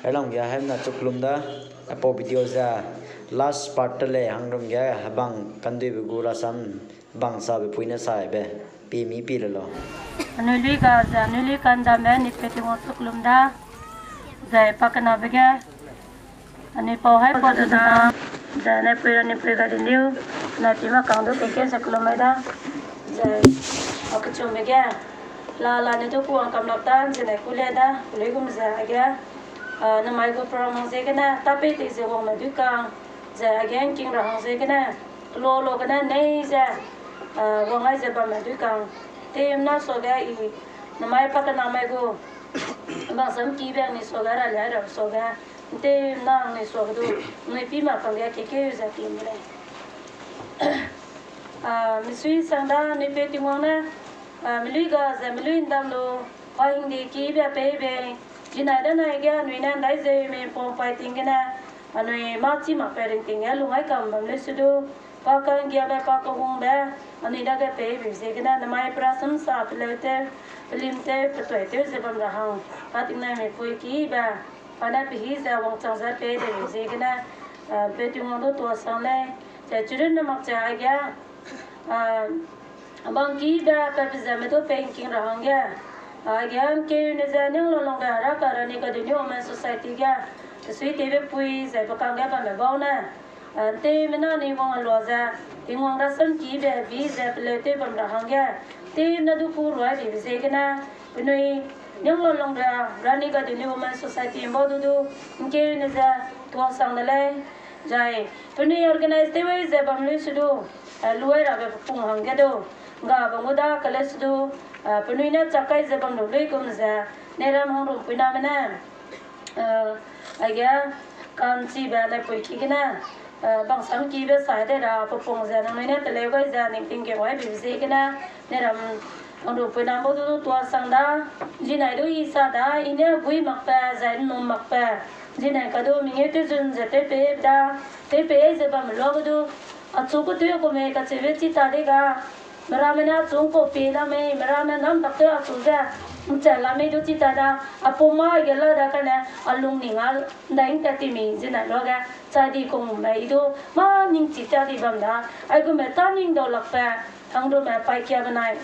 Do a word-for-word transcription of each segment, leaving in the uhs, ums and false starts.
Helang ge hemna chuklum da, aipau video ze last part te lei, hangrum ge hebang kanduibe gu rasam, hebang sabe pui ne saibe, pi mi pi le lau. Anui lui ga ze, anui lui kandambe, ni pe Tingwang chuklum da, zai pakenabe ge, anui pau hai pau da, zai ne pui ra ni pui ga di liu, na pi ma kang du keke ze kelum mai da, zai, a kechumbe ge, la la ne du kuang kamlak da, zene ku le da, lui gum ze, age, a, namai gu program hang ziegene, tapeitei ze wangme dui kang, ze age ngking ra hang ziegene, lo lo gene nei ze, a, wang ai ze bamme dui kang. Tewmena suage i, namai pakenamai gu, bang sam kibe ni suage, ra liai ra suage, tewmena ni suage du, nui pi ma kang ge kekeu ze pi mi lei. A, misui sang da, nui pe Tingwang ne, a, melui ga ze melui ndam lu, pa hingde kibe pei bei, zinai da nai ge anui ne ndai zeu mi pum pai ting gene, anui mâ chi mak pe ringting ge lung ai kam bam leu su du, pa ka'nggiabe, pa kehungbe, anui dage pei bei ziegene, namai pe rasam sa peleu tew, pelim tew, petoi tew ze bam ra hang, pa tingnai mipui kibe, pa ne pehî ze wangchang ze pei de bei ziegene, a, pe Tingwang du tuasang lei, ze chirunne mak ze aige, a, bang kibe pe pe ze me du pei ngking ra hangge, a, ge ngkeu ne ze ning lo lungbe Heraka Rani Gaidinliu Women Society ge, pesuitewbe pui ze pe kangge bamme bau ne, a, tewmena ni wang lua ze, Tingwang rasam kibe bi ze peleu tew bam ra hangge, tewmena du ku ruai dibe ziegene, penui ning lo lungbe Rani Gaidinliu Women Society bau du du, ngkeu ne ze, tuasang de lei, zai, penui organize tew ai ze bam leu su du, a, luai rabe pepung hangge du, ga bam gu da kale su du, a, penui ne chak kai ze bam lu luigum ze, Neram Hangrum puiname ne, a, aige, ka'nchibe naipui ki gene, a, bang sam kibe sai de ra pepung ze nangnui ne teleu gai ze ning ting ge wai bi ziegene, Neram Hangrum puinam bau du du tuasang da, zinai du i sa da, i ne gui makbe, zai nnum makbe, zinai ka du mengeu tewzun ze tewpei da, tewpei ze bamme luage du, achu ketew ku mei kacheube chi ta de ga, meramme ne achu ngkau pie la mei, meramme nam tak tew achu ze, nchat la mei du chi ta da, apau mâ ge la da kane, a lungning a, ndai ngtat ti mi zinai luage, chai di kungme i du, mâ ningchi ta di bam da, aigumbe tâ ning dau lakbe, hangrume paîkia benai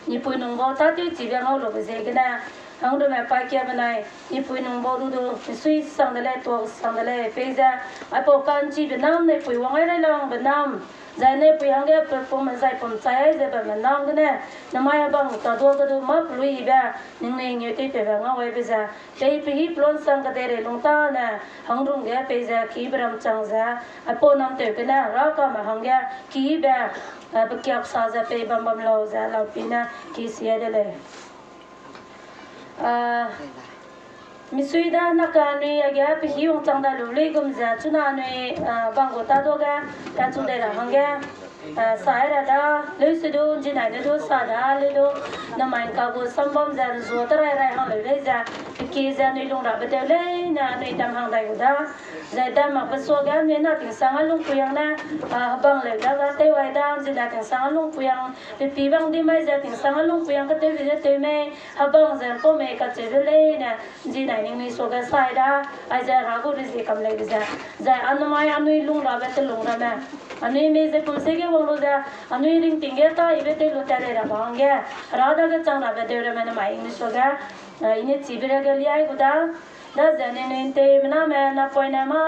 nipui nung bau tâtewchibe ngau lube ziegene, hangrume paîkia benai nipui nung bau du du, misui sang de lei, tuasang de lei, peize, aipau ka'nchibe nam, naipui wang ai railangbe nam, zai naipui hangge pepumme zai pum chai ai ze bamme nam gene, namai hebang tadua ge du mâ peluibe, ningnui ngeu tewpeibe ngau aibe ze, pei pehî pelon sang kedeirei lung tâne, hangrum ge peize kibe ram chang ze, aipau namtew gene Herakame hangge kibe, a, pekiak sa ze pei bam bam lau ze lau pi ne ki sia de lei. A, misui da naka anui aige pehî wangchang da lu luigum ze chuna anui, a, bang gu tâdua ge, tâchu dei ra hangge, a, sai ra da, leu se du, ’nzinai ne du sa da, leu du, namai ’ngka gu sambam ze ’nzua terai rai hang leu lei ze, peki ze anui lung rabe tew leine anui dam hang dai gu da. Zai dam makbe suage anui na tingsang a lungpui hang ne, a, hebang leu da ga tew ai da, ’nzinai tingsang a lungpui hang, pepî bang di mai ze tingsang a lungpui hang ketewbe ze tew mei, hebang ze ’mpau mei kacheube leine, ’nzinai ningnui suage sai da, aize Hera gu rezie kam leibe ze. Zai anamai anui lung rabe telung ramme, anui mei ze pum se ge wang lu ze, anui ringting ge tâ ibe tew lu tat lei rabe hangge, Hera dage chang rabe deu ramme namai ningnui suage, a, i ne chibe ra ge liai gu da, daze ningnui ’nteumena me napoine mâ,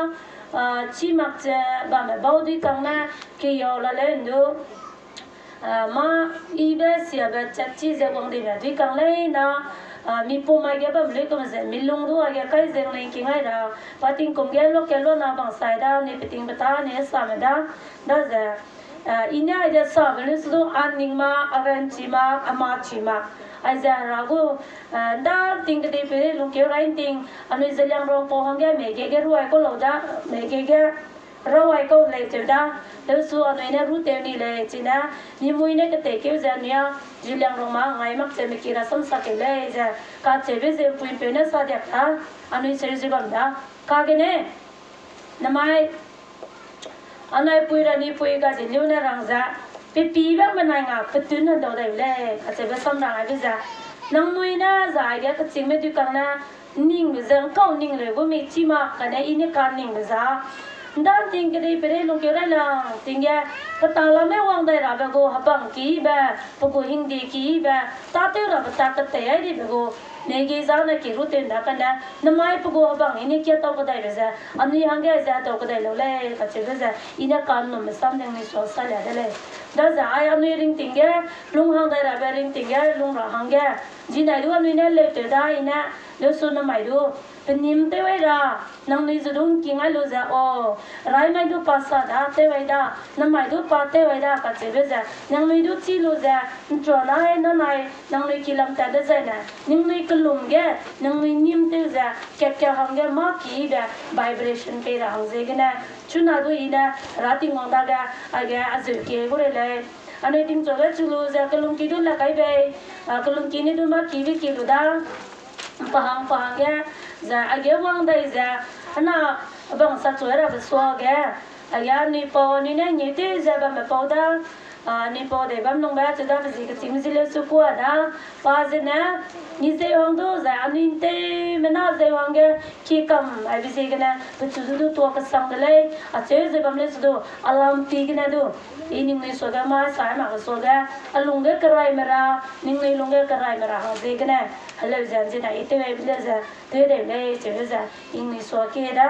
a, chî mak ze bamme bau dui kang ne, keyau la leu ’ndu, a, mâ ibe siabe chat chi ze wang dibe dui kang leina, a, mipum aige bam luigum ze, milung du aige kai ze ning king ai ra, pa tingkum ge local lona bang sai da, ni peting peta ni same da, daze, a, i ne aize sabe lu su du, a ning ma, a ranchi ma, a machi ma, aize Hera gu, a, ’nda ting kedei pei lei lungkeu rai ’nting, anui Zeliangrong pau hangge mei ge ge ruai kau lau da, mei ge ge, rawai kau lei tew da, leu su anui ne ru tew ni lei chine, nimui ne keteikeu ze anui a, Zeliangrong ma ngai mak ze meki rasam sakeu lei ze, kacheube ze ’mpui'mpeu ne sa diak da, anui seu ze bam da, kagene, namai, anai pui ra ni pui ga zi liu ne rang ze, pepî bang benai nga petun ne dau dai lei, kacheube sam rang aibe ze, nangnui ne zai ge kechîngme dui kang ne, Ningbe ze ’ngkau ning leu gu mi chi mak kane I ne kaningbe za. ’Nda ting kedei perei lungkeu rai lang ting ge, pe talame wang dai rabe gu hebang keyibe, pe gu hingde keyibe, tâtew rabe tak ketei ai dibe gu, megi zane ki ru tew ’nda kane, nemai pe gu hebang I ne kia tau kedaibe ze, anui hangge ze hedau kedai lau lei, kacheube ze, I ne kanumbe sam ning ni sua salia de lei. Daze ai anui ringting ge, lung hang dai rabe ringting ge, lung ra hangge, zinai du anui ne leu tew da I ne, leusu nemai du, pe nîm tew ai ra, nangnui zu du ’ngking ai lu ze, o, raimai du pa sa da, tew ai da, nemai du pa tew ai da, kacheube ze, nangnui du chi lu ze, ’nchua nai, nanai, nangnui kilam tat dezaine, ningnui kelum ge, nangnui nîm tew ze, kat ka hangge mâ kibe, vibration pei ra hang ziegene, chuna du I ne, Hera Tingwang dage, aige azeu kie gu rei lei. Anui tingchuage chu lu ze, kelum ki du la kai bei, a, kelum ki ne du mâ kibe ki lu da. Pahang pahang ge, ze, aige wang dai ze, ana, hebang sa chu rabe suage, aige anui pau, anui ne ngeu tew ze bamme pau da, a, anui pau dei bam lungbe chu da pe zi kechîngme zi leu su kua da, pa zene, ni zeu hang du ze, anui ’nteumena zeu hangge, ki kam aibe ziegene, pechu du du tua kesang de lei, acheu ze bam leu su du, alam pi gene du, I ningnui suage mai sai mak ge suage, a lungge keraime ra, ningnui lungge keraime ra hang ziegene, heleu ze ’nzina I tew aibe leu ze, tew dei lei, cheube ze, ningnui sua kie da.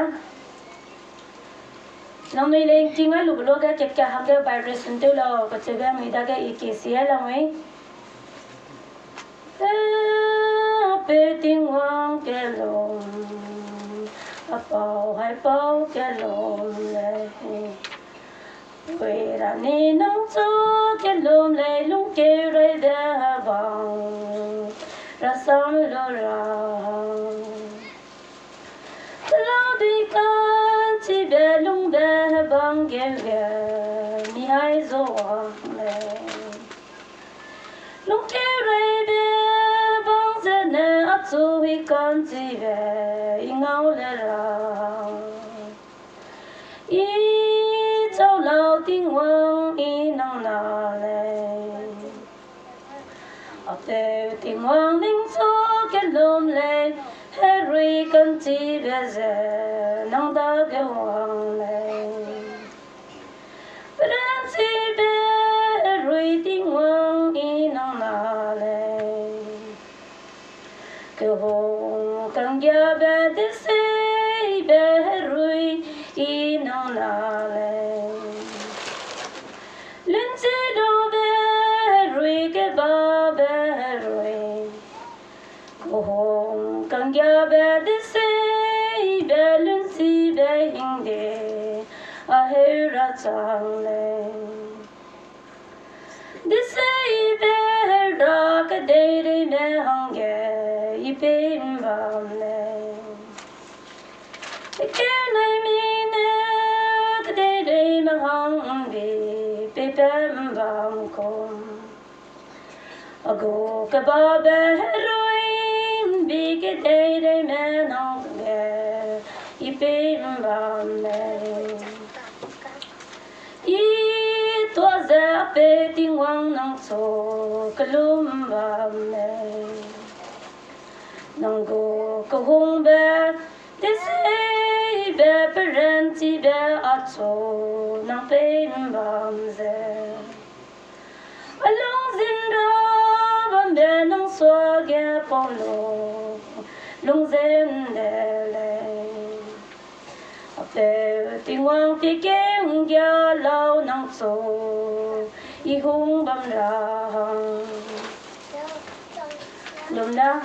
Nangnui lei ’ngking ai lube luage kat ka hangge vibration tew lau, kacheube anui dage I kie si ai lamui. Pe, pe Tingwang kelum, a pau hai pau kelum lei. Pui ra ni nang chu kelum lei lungkeu rei de hebang, rasam lu ra hang. Telau dui ka'nchibe lungbe hebang geu ge, mi hai zu wang lei. Lungkeu reibe bang zene achu hi ka'nchibe, I ngau le ra. I chau lau Tingwang I nang na lei. Apeu Tingwang ning chu kelum lei, herui ka'nchibe ze nang dage wang lei. Peranchibe herui Tingwang I nang na lei. Kehung kanggiabe deseibe herui I nang na lei. Lunchi lube herui kebabe herui. Kehung kanggiabe deseibe lunchibe hingde a heu ra chang lei. Deseibe hera kedeireime hangge I pei ’mbam lei. Kenai mi ne kedeireime hang ’mbi peipat ’mbam kum. A gu kebabe herui ’mbi kedeireime nang ge I pei ’mbam lei. I tuâ ze a pe Tingwang nang chu kelum bam lei. Nang gu kehungbe, deseibe, peranchibe achu nang pei ’mbam ze. A lungzin ra bambe nang suage pau lu, lungzin de lei. A peu Tingwang pike ’nggia lau nang chu, I hung bam ra hang. Lum da,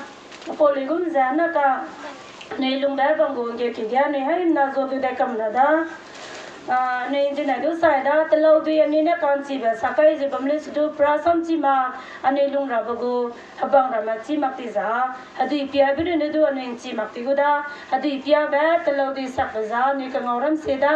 a pau luigum ze na ka, anui lungbe bam gu ’ngge ki ge anui haimna zu du dai kam ra da. A, anui ’nzinai du sai da, telau dui anui ne ka'nchibe sa kai ze bam lei su du pra sam chi mak, anui lung rabe gu, hebang ramme chi mak ti za, hedui piabe runne du anui ’nchi mak ti gu da, hedui piabe telau dui sakbe za anui kengau ram sie da,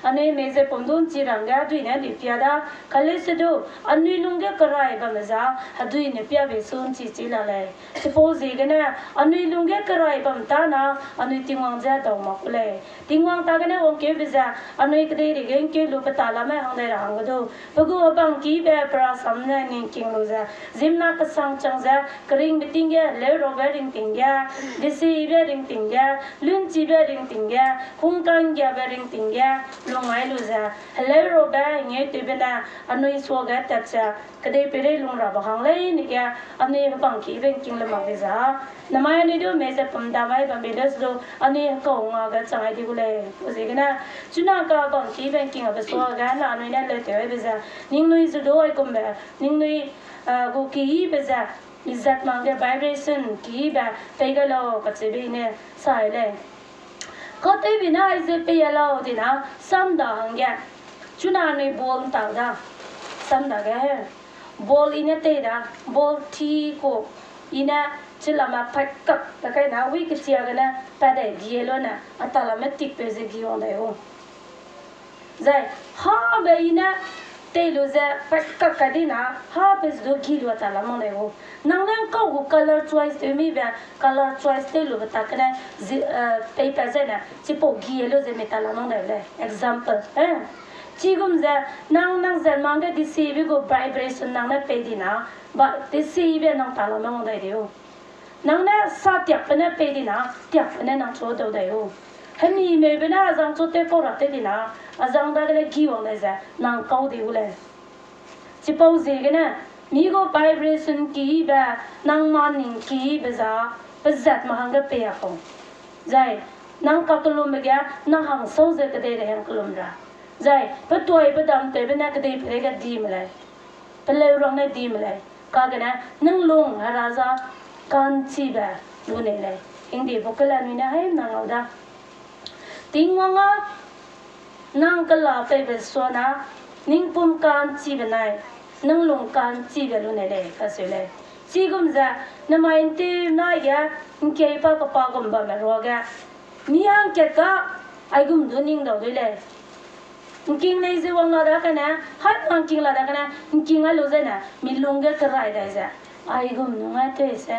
anui mei ze pum du ’nchi rangge hedui ne hedui pia da, kaleu se du, anui lungge kerai bamme za, hedui ne piabe su ’nchi chi la lei. Chipau ziegene, anui lungge kerai bam tâna, anui Tingwang ze dau mak ku lei. Tingwang ta gene wangkeube ze, anui Kedei ri ge ngkeu lu pe talame hang dai ra hangge du, pe gu hebang kibe pe rasam ne ningking lu ze, ziemmena kesang chang ze, keringbe ting ge, leurabe ringting ge, desibe ringting ge, lunchibe ringting ge, hungkanggiabe ringting ge, lungai lu ze, heleurabe, ngeutewbe ne, anui suage tat ze, kedei peirei lung rabe hang leine ge, anui hebang kibe ngking le mak di za. Namai anui du mei ze pum damai bambe le su du, anui hekau nga ge chang ai di gu lei. Pu ziegene, chuna ka hebang kibe ngking abe suage na anui ne le tew aibe ze, ningnui zu du aigumbe, ningnui, eh, gu kibe ze, mizat mang ge vibration kibe pei gai lau kacheube i ne sai lei. Katewbe ne aize pei a lau di na, sam da hangge. Chuna anui ball ntau da. Sam dage he. Ball i ne tei da. Ball ti ku. I ne chilame paikak pe kai na, wi kechia gene, pa dai die lu ne, a talame tikpeu ze gi wang dai u. Zai, habe i ne tei lu ze, paikak kai di na, habe zu du gi lu a talam mang dai u. Nang ne ngkau gu color choice tew mibe, color choice tew lube tak gene, zi, eh, peipat zene, chipau gi lu ze mi talam mang dai u lei. Example, eh. Chigum ze, nang, nang zat mang ge desibe gu vibration nang ne pei di na, ba, desibe nang talame mang dai di u. Nang ne sa tiakbe ne pei di na, tiakbe ne nang chu dau dai u. Hemi meibe ne azang chu tew kau ra tew di na, azang dagene gi wang dai ze, nang kau di u lei. Chipau ziegene, mi gu vibration kibe, nang maning kibe za, pezat ma hangge pei a kau. Zai, nang kakellumbe ge, nang hangsau ze kedei rei hang kellum ra. Zai, petuai pedam tewbe ne kedei peirei ge di me lei. Peleu rang ne di me lei. Kagene, ninglung hera za ka'nchibe lu nei lei. Hingde bu kela nui ne haimna ngau da. Tingwang â nang kela peibe suana, ningpum ka'nchibe nai, ninglung ka'nchibe lu nei lei, kaseu lei. Chigum ze, namai ntew nai ge, ngkei pa kepa gum bamme ruage, mi hangkat ga, aigum du ning dau dui lei. Ngking lei ze wang la da kane, hai ngking la da kane, ngking ai lu zene, mi lung ge kerai dai ze, aigum nung ai tei se.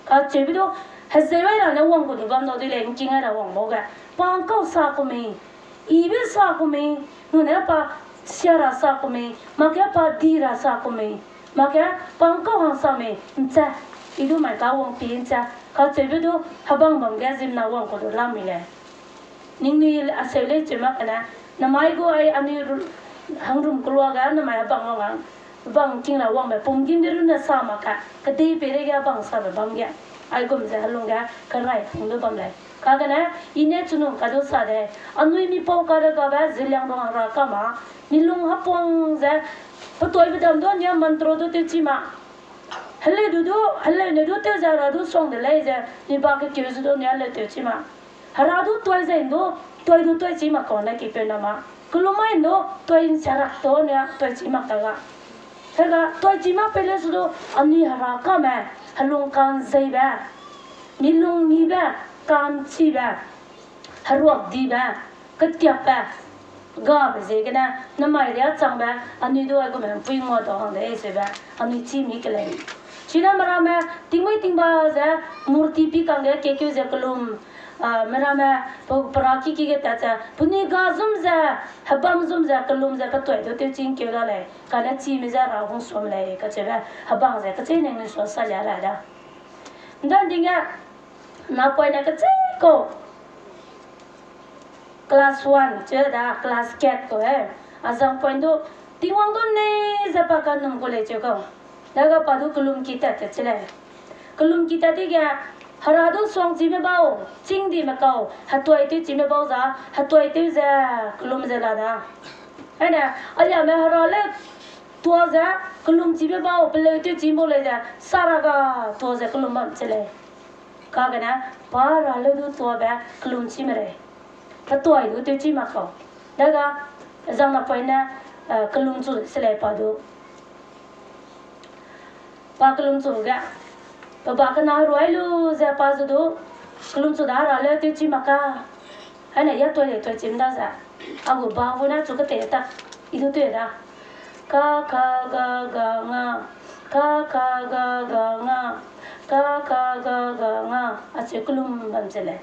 Kacheube du, hezeu ai ra ne wang gu du bam dau dui lei, ngking ai ra wang bau ge. Pa ngkau sa ku mei, ibe sa ku mei, nune pa sia ra sa ku mei, mak ge pa di ra sa ku mei, mak ge pa ngkau hang sa mei, nche, i du mai ka wang pi nche, kacheube du, hebang bam ge ziemmena wang ku du lam mi lei. Ningnui aseu lei cheu mak kane, namai gu ai anui ru-, hangrum kelua ga namai hebang wang, hebang king ra wangbe pum gîm de runne sa mak ka, kedei peireige hebang sabe bam ge, aigum ze helung ge kerai pung du bam lei. Kagene, i ne chunung ka du sa de, anui mipau karegabe Zeliangrong Herakame, mi lung hepuang ze, petuaibe dam du nia mantra du tewchi ma. Heleu du du, heleu ne du tew ze hera du suang de lei ze, mi ba kekeu zu du nia leu tewchi ma. Hera du tuai ze du, tuai du tuaichi mak kau ne kipeu na ma. Kelum mai du, tuai nsarak tau nia tuaichi mak ta ga. Hega tuaichi mak pei le su du, anui Herakame, helung ka'nzeibe, mi lung mibe, ka'nchibe, heruakdibe, ketiapbe, gabe ziegene, namai riâ changbe, anui du aigume mpui ngua dau hang de seube, anui chî mi ke lei. Chine meramme, tingmui tingba ze, murti pi kangge kekeu ze kelum, ah, meramme, pe-, pera kiki ge tat ze, penui ga zum ze, hebam zum ze, kelum ze, petuai du tewchi ngkeu la lei, kane chime ze hera hung suam lei, kacheube, hebang ze, kechei ning ni sua salia ra da. Ndan ding ge, napoine kechei kau. Class one, cheu da, class kat kau e. Azang point du, Tingwang du nei ze pa kanum gu lei cheu kau. Daga pa du kelum ki tat te chi lei. Kelum ki tat dege, hera du suang chime bau, chîng dime kau, hetuai tew chime bau za, hetuai tew ze, kelum ze la da. Aine, aliame hera le tua ze, kelum chime bau, peleu tew chime bau lei ze, saraga tua ze kelum bam chi lei. Kagene, pa hera leu du tuabe kelum chime rei. Petuai du tewchi mak kau. Daga, zang napoine, eh, kelum chu se lei pa du. Pa kelum chu ge. Pe ba kena heruai lu ze pa zu du. Kelum chu da hera leu tewchi mak ka. Aine ya tuai lei tuai chim da ze. A gu ba gu ne chu ketei tak. I du tew da. Ka, ka, ga, ga, nga. Ka, ka, ga, ga, nga. Ka, ka, ga, ga, nga. Acheu kelum bam ze lei.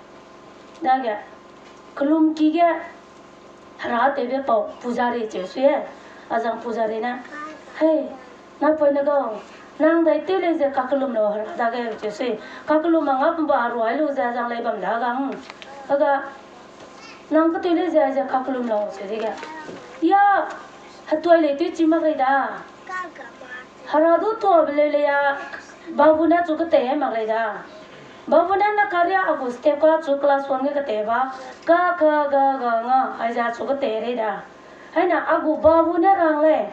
Dage, kelum ki ge, Hera tewbe pau pujari cheu sui e. Azang pujari ne, hei, napoine gau, nang dai tew lei ze kakellum lau Hera dage cheu sui. Kakellum a nga pemba a ruai lu ze azang lei bam da ga, hmm. Aga, nang ketew lei ze, ze kakellum lau cheu dege, ya, hetuai lei tew chi mak rei da. Hera du tuabe leu lei ya, babu ne chu ketei mak rei da. Babu ne na karia a gu step ka chu class one ge ketei ba, ka, kha, ga, ga, nga, aize chu ketei rei da. Haina a gu babu ne rang lei.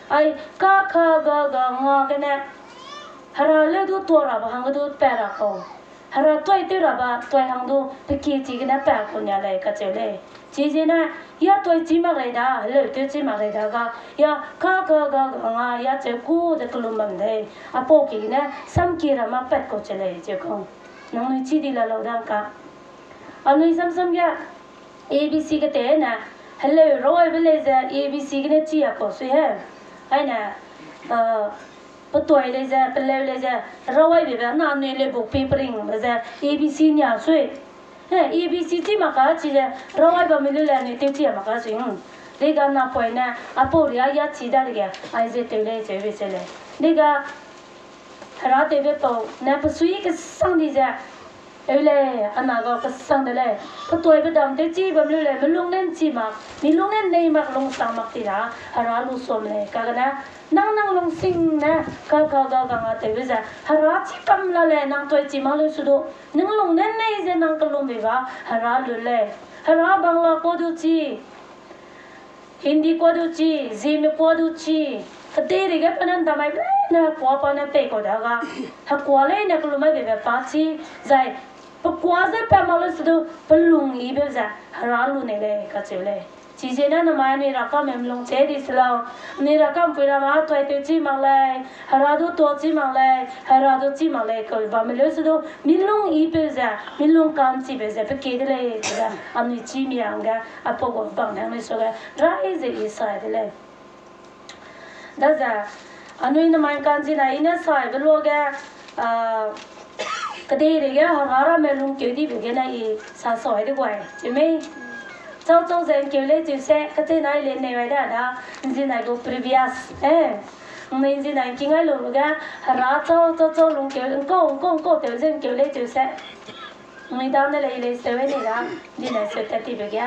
Ai, ka, kha, ga, ga, nga gene, Hera leu du tua rabe hangge du pa ra kau. Hera tuai tew rabe tuai hang du pe ki chi gene pa kau nia lei kacheu lei. Chiziegene, ya tuai chi mak rei da, heleu tew chi mak rei da ga, ya ka, kha, ga, ga, nga, ya cheu ku ze kellum bam dei. Apau ki gene, samki ramme pat kau che lei cheu kau. Nangnui chî di la lau dang ka. Anui samsam ge, A B C ketei ne, heleu rawaibe lei ze A B C gene chi a kau sui he. Aine, petuai lei ze, peleu lei ze, rawaibe be na anui lei buk pi peringbe ze A B C nia sui. He, A B C chi mak ka chi ze, rawai bamme lu le anui tew chi a mak ka sui, hmm. Dega napoine, apau ria ya chi dadege, aize tew lei cheube se lei. Dega, Hera tewbe pau ne pesui kesang di ze, eu lei, ana gau kesang de lei. Petuaibe dam tew chi bam lu lei, melung ne nchi mak, milung ne nei mak, lungsang mak ti ra, Hera lu suam lei. Kagene, nang nang lungsing ne, ka, kha, ga, ga, nga tewbe ze, Hera chî kam la lei, nang tuai chi mak leu su du, ning lung ne nei ze nang kellum bei ba, Hera lu lei. Hera Bangla kua du chi, Hindi kua du chi, Zeme kua du chi, kedeirei ge pe ne ndamai leine hekua pa ne pei kau da ga, hekua leine kellum mai beibe pa chi, zai pe kua ze pa mak leu su du, pe lung yibe ze, Hera lu nei lei kacheu lei. Chiziegene namai anui rakame melung che di se lau, anui rakampui ramme tuai tew chi mak lei, Hera du tuâ chi mak lei, Hera du chi mak lei, kau bamme leu su du, milung yipeu ze, milung ka'nchibe ze, pe kie de lei, ze, anui chî mi hangge, apau gu bang ne anui suage, rai ze i sai de lei. Daze, anui namai ka'nzinai i ne saibe luage, kedeirei ge Hera ramme lungkeu dibe gene i sa sai de guai, chi mei. Chau chau ze ngkeu lei cheu se, kacheu nai le nei wai da da, nzinai gu previous, eh. Nui nzinai ngking ai lu ge, Hera chau chau chau lungkeu, ngkau, ngkau, ngkau tew ze ngkeu lei cheu se. Nui da ne lei lei seu e nei da, nzinai seu tat tibe ge.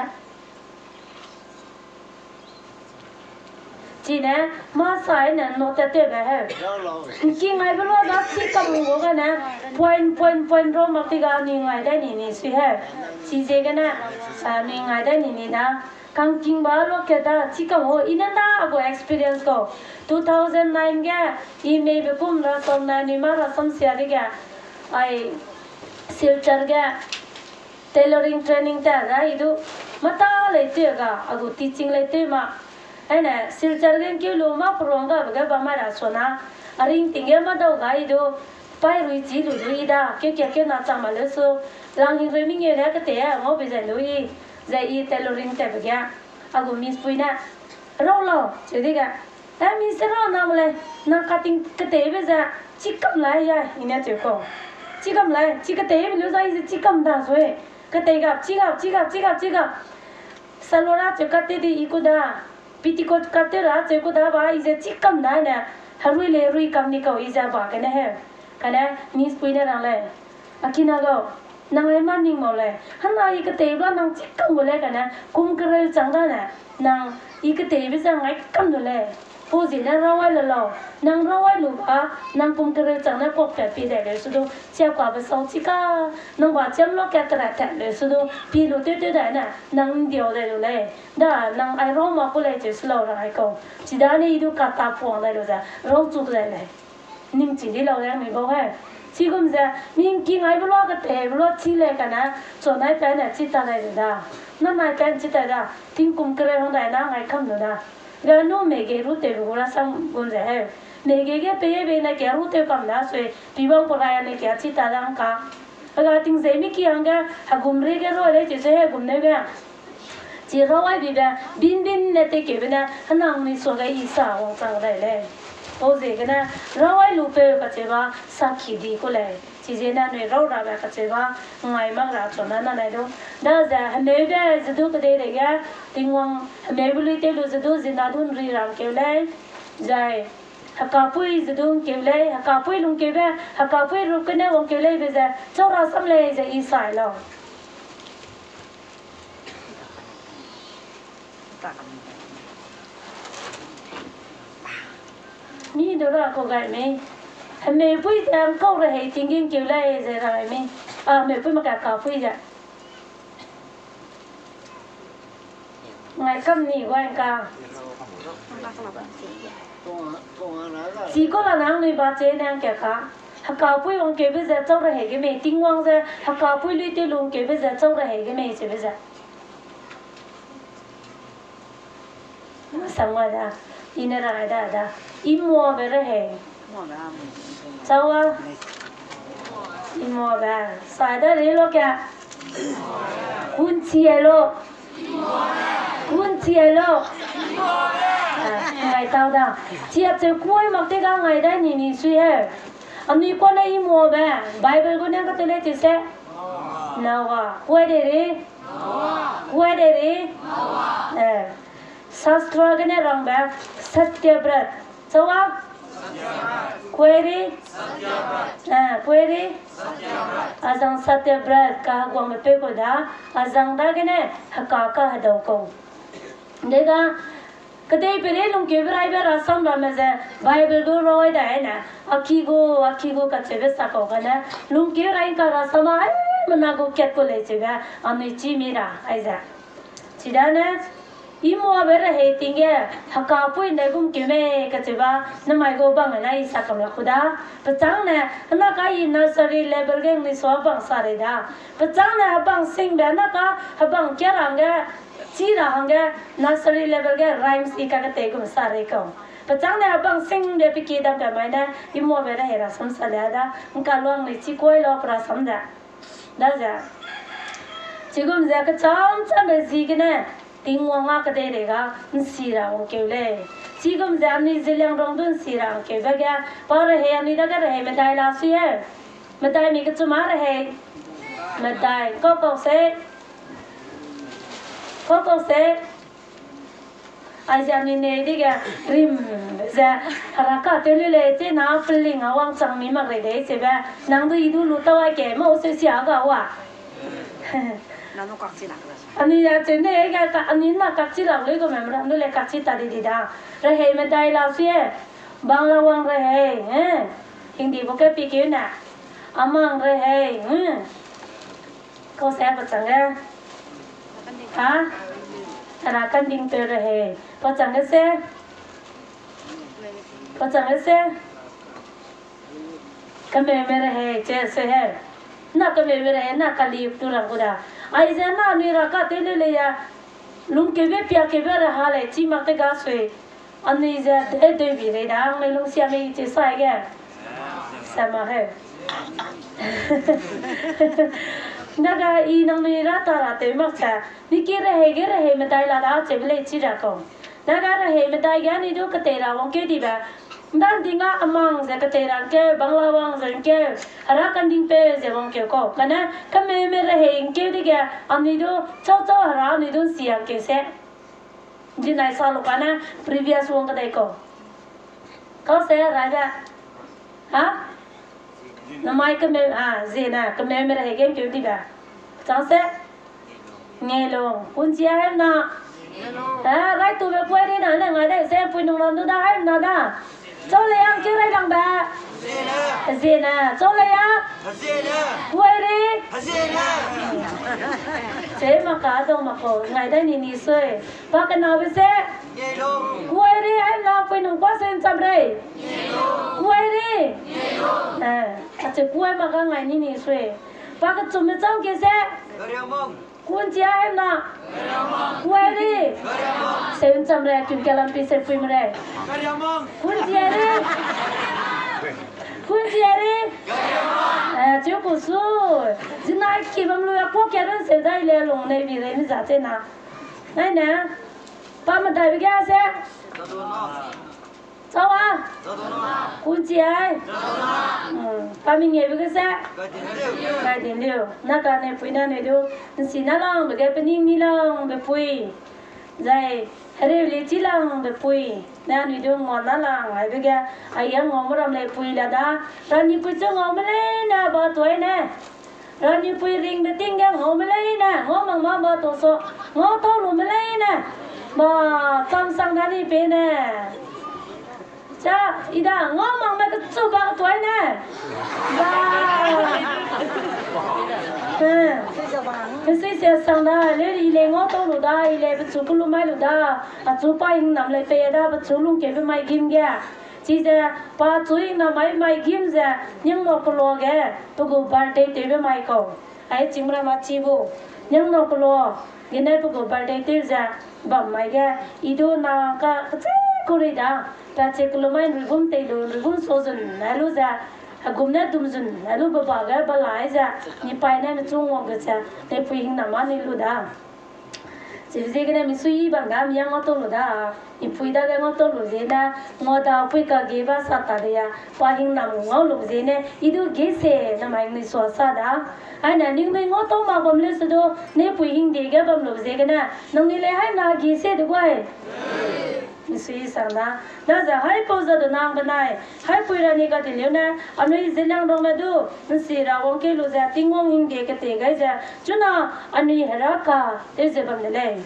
Chine, mâ sai ne no tat tewbe heu. Ngking aibe lua da chi kam gu gene, point, point, point ra mak ti ga nui ngai dai ni ni sui heu. Chiziegene, nui ngai dai ni ni da. Kangkingba luakeu da, chi kam gu, i ne da a gu experience kau. Two thousand nine ge, i meibe kum rasam ne, nui mâ rasam sia dege, ai, Silchar ge, tailoring training ta da i du, mata lei tew ga, a gu teaching lei tew ma. Aine, Silchar ge ngkeu lu mâ peruang gabe ge bam mai ra suna, a ringting ge mâdau ga i du, paî rui chî lu du i da, keu kia keu na chang ma leu su, lang hing rui mengeu ne ketei a ngau bei zai lu i, zai i tailoring tatbe ge, a gu miss pui ne, rau lau, cheu dege, eh, miss rau nang lei, nang cutting keteibe ze, chi kam lai ya, i ne cheu kau. Chi kam lai, chi keteibe lu zai i ze chi kam da sui. Ketei gap, chi gap, chi gap, chi gap, chi gap. Salwar a cheu kat tew di i ku da, petticoat kat tew ra cheu ku da ba, i ze chi kam da ne, herui lei rui kam ni kau i ze ba gene heu. Kane miss pui ne rang lei. Akina gau, nang ai mâ ning mau lei. Hena i ketei ba nang chi kam gu lei kane, kum kereu chang da ne, nang i keteibe ze ngai kam lu lei. Pau ziegene rawai le lau, nang rawai lu ba, nang kum kereu chang ne kuak pat pie dai leu su du, chiapkabe sau chi ka, nang ba chiam lua kat tera tat leu su du, pie lu tew tew dai ne, nang ndiau dai lu lei. Da, nang ai rau mak ku lei cheu se lau ra ai kau. Chidane i du kata puang dai lu ze, rau chuk dai lei. Ning chi di lau lei mi bau he. Chigum ze, mi ngking aibe lua keteibe lua chi lei kane, chu nai pa ne chi ta dai lu da. Na nai pa ne chi ta da, tingkum kereu hang dai na ngai kam lu da. Ga nu mei ge ru tewbe gu rasam gum ze he. Mei ge ge peibe ne ke ru tew kam da sui, pibang perai ne ke chi ta da ngka. Aga ting ze mi ki hangge, hegum ri ge rau lei cheu se hegum neu ge. Chi rawai bibe, bin bin ne tekeube ne, henang ni suage i sa wangchang dai lei. Pau ziegene, rawai lupeu kacheube, sakhi di ku lei. Chiziene anui rau rabe kacheu ba, ngai mak ra chuna nanai du. Daze, hemeube ze du kedei dege, Tingwang, hemeube lui tew lu ze du, zina du nri ra ngkeu lei, zai, hekapui ze du ngkeu lei, hekapui lungkeube, hekapui rup kene wangkeu lei be ze, chau rasam lei ze i sai lau. Mi du ra kau gai mei. Hemeupui ze ngkau rehei tinggîm keu lei ze ra mei. A, hemeupui mak ka kapui ze. Ngai kam ni guai ngka. Chi kau la nang nui ba che nang ke ka. Hekapui wangkeube ze chau rehei ge mei. Tingwang ze hekapui lui tew lu ngkeube ze chau rehei ge mei chebe ze. Samga da, i ne rai da da. I muabe rehei. Chau a? I muabe. Sai da rei lo ke. Kunchi ai lo. Kunchi ai lo. A, ngai tau da. Chia cheu kuai mak te ga ngai dai ni ni sui he. Anui kua ne i muabe. Bible gu ne ka te le te se. Noah. Kuai de rei. Kuai de rei. Eh. Shastra gene rangbe Satyabrat. Chau a? Kuai rei. Eh, kuai rei. Azang Satyabrat kaheguangbe peu kau da. Azang dagene heka kahedau kau. Dega, kedeipeirei lungkeube raibe rasam ramme ze Bible gu rai dai ne. Aki gu, aki gu kacheube sa kau gane. Lungkeu rai ngka rasam a, ai, mena gu kat gu lei cheube. Anui chî mi ra, aize. Chidane, i muabe rehei ting ge, hekapui ne gum keu mei kacheube, namai gu bang ne i sa kam la ku da. Pechâng ne, hena ka i nursery level ge ngnui sua bang sa rei da. Pechâng ne hebang singbe hena ka, hebang kia ra hangge, chi ra hangge, nursery level ge rhymes i kaketei gum sa rei kau. Pechâng ne hebang singbe pe ki dam pe mai ne, i muabe rehei rasam sa le da, ngka luang nui chi kuai lau pe rasam ze. Daze. Chigum ze kecham chambe ziegene, Tingwang a kedei rei ga, nsi ra wangkeu lei. Chigum ze anui Zeliangrong du nsi ra wangkeube ge, pa rehei anui dage rehei medai la sui e. Medai mi kechum a rehei. Medai, kau kau se. Kau kau se. Aize anui ne dege rim ze, hera ka tew lu lei, chi na peling a wangchang mi mak rei de, chibe, nang du i du lu tau a ke, mau se sia ga wa. Anui a cheu ne, ga ka, anui na kakchi lak lui gu me, ram du le kakchi ta di di da. Rehei medai la sui e, Bangla wang rehei, eh. Hindi bu ke pi keu ne. Amang rehei, hmm. Kau se pechang ge. Ha? Hera kanding peu rehei. Pechang ge se? Pechang ge se? Kemeume rehei, che se he. Na kemeume rehei, na kali tu rang gu da. Aize na anui ra ka tew le lei ya. Lungkeube piakeube ra ha lei, chi mak te ga sui. Anui ze de dei bi rei da, anui lungsia mei chi sai ge. Sama he. Daga i nangnui ra ta ra tew mak cha. Ni ki rehei ge rehei medai la da, chebe lei chi ra kau. Daga rehei medai ge anui du ketei ra wangkeu dibe. Ndan dinga amang ze ketei ra ngkeu, Bangla wang ze ngkeu. Hera kanding peu ze wangkeu kau. Kane kemeume rehei ngkeu dige, anui du chau chau hera anui du nsia ngkeu se. Zinai sa lu kane previous wang kedei kau. Kau se raibe. Ha? Namai kemeu, a, zene, kemeume rehei ge ngkeu dibe. Chang se? Ngeilung. Kunchi a hem na? Ha, rai tube kuai rei na, ne ngai dai se, pui nung ram du da hem na da. Chau lei a ngkeu rai langbe? Zene. Chau lei a? Kuai rei? Che mak ka dau mak kau, ngai dai ni ni sui. Pa kenabe se? Kuai rei, ai na pui nung pa se ncham rei. Kuai rei. Eh, ache kuai mak ka ngai ni ni sui. Pa kechumme chau ke se? Kunchi a hem na? Kuai rei. Se ncham rei, kum ke lam pi se pui me rei. Kunchi a rei. Kunchi a rei. Eh, chiu ku su. Zinai ki bam lu ya ko ke ran se dai le lung nei bi rei mi za che na. Nai ne. Pa medai bi ga se. Tau a? Kunchi ai? Hmm, pa mengeu ge se? Gai din liu. Na ka ne pui na ne du, nsi na langbe ge, pening ni langbe pui. Zai, hereu li chi langbe pui. Na anui du ngua na lang aibe ge, a ya ngau meram lei pui la da. Rani pui chu ngau me lei na ba tuai ne. Rani pui ringbe ting ge ngau me lei ne, ngau mak ma ba to so, ngau tau lu me lei ne. Ba, cham sang da ni pe ne. Cha, i da, ngau mak me kechu ba ketuai ne. Ba. Eh. Mesui se sang da, le i le ngau tau lu da, i le pechu kelu mai lu da, achu pa hingnam lei pe da, pechu lungkeube mai gim ge. Chize, pa chu hingnam mai mai gim ze, ning ngau kelu ge, pe gu birthday tewbe mai kau. Ai chimra ma chi gu, ning ngau kelu, gene pe gu birthday tew ze, bam mai ge, i du na ka, kache kurei da, pa che kelu mai nrui gum tei lu, nrui gum so zun, ai lu ze, agum ne dum zun, ai lu baba ge, balai ze, ni pai ne mechung ngau ge ze, ne pui hingnam ma ni lu da. Chibe ziegene misui bam da, mi ya ngau tau lu da, mipui dage ngau tau lu ziene, ngau da pui ka ge ba sa ta de ya, pa hingnam ngau lu ziene, i du ge se, namai nui sua sa da. Aine, ningnui ngau tau mak bam leu se du, ne pui hingde ge bam lu ziegene, nangnui lei hai na ge se de guai. Misui sang da. Daze haipau za du nang benai, haipui ra ni ka di leu ne, anui Zeliangrongme du, nsi ra wangkeu lu ze, Tingwang hingde kete gai ze, chuna anui heraka tew ze bam de lei.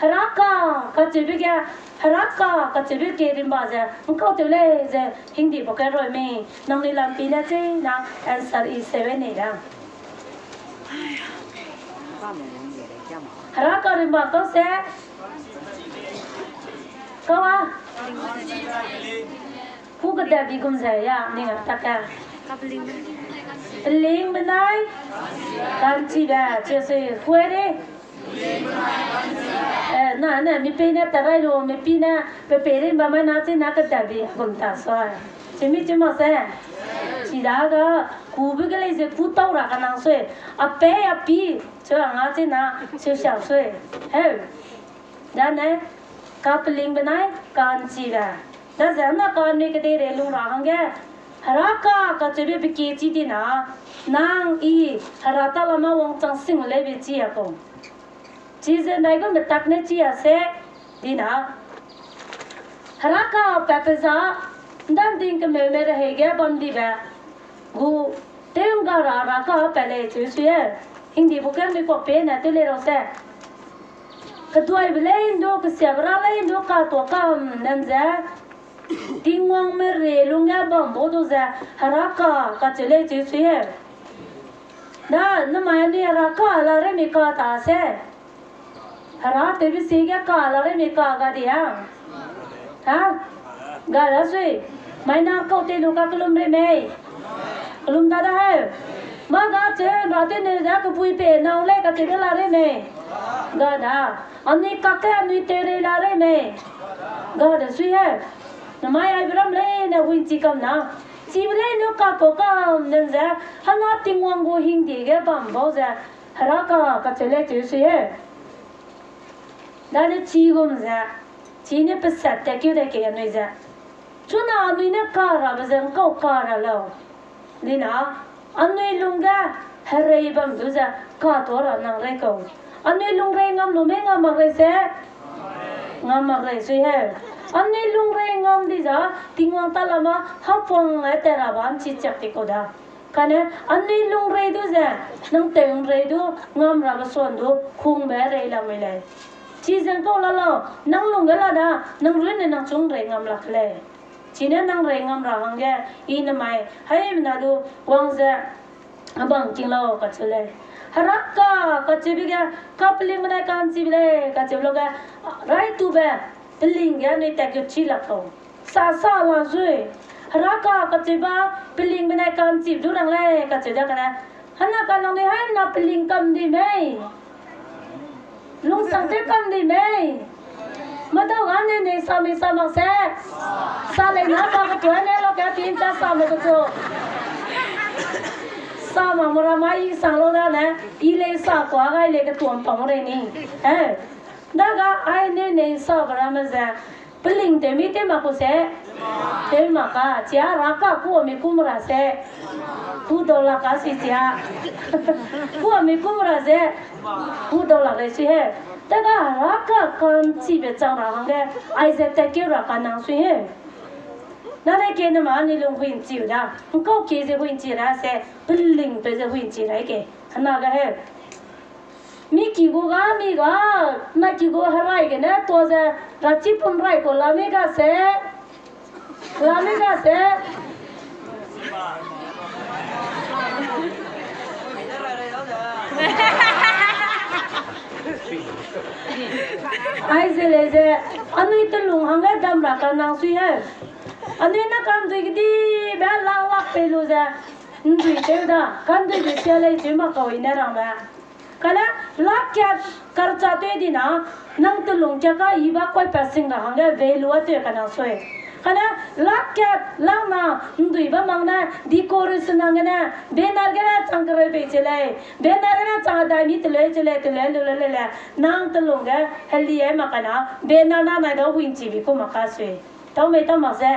Heraka kacheube ge, heraka kacheube ke rimba ze, ngkau tew lei ze, hingdi pau ke roi mei, nangnui lampi ne chei na answer i sewe nei da. Heraka rimba kau se, kau a, hu keda bi gum ze ya, ning a tak a. Peling benai, kanchibe, che sui, kuai re. Eh, na, na, mi pei ne tarai lu, mi pi ne, pe pei rimba mai na, chi na keda bi gum ta sui. Chi mi chi mak se. Chi da ga, kube ge lei ze ku tau ra kanang sui. A pei, a pi, chu a nga chi na, chu siau sui. Heu. Dane, kapeling benai, kanchibe. Daze na kanui kedeirei lung ra hangge, heraka kacheube pe kie chi di na, nang i, hera talama wangchang sing leibe chi a kau. Chize ndai gu metak ne chi a se, di na. Heraka patbe za, ndanding kemeume rehei ge bam dibe. Gu, tew ngga ra heraka pat lei cheu sui e. Hingdi bu ke mi kua pe ne tew lei rau se. Keduaibe lei ndu, kesiabe ra lei ndu, katuâ kam nen ze. Tingwangme re lungge bam bau du ze, heraka kacheu lei cheu sui e. Da, namai anui heraka la rei mei ka ta se. Hera tewbe sie ge ka la rei mei ka ga di a. Ha? Ga da sui. Mai na kau tei lu ka kelum rei mei. Kelum da da heu. Mâ ga cheu ra tew neu ze kebui pe nâu lei kacheube la rei mei. Ga da. Anui kak ge anui tew rei la rei mei. Ga da sui heu. Namai aibe ram leine hui'nchi kam na. Chibe leine katuâ kam nen ze. Hena Tingwang gu hingde ge bam bau ze. Heraka kacheu lei cheu sui heu. Dane chi gum ze, chi ne pesat tat keu dai kei anui ze. Chuna anui ne ka rabe ze ngkau ka ra lau. Dina, anui lungge herei bam du ze katuâ ra nang rei kau. Anui lungrei ngam lu mei ngam mak rei se? Ngam mak rei sui heu. Anui lungrei ngam di za, Tingwang talama hapang e tat ra bam chi chak ti kau da. Kane, anui lungrei du ze, nang tew ngrei du, ngam rabe suan du, hungbe rei lamui lei. Chize ngkau la lau, nang lungge la da, nang runne nang chungrei ngam lak lei. Chine nang rei ngam ra hangge, i namai, haimena du, wang ze, abang king lau kacheu lei. Heraka kacheube ge, kapeling benai ka'nchibe lei, kacheu lu ge, raitube, peling ge anui tat keu chi lak kau. Sa sa la zui. Heraka kacheube, peling benai ka'nchibe du rang lei, kacheu da kane. Hena ka nangnui haimena peling kam di mei. Lungsang tew kam di mei. Madau ga ne ne sa mei sa mak se. Sa lei na pa ketuâ ne la ka tin ta sa me ketu. Sa mak mura mai i sang lu da ne. I lei sa kua gai lei ketuam pang rei ni. Eh. Daga ai ne ne sa be ramme ze. Peling tew mi tew mak ku se. Tew mak ka, chia ra ka ku mi kum ra se. Ku dau la ka si chia. Ku mi kum ra se. Ku dau la le si he. Te ga ra ka kan chi be chang ra hangge. Aize tat keu ra ka nang sui he. Na ne ke ne ma ni lung hui nchi u da. Nkau ke ze hui nchi ra se. Peling pe ze hui nchi ra ke. Hana ga he. Mi ki gu ga, mi ga, na ki gu herai gene, tua ze, rachi pum rai ku la mi ga se, la mi ga se. Ai ze le ze, anui telung hangge dam ra ka nang sui he. Anui na kam dui gedi, be lang lak pe lu ze, ndui teu da, kan dui gedi sia lei teu ma kau i ne rang be. Kane, lak kat karcha teu di na, nang telung kia ka i ba koi pa sing ra hangge value a teu ka nang sui. Kane, lak kat lang na, ndui ba mang ne, decoration hangge ne, banner gene chang kereu bei che lei, banner gene chang adai mi teleu che lei, teleu lu le le le, nang telung ge, heli ai mak ka na, banner na nai da win chi bi ku mak ka sui. Tau mei tau mak se.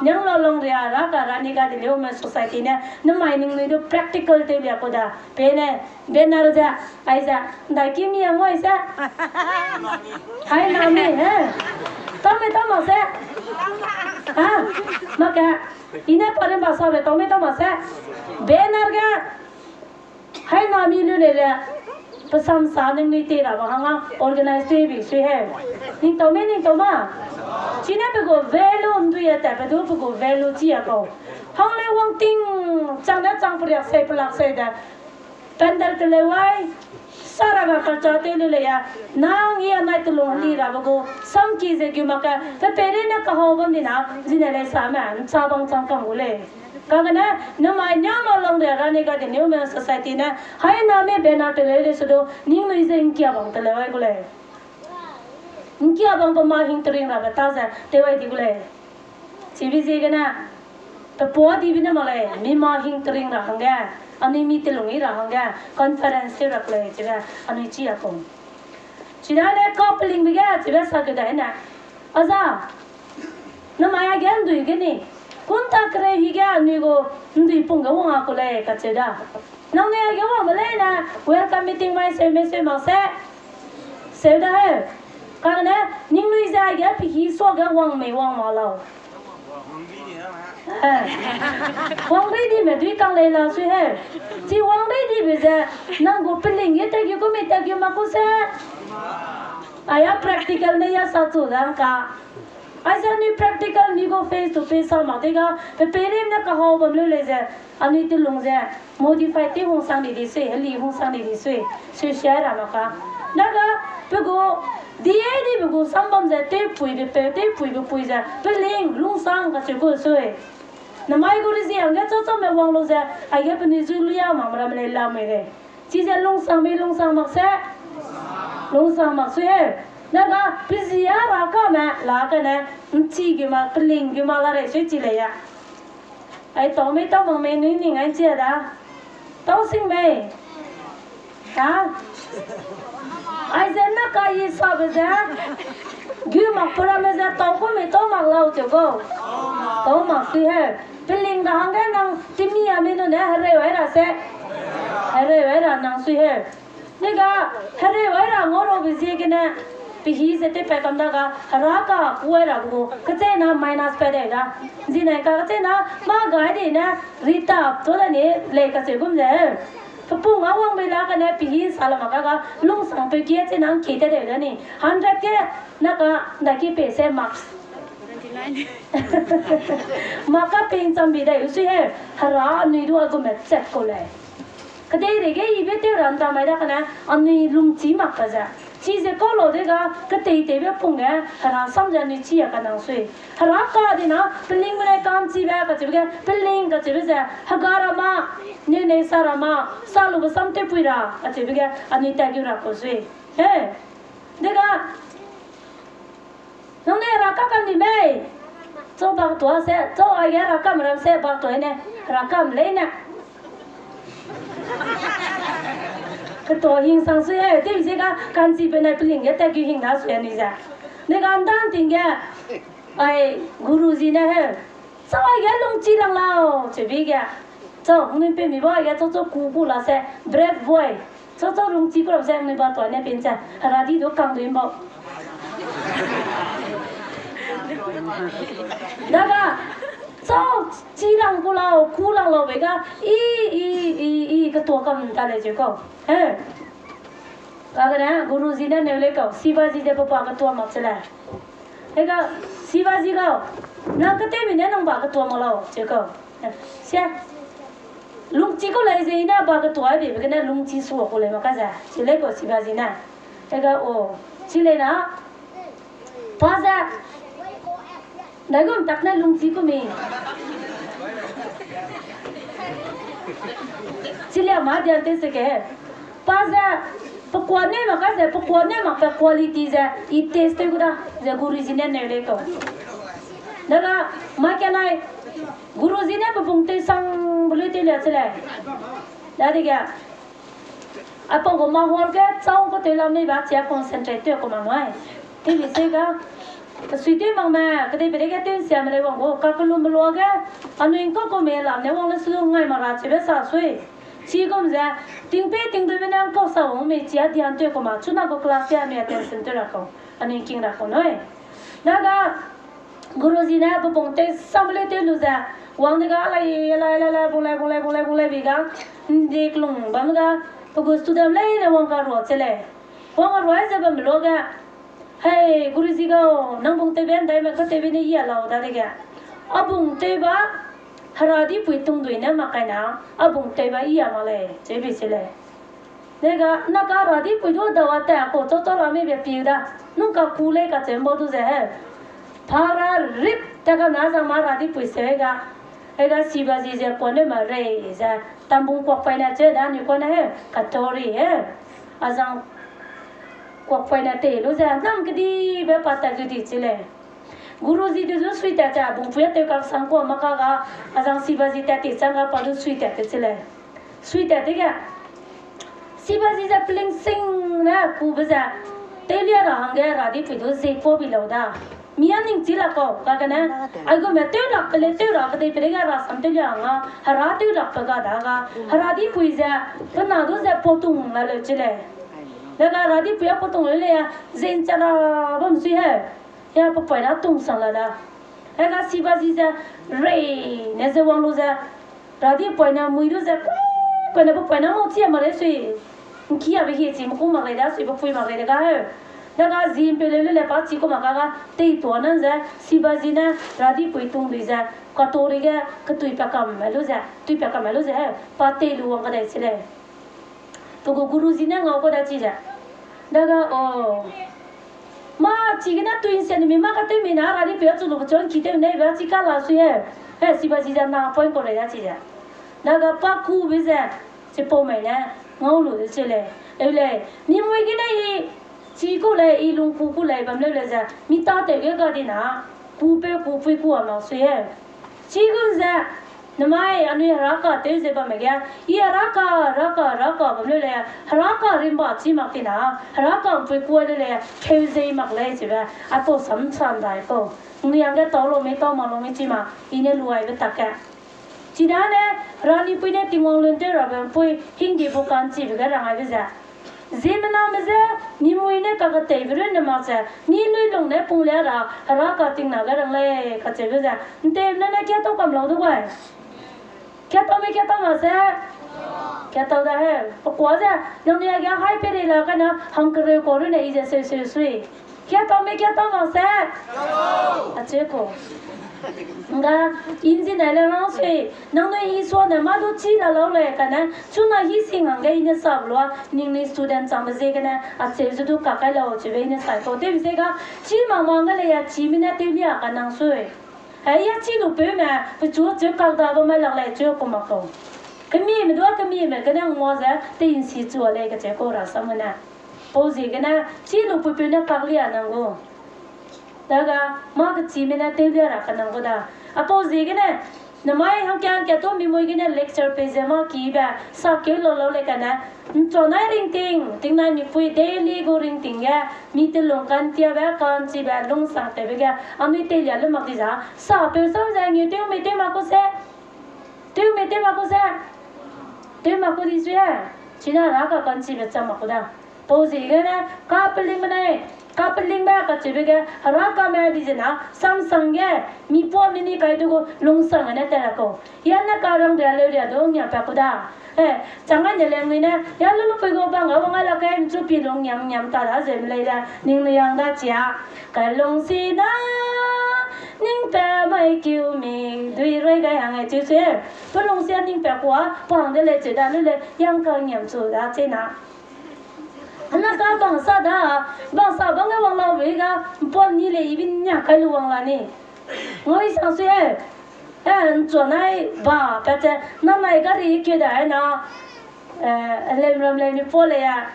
Niang la long ria ra ka ra ni ga de leu me society ne, ne mai ning nui du practical teu lia ku da. Pe ne, banner ze, ai ze, ndai ki mi ang oi se. Hai na mi, he. Tau mei tau mak se. Ha, mak ka. I ne pa ren ba sa be tau mei tau mak se. Banner ge, hai na mi lu le le, pe sam sa ning nui te ra ba hanga organize teu bi sui he. Ning tau mei ning tau ma. Chi ne pe gu value ndui a ta pe du pe gu value chi a kau. Hang le wang ting, chang ne chang periak sei pelak sei de. Pandal te le wai, sara ga karcha teu lu le ya. Nang i a nai telung li ra ba gu, sam ki ze gu mak ka, pe pe ri ne ka hau bam di na, zi ne le sa me, ncha bang chang kam gu le. Kagene, namai niang la lang de ra ni ga de new men society ne, hai na mi banner te le le su du, ning nui ze ngkia bang te le wai gu lei. Ngkia bang pe ma hing tering ra be ta ze, te wai di gu lei. Chibi ziegene, pe pua di bi ne mak lei, mi ma hing tering ra hangge, anui mi telung i ra hangge, conference te ra ku lei, chibe, anui chi a kong. Chidane ka peling bi ge, chibe sa ke da ne. Aza, namai a ge ndui ge ni. Kunta kere hi ge anui gu ndui pung ge wang a ku lei kacheu da. Nang ne a ge wang be lei ne welcome meeting mai seu me seu mak se. Seu da he. Kane, ningnui ze a ge pe hi sua ge wang mei wang ma lau. Eh. Wang rei di me dui kang lei la sui he. Chi wang rei di be ze, nang gu peling ge tagi gu mi tagi ma ku se. Aya practical ne ya sa chu dang ka. Aize anui practical ni gu face to face sa mak de ga, pe perim ne kahau bam lu lei ze, anui telung ze, modify te hung sang di di sui, heli hung sang di di sui, sui sia ra mak ka. Daga, pe gu, di e di pe gu sam bam ze, te pui be pe, te pui be pui ze, peling, lungsang kacheu gu sui. Namai gu rezi hangge chau chau me wang lu ze, aige penui zu lu ya mak ram lei la mei lei. Chize lungsang mi lungsang mak se. Lungsang mak sui he. Daga pezia ra kame, la kane, nchi gi ma, peling gi ma la rei sui chi lei ya. Ai tau mei tau mak mei nui ning ai chi da. Tau sing mei. Ha? Aize na ka i sa be ze. Gu mak pura me ze tau ku mei tau mak lau che gu. Tau mak sui he. Peling ra hangge nang timi a mi nu ne hereu ai ra se. Hereu ai ra nang sui he. Dega, hereu ai ra ngau ra be ziegene, pehi ze tew pat kam daga, hera ka ku ai ra gu, kecheîna minus pat dei da. Zinai ka kecheîna, mâ gai di ne, ritap tu da ni, lei kacheu gum ze. Pepung a wang bei la kane, pehi sa la mak ka ga, lungsangpeu kie cheîna ngkie tat dei da ni. Hundred ge, na ka, ndaki pe se marks. Mark ka ping cham bi dai u sui he, hera anui du a gume chat kau lei. Kedeirei ge ibe tew ra nda mai da kane, anui lungchi mak ka ze. Chize kau lau dega, keteiteibe pung ge, hera sam ze anui chi a kanang sui. Hera ka dina, peling benai ka'nchibe kacheube ge, peling kacheube ze, hega ra ma, neu nei sa ra ma, sa lube sam tewpui ra kacheube ge, anui tat gu ra kau sui. He, dega, nang ne hera kakam di mei? Chau bak tua se, chau aige hera kam ram se bak tua ne, hera kam lei ne. Ketua hing sang sui e, tew ze ga ka'nchibe nai peling ge tat gu hing da sui anui ze. Ne ga ndan ting ge, ai, guruji ne he, "Chau, aige lungchi lang lau," chebi ge. Chau, nui pe mi ba ge, chau, chau, ku, ku la se, brave boy. Chau, chau, lungchi ku la se, nui ba tua ne pin se, hera di du kang du imbau. Daga, chau, chi lang ku lau, ku lang lau be ga, i, i, i, i, ketua kam ta le je kau. He. Kagene, guruji ne neu lei kau, Shivaji ze pe pa ketua mak che le. Hega, Shivaji gau, nang ketewmi ne nang ba ketua mak lau, che kau. Sia, lungchi kau lei ze i ne ba ketua ai be, be gene lungchi sua kau lei mak ka ze. Chi lei kau Shivaji ne. Hega, o, chi lei na. Pa ze, Daigum tak ne lungchi ku mi. Chilia ma dian te se ke. Pa ze, pe kua ne mak ka ze, pe kua ne mak pe quality ze, i test te gu da, ze guruji ne neu lei kau. Daga, ma ke nai, guruji ne pe pung tew sang be lui tew lia che lei. Dadege, aipau gu mahal ge chau ketew lam mei ba chia concentrate tew ku mak nui. Tewmi se ga, sui tew mak me, kedei pede ge tew nsia me lei wang gu, kakelum be luage, anui ngkau kau me lam ne wang le su ngai mak ra chibe sa sui. Chigum ze, tingpei tingduibe ne ngkau sa wang mei chia dian tew ku mak, chuna gu class ge anui attention tew ra kau, anui king ra kau nui. Daga, guruji ne pe pung tew sam le tew lu ze, wang de ga lai, lai, lai, lai, bung lai, bung lai, bung lai, bung lai bi ga, ndi kelung bam ga, pe gu student leine wang karua che lei. Wang karua ze bam luage, hei, guruji gau, nang pung tewbe ndaime ketewbe ne i a lau dadege. A pung tew ba, hera dipui tungdui ne mak kai na, a pung tew ba i a mak lei, chebi che lei. Dega, na ka hera dipui du dawa ta kau chau chau ra mei be piu da, nung ka ku lei kacheu mbau du ze he. Pa ra rip ta ga na zang ma hera dipui se ga. Hega Shivaji ze kuane ma rei ze, tambung kuak paine che da ni kuane he, katori he. Azang kuak paine te lu ze, nam kedibe pa ta gu di chi lei. Guruji de zu sui tat ze, bungpui a tew kak sang kua mak ka ga, azang Shivaji tat ti chang ga pa du sui tat te chi lei. Sui tat dege, Shivaji ze pelingsing ne kube ze, tewlia ra hangge hera dipui du ze pau bi lau da. Mi a ning chi la kau, kagene, aigume tew lak pe le tew ra kedei pede ga rasam tewlia hang a, hera tew lak pe ga da ga, hera dipui ze, pe na du ze pautung la leu chi lei. Dega hera dipui a pautung leu lei, ze ncha ra bam sui he. Ya pe poina tung sang la da. Hega Shivaji ze rei ne ze wang lu ze, hera dipuine mui du ze, kuine pe poina mau chi mak lei sui. Nki a be hie chi me ku mak lei da sui, pe pui mak lei de ga heu. Dega zim pe leu le le pa chi ku mak ka ga, tei tua nan ze, Shivaji ne hera dipui tungdui ze, katori ge ketui pa kam me lu ze, tui pa kam me lu ze heu, pa tei lu wang kadai chi lei. Pe gu guruji ne ngau kau da chi ze. Dega o. Ma chigene tui nsia ni mi ma katewmi na hera dipui a chu lu kechu ngki tew nei be chi ka la sui he. He Shivaji ze na point kau lei da chi ze. Dega pa kube ze. Chipau mei ne ngau lu de chi lei. Eu lei. Nimui gene i chi ku lei, i lung ku ku lei bam leu lei ze. Mi tatew ge ga di na. Kupeu kupui ku a mak sui he. Chigum ze, namai anui heraka tew ze bamme ge, i heraka, heraka, heraka bam leu lei, heraka rimba chi mak tina, heraka mpui kuai leu lei, keu zei mak lei chibe, aipau sam sam dai kau. Nui hangge tau lau mei, tau mak lau mei chi ma, i ne luaibe tak ge. Chidane, Ranipui ne Tingwang lun tew rabe mpui, hingdi bu ka'nchibe ge rang aibe ze. Ziemmename je, nimui ne kaketeibe runne mak ze, ni luilung ne punglia ra, heraka tingna ge rang lei, kacheube ze. Nteumene ne kiatau kam lau du gai. Kiatau me kiatau mak se. Kiatau da he. Pekua ze, nangnui age hai peirei la kane, hangkereu kau runne i ze seu seu sui. Kiatau me kiatau mak se. Acheu kau. Nga, engineer le rang sui, nangnui Isua ne mâ du chî la lau lei kane, chuna hi sing hangge i ne sap lua, ningnui student changbe ziegene, acheu ze du kakai lau chibe i ne sai kau. Tewbe ze ga, chî mak mak hangge lei a chîme ne tewlia kanang sui. Hei a chî lu peume, pechu cheu kak da bam mai lak lei cheu ku mak kau. Kemime du a kemime gene ngua ze, tei nsi chua lei kacheu kau rasam gene. Pau ziegene, chî lu peupeu ne kaklia nang gu. Daga, mâ kechîme ne tewlia ra kanang gu da. Apau ziegene, Namai hangke hangke tu mi mui gene lecture pei ze ma kibe, sa keu lau lau le kane. Nchonai ringting, tingnai mipui daily gu ringting ge, mi telung kantiabe, kanchibe, lungsang tewbe ge, anui teilia lu mak di za, sa peu sau ze ngi tew mi tew ma ku se. Tew mi tew ma ku se. Tew ma ku di sui e. China ra ka kanchibe cham ma ku da. Pau ziegene, kapelingbe ne, kapelingbe kacheube ge, Hera kame di zena, samsang ge, mi puâ mi ni kai du gu, lungsang gene te ra kau. Hia ne karang ria leu ria du ngiam pa ku da. Eh, chang ai ne leng nui ne, ya lu lu pui gu bang a wang ai la kai, nchu pi lung ngiam ngiam ta da ze mi lei le, ning nui yang da chia. Kai lungsina, ning pa mai kiu mi, dui rei gai hang e chiu se. Pe lungsia ning pa kua, pang de lei cheu da lu le, yang ka ngiam chu da chena. Ana ka bang sa da, bang sa bang e wang lau be ga, mpom ni le ibi nia kai lu wang la ni. Ngau i sang sui e, e, nchuanai ba, pa che, na nai gari keu da e na, e, lem ram lei mi po lei a,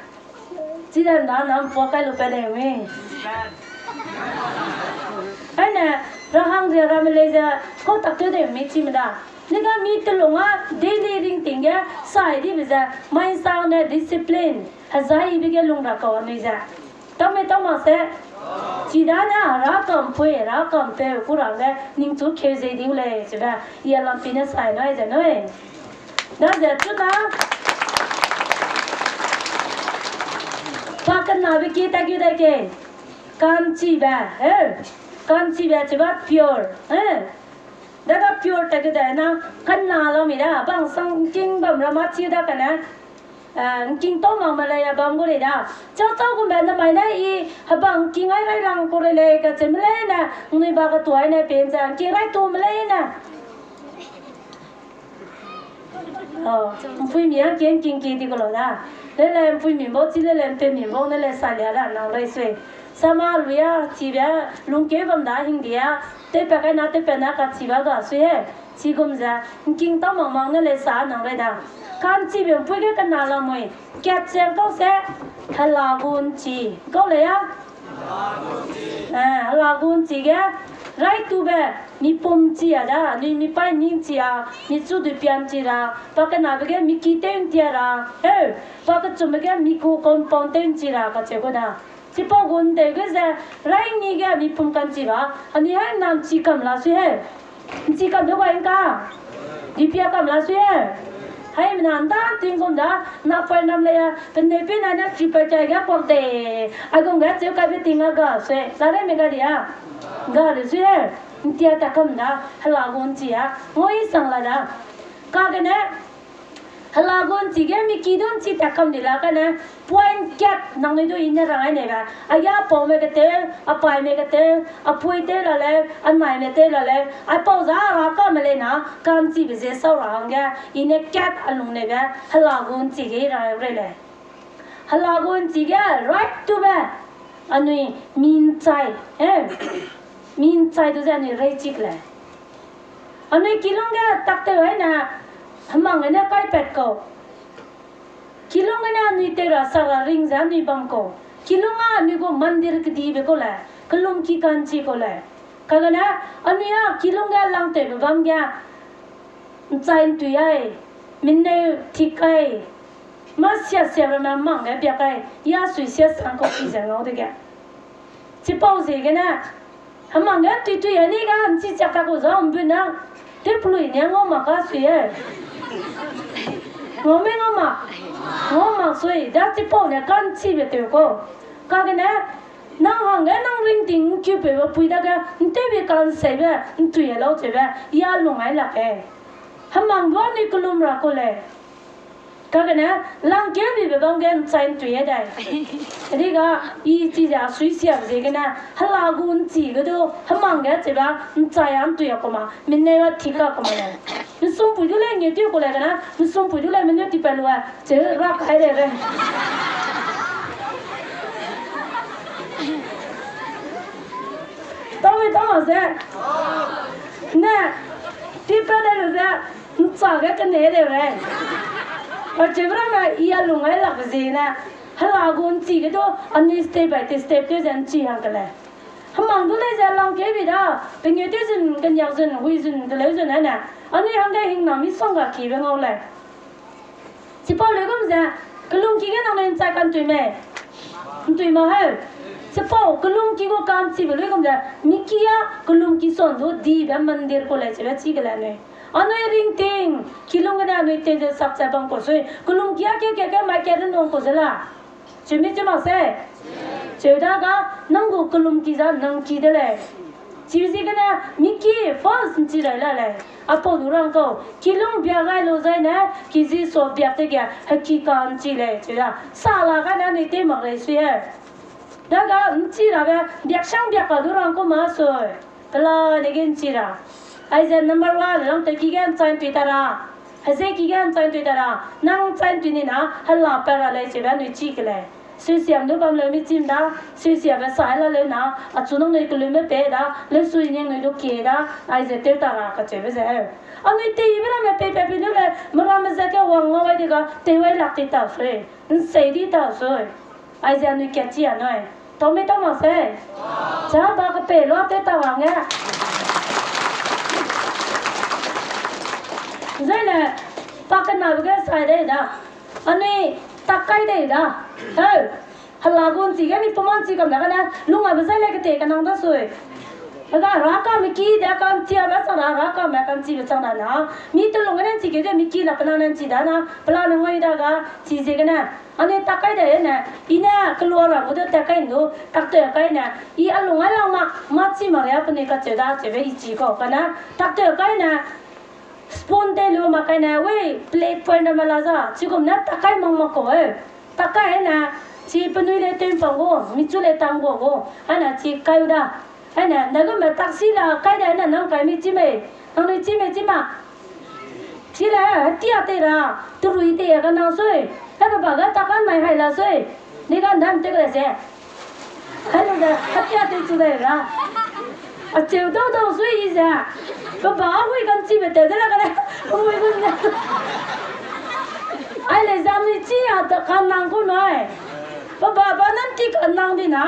chi da na, na mpo kai lu pa lei mi. Aine, ra hang ria ramme lei ze, kau tak tew de mi chi me da. Lega mi telung a, daily ringting ge, sai dibe ze, mai sang ne discipline, hezai ibe ge lung ra kau anui ze. Tau me tau mak se, chidane Hera kampui, Hera kampeu, ku ra ge, ningchu keu ze diu lei, chebe, i a lampi ne sai nui ze nui. Daze chuna, pa kenabe ki ta gu dai ke, kanchibe, eh, kanchibe chebe pure, eh. Dage pure ta gu dai na, kena lau mi da, bang sang king bam ra ma chi da kane, eh, king tau mak me lei a bam gu lei da. Chau chau gu me namai ne i, hebang king ai rai lang ku lei lei kache me lei ne, nui ba ketuai ne pen ze, king rai tu me lei ne. Oh, mpuimi a king king ki di ku lau da. Lele mpuimi bau chi lele mpeumi bau ne le sa lia da nang rei sui. Sama luia, chibe, lungkeu bam da hingdia, tewpa kai na tewpa na kachibe ga sui he. Chigum ze, ngking tau mak mak ne lei sa nang rei da. Kanchibe mpui ge kena lamui, kat ze kau se, hela gu nchi. Kau lei a? Eh, hela gu nchi ge, rai tube, mi pum chi a da, anui mi pai ning chi a, mi chu du pian chi ra, pa kenabe ge mi ki tew ntia ra, heu, pa kechumbe ge mi ku compound tew nchi ra kacheu gu da. Chipau gu ndeu ge ze, rai ngi ge mi pum kanchi ba, anui hai na nchi kam la sui he. Nchi kam du gai ngka. Dipia kam la sui he. Haimena nda tingkum da, napai nam lei a, peneu pe na ne triple chai ge kuak de. Aigum ge cheu kaibe ting a ga sui. La rei me ga di a. Ga de sui he. Ntia ta kam da, hela gu nchi a. Ngui sang la da. Kagene, hela gu nchi ge mi ki du nchi ta kam di la kane, point kat nangnui du i ne rang ai nei ba. Aya paume ketew, apaime ketew, apui tew la leu, anaime tew la leu, aipau za ra kame lei na, kanchibe ze sau ra hangge, i ne kat a lung nei be, hela gu nchi ge i ra rei lei. Hela gu nchi ge right tube, anui minchai, eh, minchai du ze anui reichik lei. Anui kilung ge tak tew ai ne, hemang gene kaipat kau. Kilung gene anui tew ra sa ra ring ze anui bam kau. Kilung a anui gu mandir kedibe kau lei, kelum ki kanchi kau lei. Kagene, anui a kilung ge langtewbe bam ge, nchai ntui ai, mineu thik ai, mâ sia sia ramme mang ge biak ai, ya sui sia sang kau ki ze ngau dege. Chipau ziegene, hemang ge tui tui ai ni ga nchi chiak ta kau za mbuna, tew pelui ne ngau mak ka sui e. Ngau me ngau mak? Ngau mak sui, da chipau ne kanchibe tew kau. Kagene, nang hangge nang ringting nkiupeube pui dage, ntewbe kanseibe, ntui e lau cheube, ya lung ai lak e. Hemang du anui kelum ra kau lei. Kagene, langkeubibe bam ge nchai ntui e dai. Riga, i chi ze a sui siabe ziegene, hela gu nchi ge du, hemang ge chebe, nchai a ntui a kau ma, mineu a thik a kau ma lei. Nsumpui du lei nge tui kau lei gene, nsumpui du lei mineu tipat lu e, cheu ra kai lei re. Tau mi tau mak ze. Ne, tipat lei lu ze, ncha ge kene lei re. Acheube ramme i a lung ai lak ziegene, hela gu nchi ge du, anui step by step tew ze nchi hang ke lei. Hemang du lei ze langkeu bi da, pengeu tew zun, keniak zun, hui zun, deleu zun ane. Anui hangge hingna misongga kibe ngau lei. Chipau leu gum ze, kelumki ge nangnui nchai kantui mei. Ntui ma heu. Chipau kelumki gu ka'nchibe lui gum ze, miki a kelumki son du dibe mandir ku lei chibe chi ke lei anui. Anui ringting, kilung gene anui tew ze sak ze bam ku sui. Kelumki a keu keu keu mai ke renung ku ze la. Cheu mi cheu mak se. Cheu da ga, nang gu kelumki za nang ki de lei. Chibe ziegene, miki first nchi rai la lei. Apau du rang kau, kilung biak gai lu zaine, kizi so biak dege, heki ka'nchi lei, cheu da. Sa la gane anui tew mak lei sui e. Daga nchi rabe, biaksang biak ka du rang ku ma sui. Pela dege nchi ra. Aize number one, nang tewki ge nchai ntui ta ra. Hezeki ge nchai ntui ta ra. Nang nchai ntui ni na, hela pat ra lei chibe anui chi ke lei. Suisiam du bam leu mi chim da, suisiabe sa hela leu na, achu nangnui kelumbe pei da, leu sui ningnui du kie da, aize tew ta ra kacheube ze heu. Anui teibe ramme pei pe pi lu lei, meramme ze ke wang ngau ai de ga, tew ai lak ti ta sui. Nsei di ta sui. Aize anui kat chi anui. Tau mei tau mak se. Cha ba kepei lua tew ta wang e. Zaine, pa kenabe ge sai dei da. Anui tak kai dei da. Heu. Hela gu nchi ge mi peman chi kam da gane, lung abe zai lei kete kanang da sui. Hega rakame ki de ka'nchiabe sa ra, rakame ka'nchibe chang da na. Mi telung gene nchi keu de mi ki la pela ne nchi da na, pela ne ngai da ga, chi ziegene. Anui tak kai de ne, i ne kelua ra gu de tak kai ndu, tak tew kai ne, i a lung ai lang mak, mâ chi mak ria penui kacheu da, cheube i chi kau kane, tak tew kai ne, spoon tei lu mak kai ne, wei, plate point ramme la za, chigum ne tak kai mang mak kau e. Tak kai ne, chi penui lei tew mpang gu, michu lei tang gu gu, ane chi kai u da. Ane, ndagume taxi la kai de ne nang kai mi chi mei, nangnui chi mei chi ma. Chi le, hetia tei ra, terui tei ga nang sui, he pe ba ga tak kan mai hai la sui, ni ga ndam tew le ze. Hello ze, hetia tei chu dai ra. Acheu dau dau sui i ze. Pe ba hui ka'nchibe tew de la kane. Hui gun ze. Ai le ze anui chi a ta kanang ku nai. Pe ba ba nan ti kanang di na.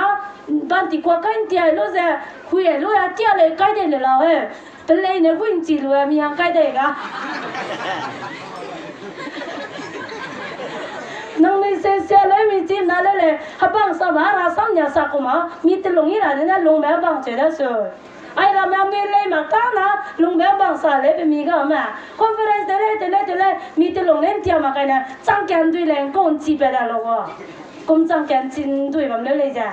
Ban ti kua kai nti ai lu ze. Hui ai lu a tia le kai de le lau he. Pe leine hui nchi lu a mi hang kai dai ga. Nangnui se sia lei mi chim na le lei, hebang sa ba ra sam nia sa ku ma, mi telung i ra de ne lungbe hebang cheu da sui. Ai ramme anui lei mak ta na, lungbe hebang sa lei pe mi ga me. Conference de lei, de lei, de lei, mi telung lei ntia mak kai ne, chang kia ndui lei, ngkau nchi pe da lu ga. Kum chang kia nchi ndui bam leu lei ze.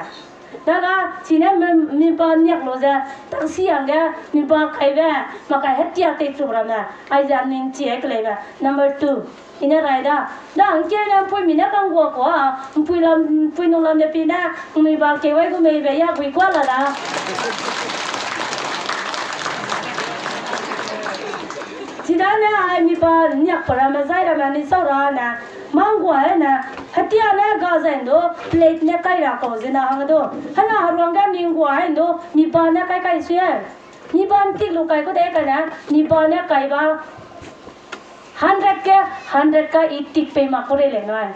Daga, chine mi, mi ba niak lu ze, taxi hangge, mi ba kaibe, makai hetia tei chu ramme, aize ning chi ai keleibe. Number two, i ne rai da. Da, ngkeu ne mpui mi ne kang gua kua, mpui lam, mpui nung lam de pi ne, mi ba keu ai gu meibe ya gui kua la da. Chidane ai mi ba niak pe ramme zai ramme ni sau ra ne, mang gua ai ne, hetia ne ga zai ndu, plate ne kai ra kau zina hang du. Hena heruang ge ning gua ai ndu, mi ba ne kai kai sui ai. Mi ba ntik lu kai ku de kai ne, mi ba ne kai ba. Hundred ke, hundred ka i tik pei mak ku rei lei nai.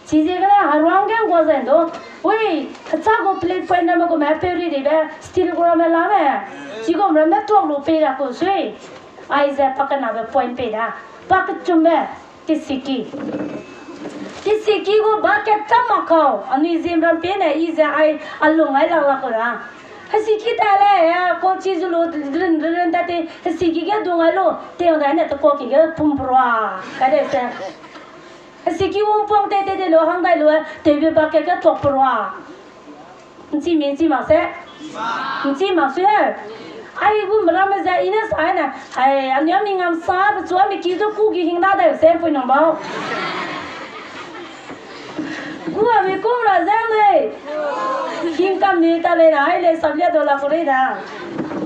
Chiziegene heruang ge ngua zai ndu. Ui, hecha gu plate point ramme gu me peu ri dibe, steel gu ramme la me. Chigum ramme tuak lu pei ra ku sui. Aize pakenabe point pei da. Pakechumbe, tisiki. Tisiki gu bucket cham mak kau. Anui zim ram pie ne i ze ai alung ai lak lak ku da. Hesiki ta le, ya, kochi zu lu, rin, rin, rin, ta te, hesiki ge dung ai lu, te yong dai ne, te koki ge pum perua, ka de se. Hesiki wungpuang te, te, te lu, hang dai lu, te be bucket ge tuak perua. Nchi mi, nchi mak se? Nchi mak sui he. Ai, gu meramme ze, i ne sa ne, ai, anui a mi ngam sa, pechu a mi ki zu ku gi hing da dai se, pui nung bau. Gu a mi kum ra zang lei. Hing kam ni ta lei na, ai lei sablia do la ku rei da.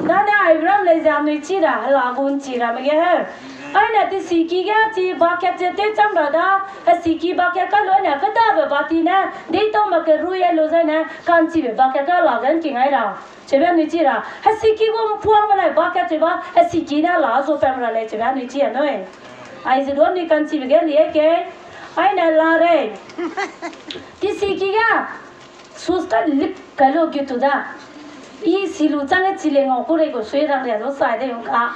Dane ai bram lei ze anui chi ra, hela gun chi ra me ge he. Ai ne tisiki ge chi bucket ze tew cham ra da, hesiki bucket ka lu ne, kedabe bati ne, deitau mak ke rui e lu zai ne, ka'nchibe bucket ka la ge nking ai ra. Chebe anui chi ra, hesiki gu mpuang me lai bucket cheba, hesiki ne la zu pem ra lei chebe anui chi anui. Aize du anui ka'nchibe ge lie ke, ai ne la rei. Tisiki ge, sus ka lik kai lu gitu da. I si lu chang e chi le ngau ku rei gu sui rang ria du sai de yung ka.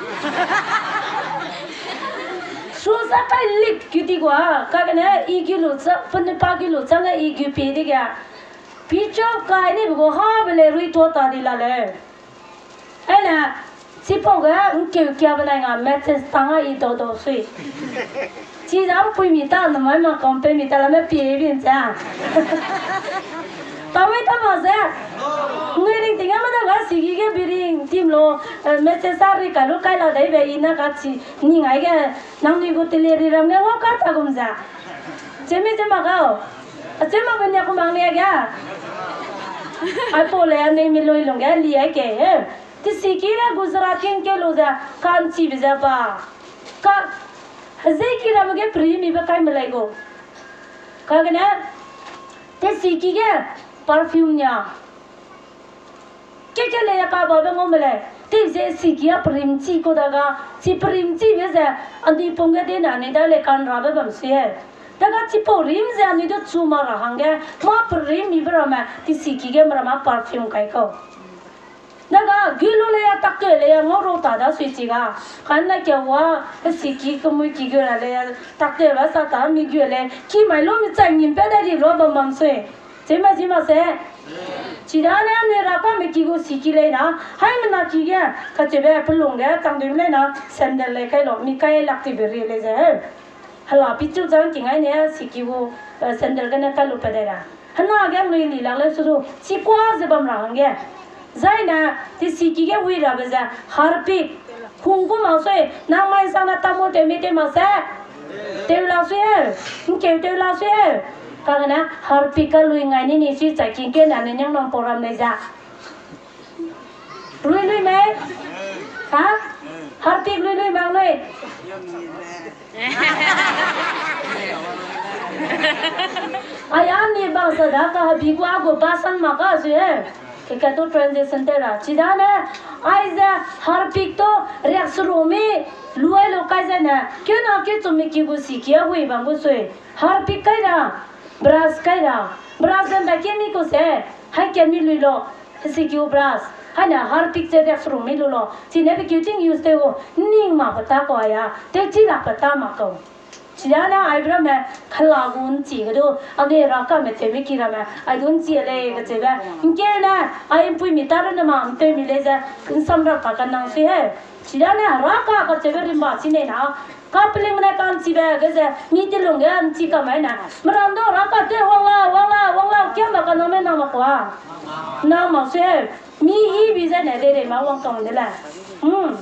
Su sa kai lik ki di gua, kagene i ki lu cha, puni pa ki lu chang e i gu pi di ga. Pi chau kai ni bu gu ha be le rui tua ta di la le. Ene, chipau ge, nkeu kia benai nga, message tang a i dau dau sui. Chi za mpui mi ta, namai ma kampeu mi ta, la me pie bin cha. Tawei ta ma ze. Ngui ring ting a ma da ga sigi ge biring, tim lo, eh, message a ri ka lu kai la dai be i na ka chi, ni ngai ge, nang ni gu tele ri ram ge ngau ka ta gum za. Chemi chema gau. Acheu mak be nia ku mang lia ga. Ai pau le anui mi lui lung ge li ai ke he. Tisiki le Gujarat king ke lu ze kan chi be ze ba. Ka, hezei ki ramme ge pri mi be kai me lei gu. Kagene, tisiki ge perfume nia. Ke ke le ya ka ba be ngau me lei. Te ze siki a perim chi ku da ga, chi perim chi be ze, anui pung ge de na anui da le kan ra be bam si he. Da ga chipau rim ze anui du chu ma ra hangge, ma perim mi be ramme, tisiki ge me ramme perfume kai kau. Da ga, gu lu le ya tak te le ya ngau ro ta da sui chi ga. Kan na kia wa, siki kemui ki gu ra le ya tak te ba sa ta mi gu le, ki mai lu mi chai ngim pe da di ro bam bam sui. Chima chima se. Chidane anui rakame ki gu siki lei na, haimena ki ge, kacheube pelung ge, chang dui lei na, sandal lei kai lo, mi kai lak ti be ri lei ze. Hela pichu chang ki ngai ne, siki gu, eh, sandal gene kai lu pe de ra. Hena ge lui li lak leu su du, chi kua ze bam ra hangge. Zai ne, tisiki ge wi ra be ze, Harpic. Hung gu mak sui, nang mai sang na tamu tew mi tew mak se. Tew la sui he, nkeu tew la sui he. Kagene, Harpic ka lui ngai ni ni sui chai king ke na ne nyang nang pau ram lei za. Lui lui mei? Ha? Harpic lui lui mang lui. Ai a ni bang sa da ka habi gu a gu ba sang ma ka sui he. Ke ka tu transition te ra. Chidane, ai ze Harpic tu riak suru mi luai lu kai ze ne. Keu na keu chu mi ki gu siki a hui bam gu sui. Harpic kai ra. Brush kai ra. Brush zen da ke mi ku se. Hai ke mi lui lo. Siki gu brush. Hai ne Harpic ze riak suru mi lu lo. Chine pe kiu ting use te gu. Ning ma pe ta kau ya. Te chi la pe ta ma kau. Chidane ai be ramme kela gu nchi ge du, anui rakame tew mi ki ramme, ai du nchi lei kacheube. Nkeu ne, ai mpui mi ta ru ne ma ntew mi lei ze, nsam ra pa ka nang sui he. Chidane raka kacheube rimba chi nei na, kapeling ne ka nchibe ge ze, mi telung ge nchi ka mai ne. Meram du raka te wang la, wang la, wang la, kiam ba ka nang me nang ma kua. Nang ma sui he, mi i bi ze ne de de ma wang kang de le. Hmm.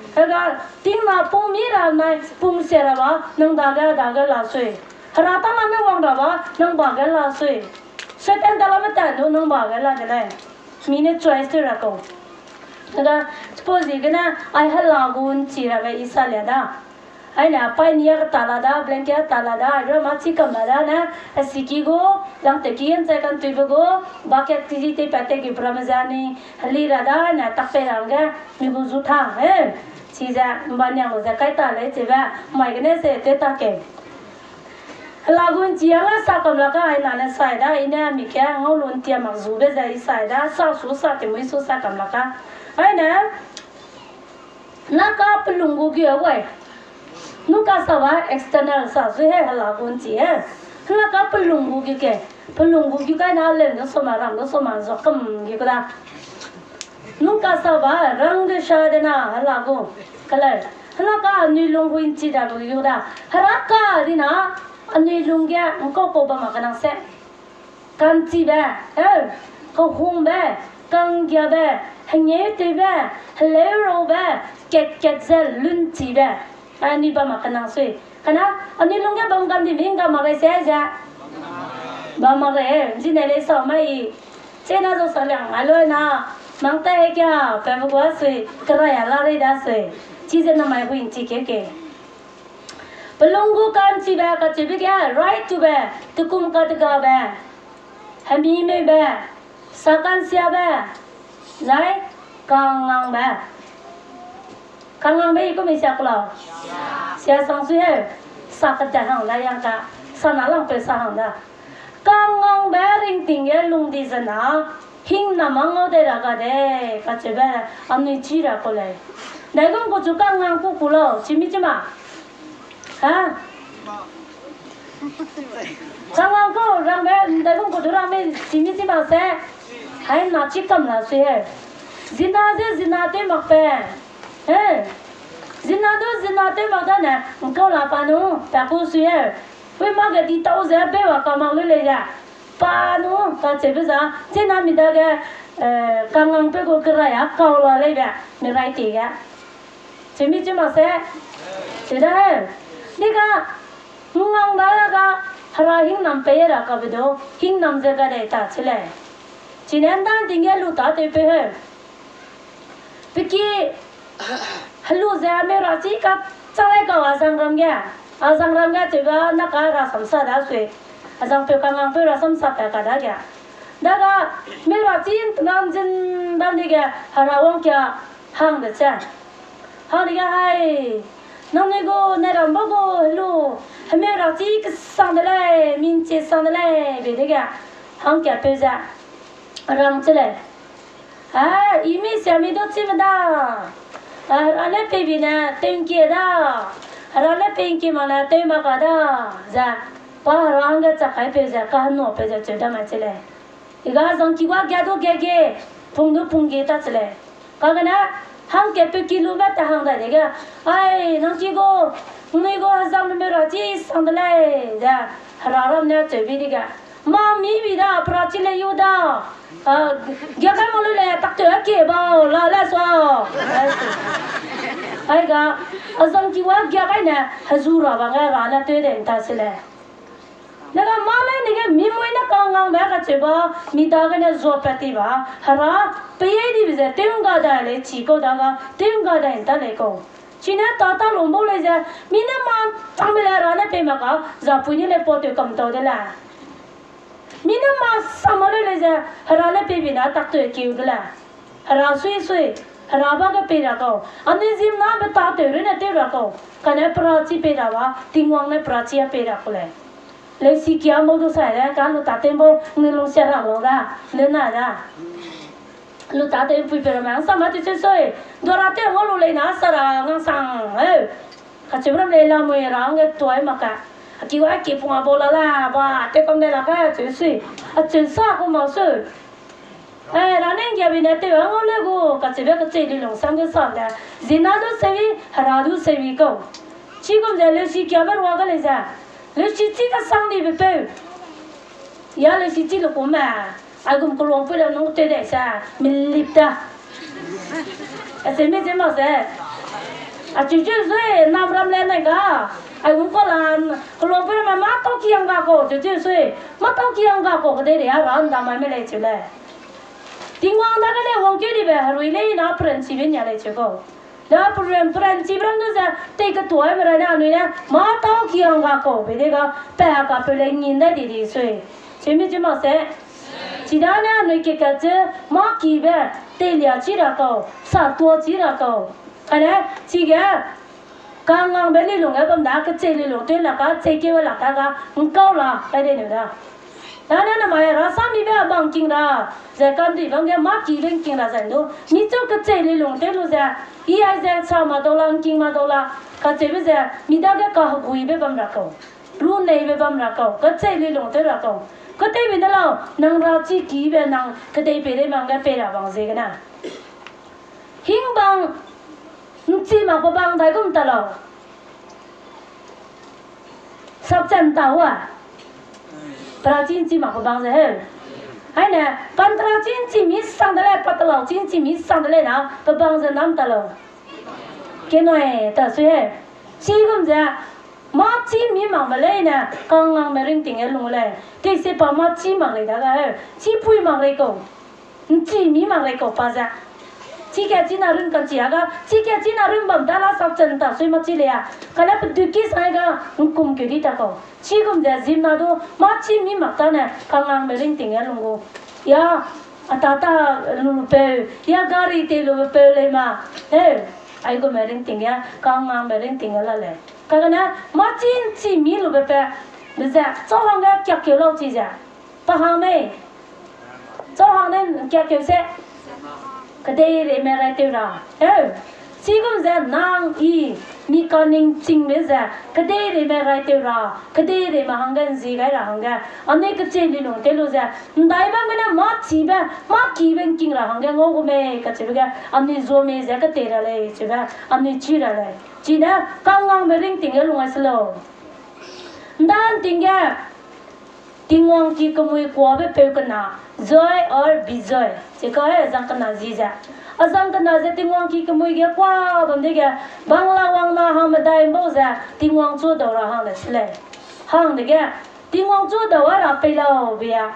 Hega, ting na pung mi ra nai, pung se ra ba, nang dage, dage la sui. Hera ta la me wang ra ba, nang ba ge la sui. Satan ta la me tan du, nang ba ge la de lei. Mi ne choice te ra kau. Hega, suppose gene, ai hela gu nchi ra be i sa lia da. Ai ne, pai ni a ta la da, blanket ta la da, ai ra ma chi kam la da ne, a siki gu, lang te ki en chai kan tui be gu, bucket ti ti te pa te ki pra me za ni, heli ra da ne, tak pe ra ge, mi gu zu ta, he. Chize, mba niang lu ze kai ta lei chibe, mai gene se te ta ke. Hela gu nchi a la sa kam la ka, ai na ne sai da, i ne mi ke, ngau lu ntia mak zu be ze i sai da, sa su sa te mui su sa kam la ka. Ai ne, na ka pelung gu gu a wai. Nu ka sa ba external sa sui he hela gu nchi he. Hela ka pelung gu gu ke. Pelung gu gu kai na leu nu so ma ram nu so ma zo kam gu ku da. Nu ka sa ba rang de sha de na hela gu. Color. Hela ka anui lung gu nchi da gu gu da. Hera ka di na anui lung ge nkau kau ba ma ka nang se. Ka'nchibe, eu, kahungbe, ka'nggiabe, hengeutewbe, heleuraube, kat-kat ze lunchibe. Anui bam mak kenang sui. Kane, anui lungge bam gam di mi ngga mak rei se ze. Bam mak rei, zi ne lei sau mai i. Chena zo sau liang, a loi na, mang tai he kia, pe bu gua sui, kerai a la rei da sui. Chize namai hui nchi keu ke. Pelung gu ka'nchibe kacheube ge, right to be, tekum kategabe, hemi meibe, sa ka'nsiabe, zai kangangbe. Kangangbe i ku mei sia ku lau? Sia sang sui heu, sa keda hang da yang ka, sa na lang pe sa hang da. Kangangbe ringting ge lung di zena, Hing na mang ngau de ra ga de, kacheube, anui chi ra ku lei. Ndaigum ku chu kangang ku ku lau, chi mi chi ma. Ha? Kangang ku rangbe, ndaigum ku du rangbe, chi mi chi ma se. Hai na chi kam la sui he. Zina ze zina tew mak pe. He. Zina du zina tew mak da ne, nkau la pa nu, pa ku sui he. Hui ma ge di tau ze, be wa ka mak lu lei ze. Pa nu, kacheube za, china mi dage, eh, kangang pe gu kerai a kau la leibe, mi rai ti ge. Chimi chi ma se, chi da he. Ni ga, ngang da ga, hera hingnam pei ra kabe du, hingnam ze ga dei ta chi lei. Chine ndan ting ge lu ta tew pe he. Pe ki, helu ze meu ra chi ka, chalai kau azang ram ge. Azang ram ge cheube na ka rasam sa da sui. Azang peu kangang peu rasam sa pe ka dage. Daga, meu ra chi ram zin bam dege, hera wangkia hang de che. Hang dege hai, nangnui gu, ne ram ba gu, helu, hemeu ra chi kesang de lei, minchi sang de lei, be dege. Hangkia peu ze, rang che lei. A, i mi sia mi du chime da. A, hera ne peibi ne tew ngkie da. Hera ne pei ngkie mak ne tew mak ka da. Ze, pa hera hangge chak kai peu ze, ka henu peu ze cheu da mai che lei. I ga zangki wa gia du gia ge, pung du pung ge ta che lei. Kagene, hangke peu ki lume ta hang dai dege, ai, nang ki gu, nui gu hezang lume ra chi sang de lei, ze, hera ram ne cheu bi dege. Ma mi bi da, pra chi le yu da. A, gia kai ma lu le, tak tew a kie bau, la le sua. Ai ga, azangki wa gia kai ne, hezu ra bang ge ra ne tew de nta se lei. Dega mâ lei nege mi mui ne kangngangbe kacheu ba, mi dagene zuapat ti ba, hera, peiei dibe ze, tew ngga dai lei chi kau daga, tew ngga dai nta lei kau. Chine tâ tâ lung bau lei ze, mi ne mâ tangme lei hera ne pei mak ka, zapui ni lei pau tew kam tau de lei. Mi ne mâ sa ma lei lei ze, hera ne peibi na tak tew kiu de lei. Hera sui sui, hera ba ge pei ra kau. Anui zimna be tâtew runne tew ra kau. Kane perachi pei ra ba, Tingwang ne perachi a pei ra kau lei. Leusi kia mau du sai de, ka lu tâ tew bau, nui lungsia ra lau da, leu na da. Lu tâ tew pui pe ramme, hangsame tew sui sui. Duara tew ngau lu lei na, sa ra ngangsang, heu. Kacheu ram lei lamui ra hangge tuai mak ka. A ki wa ki pung a bau la la, ba, tew kam de la ka, cheu sui. Acheu sa ku mak sui. Eh, ra ne nggiabe ne tew a ngau le gu, kacheube kacheu lilung sam ge sam de. Zina du sewi, hera du sewi kau. Chigum ze leusi kiabe rua ga lei ze. Leusi chi kasang dibe peu. Ya leusi chi lu kume. Aigum keluangpui le nung tew dei se. Milip ta. Ase mi ze mak se. Acheu cheu sui, nam ram le nai ga. Aigum kau la, keluangpui ramme mâ tau kiang ga kau, cheu cheu sui. Mâ tau kiang ga kau, kedei de a ra ndamai me lei cheu lei. Tingwang dagene wangkeu dibe herui lei na peranchibe nia lei cheu kau. Da peran, peranchibe ram du ze, tei ketuaime ra ne anui ne, mâ tau kiang ga kau, pe de ga, pa kapeu lei ngin dai di di sui. Cheu mi cheu mak se. Chidane anui kekat ze, mâ kibe, teilia chi ra kau, sa tua chi ra kau. Kane, chige, kangngangbe lilung ge bam da, kechei lilung tew la ka, chei keu la ka ga, ngkau la, kai de neu da. Dane namai rasamibe a bang king ra, ze kandui bam ge mâ kibe ngking ra zai du, mi chu kechei lilung tew lu ze, i ai ze sa ma dau la, ngking ma dau la, kacheube ze, mi dage kaheguibe bam ra kau, runeibe bam ra kau, kechei lilung tew ra kau. Keteibe ne lau, nang ra chi kibe nang kedei peireime hangge pei ra bang ziegene. Hingbang, nchi mak pe bang daigum ta lau. Sapchan ta wa. Perachi nchi mak pe bang ze heu. Aine, pan perachi nchi mi sang de lei, patelau chi nchi mi sang de lei na, pe bang ze nam ta lau. Kenui ta sui he. Chigum ze, mâ chi mi makme leine, kangngangme ringting ge lung lei. Teise pa mâ chi mak rei daga heu. Chipui mak rei kau. Nchi mi mak rei kau pa ze. Chike china run kanchi a ga, chike china run bam da la sapchan ta sui mâ chi lei a. Kane peduki sai ga, ngkum keu di ta kau. Chigum ze zimna du, mâ chi mi mak tane, kangngangme ringting ge lung gu. Ya, a tata lulupeu, ya gari tei lubepeu lei ma. Heu, aigume ringting ge, kangngangme ringting ge la lei. Kagane, mâ chi nchi mi lubepe, be ze, chau hangge kiak keu lau chi ze. Pa hang mei. Chau hang ne, Kia keu se. Kedeireime raitew ra. Eu, chigum ze nang i, mi kaningchingbe ze, kedeireime raitew ra, kedeireime hangge nzi gai ra hangge, anui kechie lilung tew lu ze, ndai bam gene mâ chibe, mâ kibe ngking ra hangge ngau gu mei kacheube ge, anui zuame ze ketei ra lei, chibe, anui chi ra lei. Chine, kangngangbe ringting ge lung ai se lau. Nda nting ge, Tingwang ki kemui kuabe peu kena, joy or be joy. Chika e, azang kena ji ze. Azang kena ze Tingwang ki kemui ge kua bam dege, bangla wangna hang medai mbau ze, Tingwang chu dau ra hang le se lei. Hang dege, Tingwang chu dau a ra pei lau be a.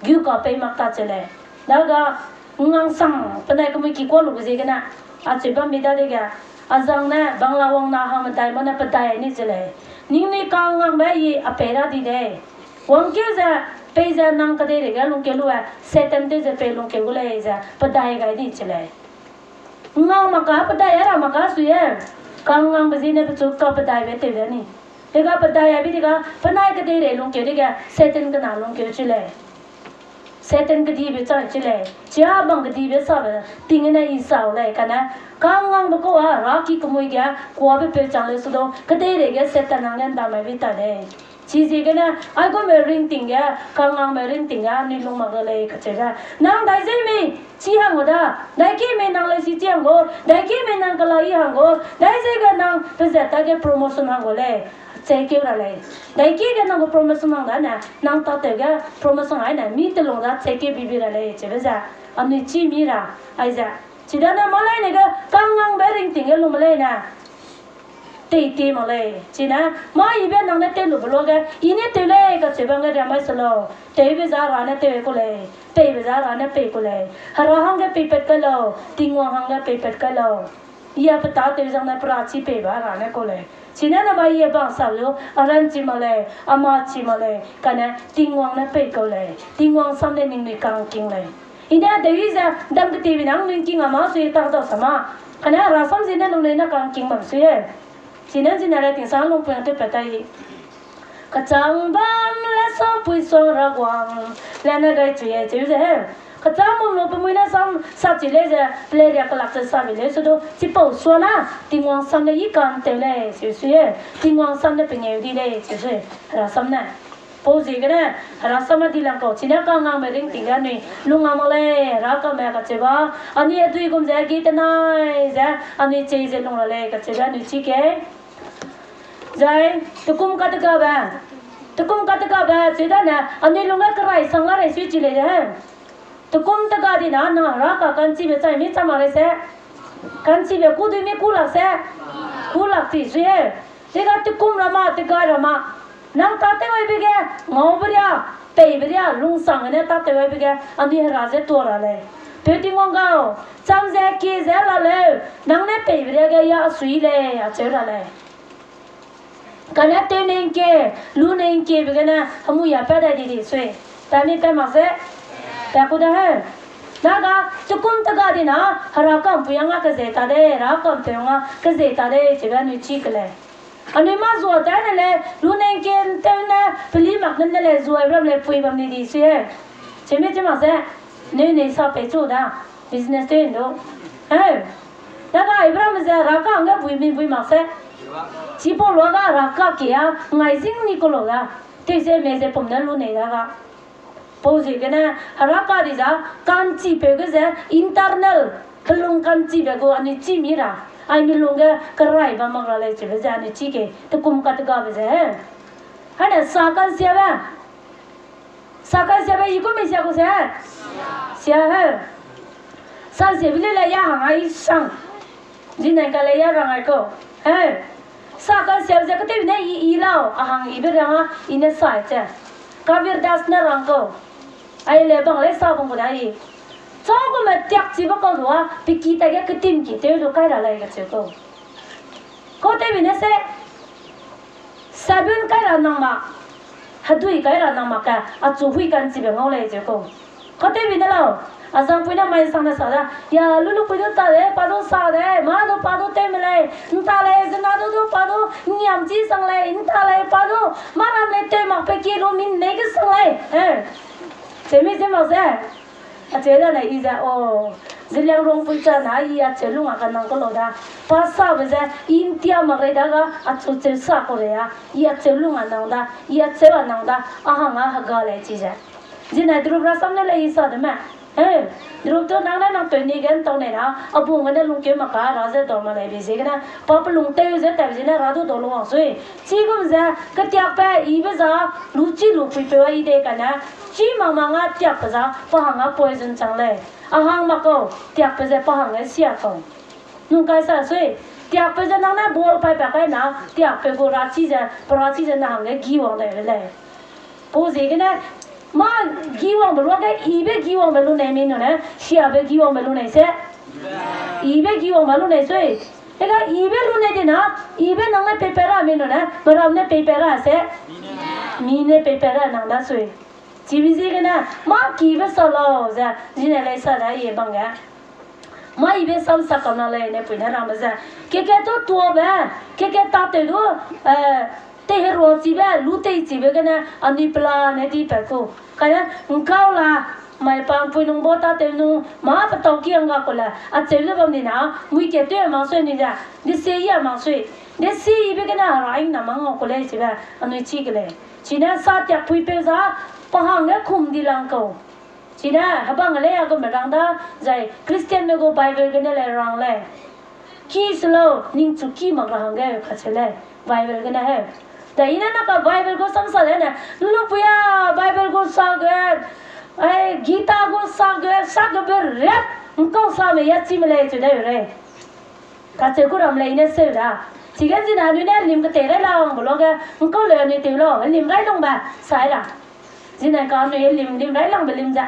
Gu ka pei mak ta che lei. Daga, ngangsang, penai kemui ki kua lube ziegene. Acheu bam bi dadege, azang ne, bangla wangna hang medai mane pedai ni che lei. Ningnui kangngangbe i a pei ra di dei. Wangkeu ze, pei ze nang kedeireige lungkeu lu e, Satan tew ze pei lungkeu gu lei ze, pedai gai di che lei. Ngang mak ka pedai a ra mak ka sui e. Kangngangbe ziene pechu ka pedaibe tew de ni. Dega pedai a bi dega, penai kedeirei lungkeu dege, Satan kena lungkeu che lei. Satan kedibe chai che lei. Chia bang kedibe sabe, tinggene i sau lei, kane. Kangngangbe kau a, ra ki kemui ge, kuabe peu chang lei sudu, kedeireige Satan hangge ndamai bi ta lei. Chiziegene, aigume ringting ge, kangngangme ringting ge, anui lung mak ge lei kacheube. Nang dai zei mei, chi hang gu da, daiki mei nang lei si chi hang gu, daiki mei nang kela i hang gu, dai zei ge nang pezat ta ge promotion hang gu lei, cheikeu ra lei. Daiki ge nang gu promotion hang da ne, nang tatew ge promotion ai ne, mi telung da cheikeu bibi ra lei, cheube ze, anui chi mi ra, aize. Chidane mâ leine ge, kangngangbe ringting ge lungme leine. Tei ti mak lei. Chine, mâ ibe nang ne tew lube luage, i ne tew lei kacheu bam ge riam mai se lau. Tewbe za ra ne tew ku lei. Peibe za ra ne pei ku lei. Hera hangge peipat kai lau. Tingwang hangge peipat kai lau. I a peta tew zang ne pera chi peibe ra ne ku lei. Chine namai i a bang sa lu, a ranchi mak lei, a mâ chi mak lei. Kane Tingwang ne pei kau lei. Tingwang sam ne ningnui kangking lei. I ne dei ze, dam ketibe nang nui ngking a mâ sui tak dau sa mâ. Kane rasam zie ne lung lei na kangking bam sui e. Chine zine le tingsang lungpui a tewpat tai. Kachang bam le sapui suang ra guang, le ne gai chui e cheu ze he. Kachang bam lu pemui ne sam sa chi lei ze, pele ria kelak ze sa bi lei sudu, chipau suana, Tingwang sam ne i ka'ntew lei cheu sui e. Tingwang sam ne pengeu di lei cheu sui, rasam ne. Pau ziegene, herasam a di lang kau, chine kangngangme ringting ge anui lung a mak lei, Herakame kacheu ba, anui a dui gum ze gi tenai ze, anui chei ze lung ra lei kacheube anui chike. Zai, tekum kategabe, tekum kategabe cheu dane, anui lungge kerai sang la rei sui chi lei ze he. Tekum tega dina nang Heraka ka'nchibe chai mi cham mak lei se. Ka'nchibe kû dui mi kû lak se. Kû lak ti sui e. Tega tekum ra ma, tega ra ma. Nang tâtew aibe ge, ngaube ria, peibe ria, lungsang gene tâtew aibe ge, anui Hera ze tuâ ra lei. Peu Tingwang gau, cham ze kie ze la leu, nang ne peibe ria ge ya a sui lei, acheu ra lei. Kane tew ne ngkie, lu ne ngkiebe gene, hemui a pat dai di di sui. Pa mi pa mak se, pa ku da he. Daga, tekum tega dina, Heraka mpui anga kezei ta de, Heraka mpeu anga kezei ta de, chebe anui chi ke lei. Anui mâ zua ta ne lei, lu ne ngkie ntew ne, peli mak ne ne lei, zuai bam lei, pui bam di di sui he. Chemi chi mak se, neu nei sa pei chu da, business tew ndo. He. Daga Abraham ze Heraka hangge bui mi bui mak se. Chipau luaga Heraka kia, ngai zing ni ku lu da. Tewse me ze pum ne lu nei daga. Pau ziegene, Heraka di za, ka'nchipeu ge ze, internal, pelung ka'nchibe gu anui chi mi ra. Ai mi lungge kerai bam mak ra lei chebe ze anui chi ke, tekum kategabe ze. Hane sa ka'nsiabe. Sa ka'nsiabe i gu mei sia gu se. Sia he. Sa nsiabe le le ya hang ai sang. Zinai ka le ya rang ai kau. He. Sa ka'nsiabe ze ketew ne i, i lau, a hang ibe rang a, i ne sa ai che. Kabir Das ne rang kau. Ai le bang le sa bang gu da i. Chau gu me tiak chibe kau lua, peki ta ge ketim ki tew lu kai ra lei kacheu kau. Kau tewbi ne se, sabun kai ra nang mak, hedui kai ra nang mak ka, achu hui ka'nchibe ngau lei cheu kau. Kau tewbi ne lau, azangpui ne mai sang ne sa da, ya, lulupui du ta de, pa du sa de, mâ du pa du tew me lei, nta lei, zena du du pa du, ngiam chi sang lei, nta lei, pa du, mâ ram lei tew mak pe ki lu min nei ge sang lei, he. Chemi ze mak ze. Acheu da ne i ze, o, Zeliangrongpui cha na i acheu lung a ka nang ka lo da. Pa sabe ze, i ntia mak rei da ga, acheu cheu sa kau rei a, i acheu lung a nang da, i acheu a nang da, a hang a hega lei chi ze. Zinai drup rasam ne lei i sa de me. He, drup tu nang ne nang peu ni ge ntau nei na, a bung gene lungkeu mak ka ra ze dau mak lei be ziegene, pa pe lung teu ze tau ziegene ra du dau lu wang sui. Chigum ze, ketiakbe ibe za, lu chi lu puipeu a i dei kane, chi mak mak nga tiakbe za, pa hang a poison chang lei. A hang mak kau, tiakbe ze pa hang ge sia kau. Nung kai sa sui, tiakbe ze nang ne ball paipa kai na, tiakbe gu rachi ze, pe rachi ze na hangge gi wang dai le lei. Pau ziegene, mâ gi wangbe luage, ibe gi wangbe lu nei mi nu ne, siabe gi wangbe lu nei se. Ibe gi wangbe lu nei sui. Ega ibe lu nei di na, ibe nang ne peipat ra mi nu ne, meram ne peipat ra se. Mi ne peipat ra nang da sui. Chibe ziegene, mâ kibe sa lau ze, zine lei sa da ye bang ge. Mâ ibe sam sa kam na lei ne pui ne rangbe ze. Keke tu tuabe, keke tatew du, eh, tei herua chibe, lu tei chibe gene, anui pela ne di pat ku. Kane, ngkau la, mai pa ngpui nung bo tatew nu, mâ petau ki hangga ku le, acheu ze bam di na, mui ke tew mak sui ni ze, de se i a mak sui. De se ibe gene, hera ing na mang ngau ku lei chibe, anui chi ke lei. Chine sa tiak puipeu za, pa hangge kum di lang kau. Chine, hebang lei a gu me rang da, zai Christianme gu Bible gene le rang lei. Ki se lau, ningchu ki mak ra hangge kacheu lei, Bible gene he. Da i ne na ka Bible gu sam sa le ne, lupui a Bible gu sa ge, ai, Gita gu sa ge, sa ge be riat, ngkau same ya chi me lei cheu dai rei. Kacheu ku ram lei ne seu da. Chige zine anui ne lim ketei rai langbe luage, ngkau lei anui tew lau, lim rai langbe, sai ra. Zine ka anui lim, lim rai langbe lim ze.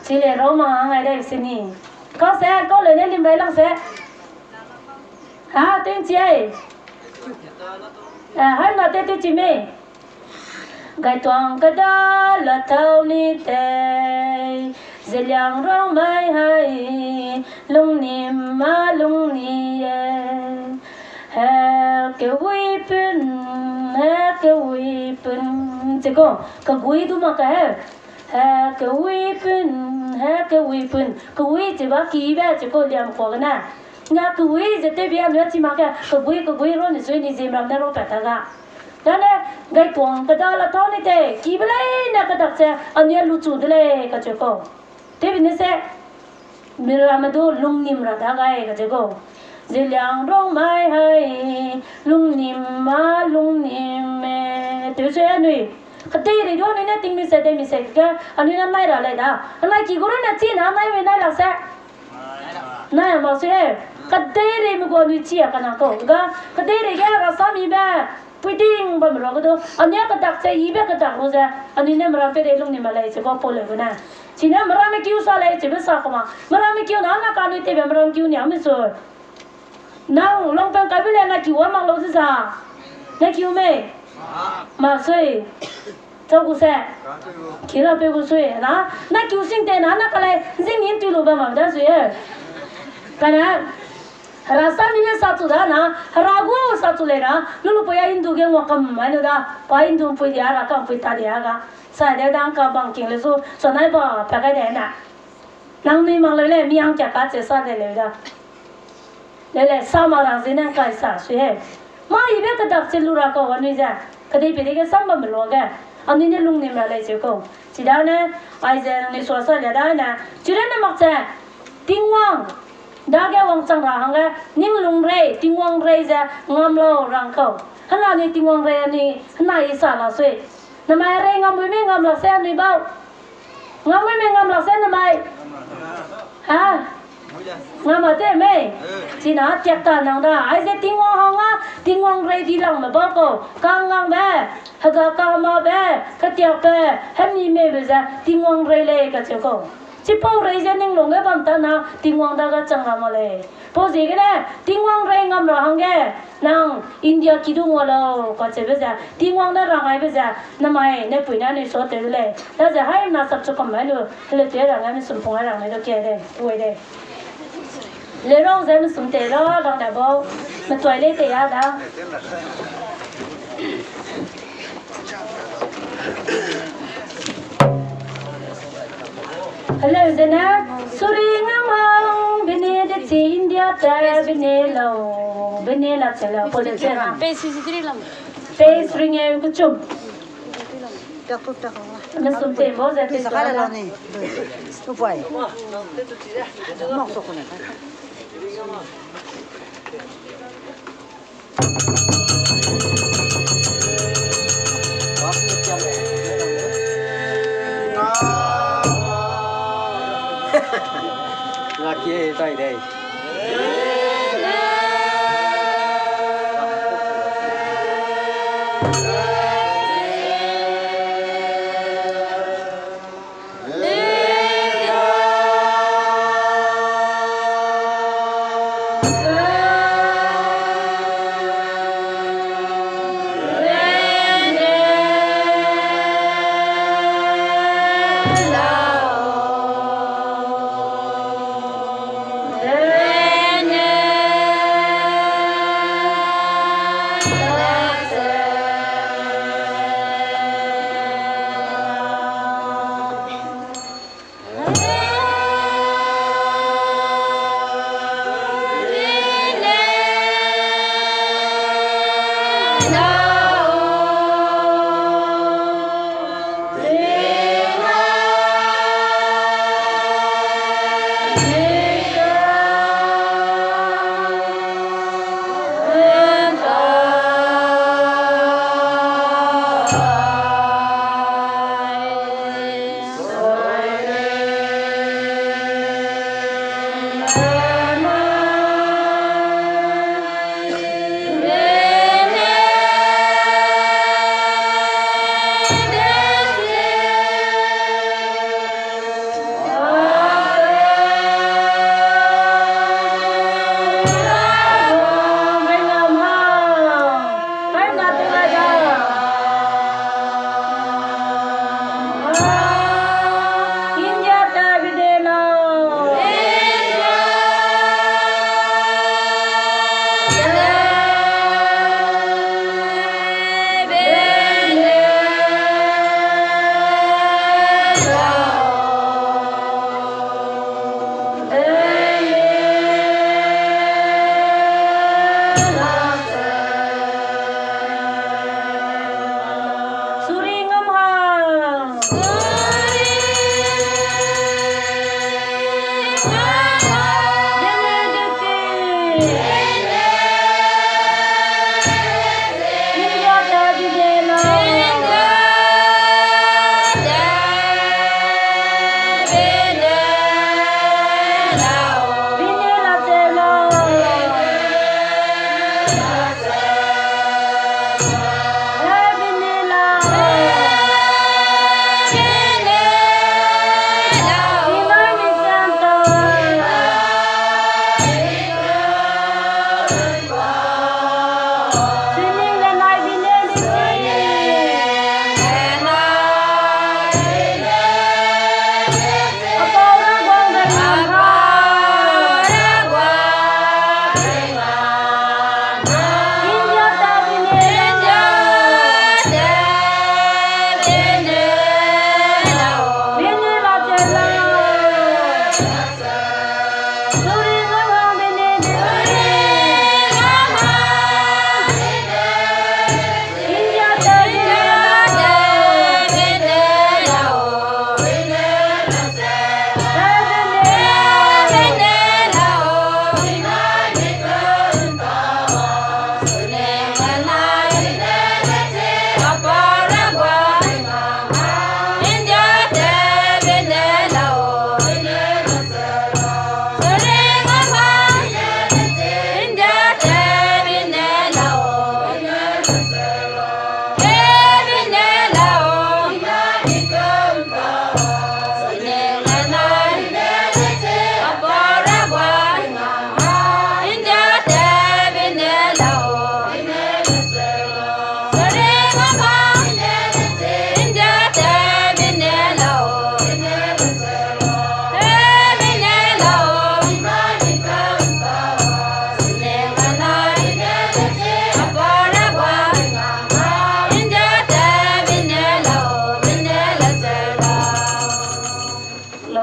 Chi le rau ma ngai dai se ni. Kau se, kau lei ne lim rai lang se. Ha, ting chi ai. Eh, hai na te te chi mei. Gaituang kada la tau ni tei, Zeliangrong mai hai, lungnim a lungni e. He kewui pun, he kewui pun. Chiko, kegui du mak ka he. He kewui pun, he kewui pun. Kewui chiba kibe, chiko liam kua gene. Nga kewui ze tewbi anui a chi mak ke, kegui, kegui ro ni sui ni zimram ne ro pat ta ga. Dane, gaituang kada la tau ni tei, kibe leine kadak ze, anui a luchu de lei, kacheu kau. Tewbi ne se, miramme du lungnim ra da gai, kacheu kau. Zeliangrong mai hai, lungnim a lungnim e. Tewse anui. Kedeirei du anui ne tingmi se, deimi se ke, anui ne nai ra lei da. Anai ki gu ru ne chi na, nai mi nai lak se. Nai mak sui he. Kedeireime gu anui chi a kanang kau. Ga, kedeirei ge rasamibe, puiding bamme rua ge du. Anui a kadak ze, ibe kadak lu ze. Anui ne meram peirei lungnim a lei, chiko Paul le gu ne. Chine meram me kiu sa lei, chibe sa kau ma. Meram me kiu na, na ka anui tewbe meram kiu ni a mi sui. Nang longpeng kaibe le na kiu a mak lau ze za. Na kiu mei? Mak sui. Chau gu se. Kira pe gu sui. Na, na kiu sing te na, na ka lei zing yin tui lu ba mak da sui e. Kane, hera sami ne sa chu da na, hera gu sa chu lei na, lulupui a Hindu ge ngua kam mai nu da, pa Hindu mpui dia, hera kampui ta dia ga. Sa de dang ka bang king le su, sa nai ba, pa kai de na. Nangnui mak leu lei, mi hangkia kache sa de leu da. Leu lei, sa mak rang ze nang kai sa sui he. Mâ ibe kadak che lu ra kau anui ze. Kedei peireige sam bamme luage. Anui ne lungnim ra lei cheu kau. Chidane, aize nangnui sua sa lia dane. Chirene mak che. Tingwang. Dage wangchang ra hangge. Ning lung rei, Tingwang rei ze. Ngam lau rang kau. Hena anui Tingwang rei anui. Hena i sa la sui. Namai rei ngam bui mei ngam lak se anui bau. Ngam mei mei ngam lak se namai. Ha? Ngam a te mei. China tiak ta nang da. Aize Tingwang hang a, Tingwang rei di langme bau kau. Kanggangbe, hega kamabe, ketiakbe, hemi meibe ze, Tingwang rei lei kacheu kau. Chipau rei ze ning lungge bam ta na, Tingwang dage chang ra mak lei. Pau ziegene, Tingwang rei ngam ra hangge, nang India kidu ngua lau, kacheube ze, Tingwang ne rang aibe ze, namai, ne pui ne anui suatew de lei. Daze haimena sap chu kam mai lu, hele tei rang ai misum pung ai rang ne du kia de, ui de. Lerau ze misum tei ra, rang ne bau, metuai lei tei ya da. Hello, zene, suri ngamang, bene de chi India te, bene lau, bene la che lau, politician. Page ringeu kechum. Mesum te bo ze te sa la.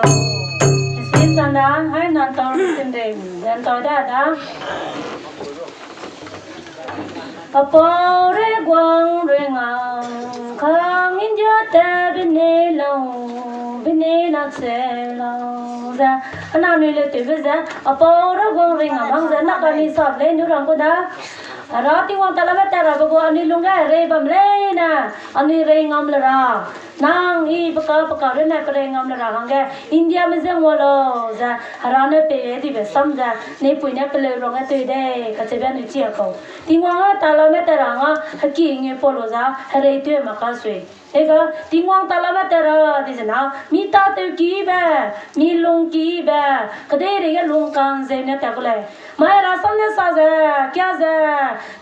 Isi sanda, hai nan tau sim de, nan tau da da. Apau re guang re ngam, kang India te bine lau, bine la se lau ze. Ana nui le tebe ze, apau re guang re ngam hang ze, na ka ni sap le nu rang ku da. Hera Tingwang talame tat rabe gu anui lungge rei bam lei ne, anui rei ngam le ra. Nang i peka peka rune pe rei ngam le ra hangge, India me ze ngua lau ze, Hera ne pe dibe sam ze, neipui ne peleu rang e tei de, kacheube anui chia kau. Tingwang a talame tat ra nga, heki ngi pau lu za, herei tei mak ka sui. Ega, Tingwang talame tat ra di zena, mi ta teu kibe, mi lung kibe, kedeirei ge lung kang ze ne tat ku lei. Mai ra sam ne sa ze, kia ze,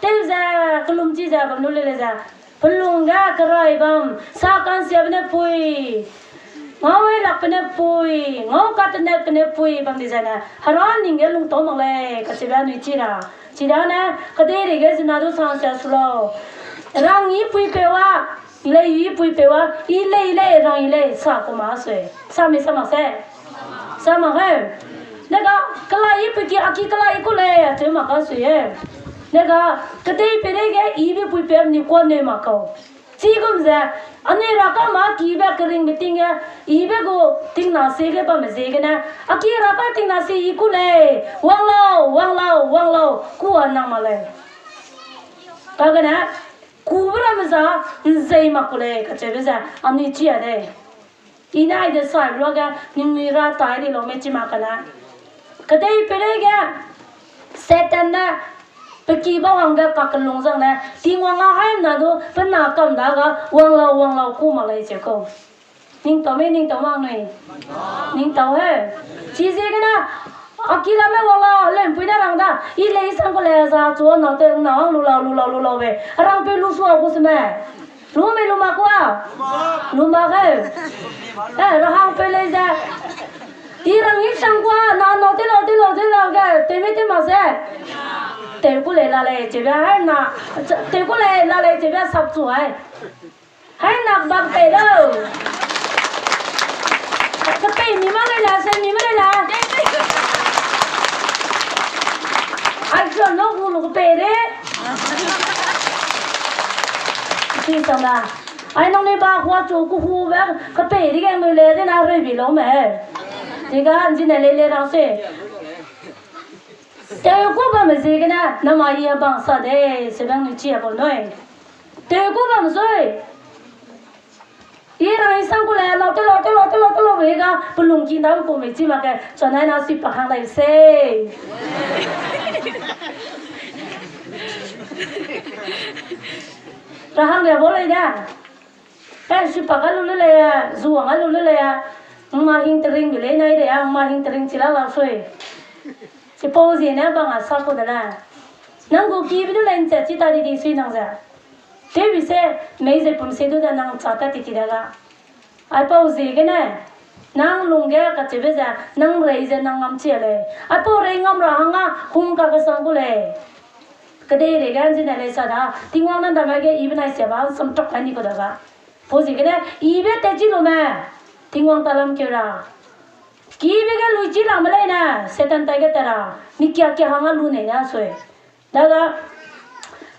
teu ze, kelum chi ze, bam lu le le ze. Pelung ge kerai bam, sa kansiabe ne pui, ngau ai lakbe ne pui, ngau katenetbe ne pui bam di zene, Hera ning ge lungtau mak lei, kacheube anui chi ra. Chidane, kedeirei ge zena du sang sia su lau. Rang i pui peu a, lei i pui peu a, i lei lei, rang i lei, sa ku ma sui. Sa mi sa mak se. Sa mak he. Nega, kelai i pui ki, a ki kelai i ku lei, a teu mak ka sui e. Nega, kedei peireige i be pui peu ni kuan ne mak kau. Chigum ze, anui ra ka ma kibe keringbe ting ge, i be gu tingna sie ge bamme ziegene, a ki ra ka tingna sie i ku lei, wang lau, wang lau, wang lau, ku a nang mak lei. Kagene, kube ramme za, nzei mak ku lei, kacheube ze, anui chi a dei. I ne aide sai luage, ningnui ra tai di lau me chi mak kane. Kedei peireige, Satan ne, pe ki bau hangge kakelung zang ne, Tingwang a haimna du, pe na kam da ga, wang lau, wang lau, ku mak lei cheu kau. Ning tau me, ning tau mak nui. Ning tau he. Chiziegene, a ki lame wang lau, lempui ne rang da, i lei sang ku lei za chu, nau te, nau hang lu lau, lu lau, lu lau be. Rang peu lu sua ku se me. Lu mei lu mak kua? Lu mak he. Eh, ra hang peu lei ze. I rang i sang kua, na nau te lau, te lau, te lau ge, tew mei tew mak ze. Tew ku lei la lei, cheube hai na, tew ku lei la lei, cheube sap chu hai. Hai na bak pei lau. Kepei mi mak lei la, se mi mak lei la. Ai, chu nau gu lu kepei re. Chi sang da. Ai nangnui ba hua chu ku hu be, kepei ri ge ngui le, zena rei bi lau me. Ziga, zine lei le rang se. Tew ku bamme ziegene, namai i a bang sa de, se bang nui chi a bau nui. Tew ku bam sui. I rang i sang ku lei, lau te lau, te lau, te lau, te lau, be ga, pelung ki ndau ku mei chi mak ke, chonai na sui pa hang lei se. Ra hang le bau lei da. Eh, sui pa ga lu le lei, zu wang ga lu le lei, ngma hing tering bi lei nai de, ngma hing tering chi la lau sui. Chipau ziene bang a sa ku de le. Nang gu kibe du lei nche chi ta di di sui nang ze. Tewbi se, mei ze pum se du de nang cha ta ti ti de ga. Aipau ziegene, nang lungge kacheube ze, nang rei ze nang ngam chi a lei. Aipau rei ngam ra hang a, hung kakesang gu lei. Kedeirei ge nzine lei sa da, Tingwang ne ndamai ge i benai sia ba, samchok kai ni ku da ga. Pau ziegene, i be tat chi lu me, Tingwang talam keu ra. Kibe ge lui chi la me leine, Satan tai ge tat ra, mi kia kia hang a lu nei da sui. Daga,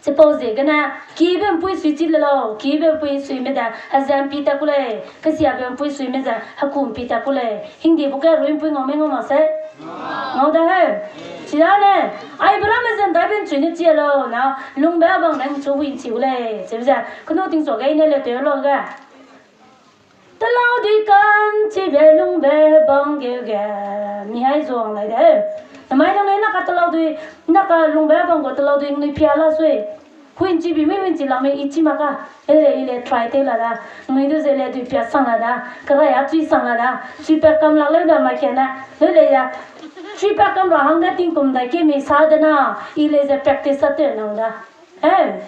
chipau ziegene, kibe mpui sui chi le lau, kibe mpui suime ze, hezem pi tat ku lei, kesiabe mpui suime ze, hekum pi tat ku lei, hingdi bu ke rui mpui ngau mei ngau mak se? Ngau da he. Chidane, aibe ramme ze ndaibe nchui ne chi a lau, na, lungbe a bang ne nchu hui nchi gu lei, chibe ze, kenu tingchua ge i ne le tew lau ge. Telau dui ka'nchibe lungbe bang geu ge, mi hai zuang lai de. Namai nang lei na ka telau dui, na ka lungbe bang gu telau dui nui pia la sui. Hui nchi bi mei hui nchi la mei i chi mak ka. Ele i le try tew la da. Nui du ze le dui pia sang la da. Kerai a chui sang la da. Chui pa kam lak leu da mai kene. Leu le ya. Chui pa kam ra hangge tingkum dai ke mi sa de na. I le ze practice sa tew nang da. Eh,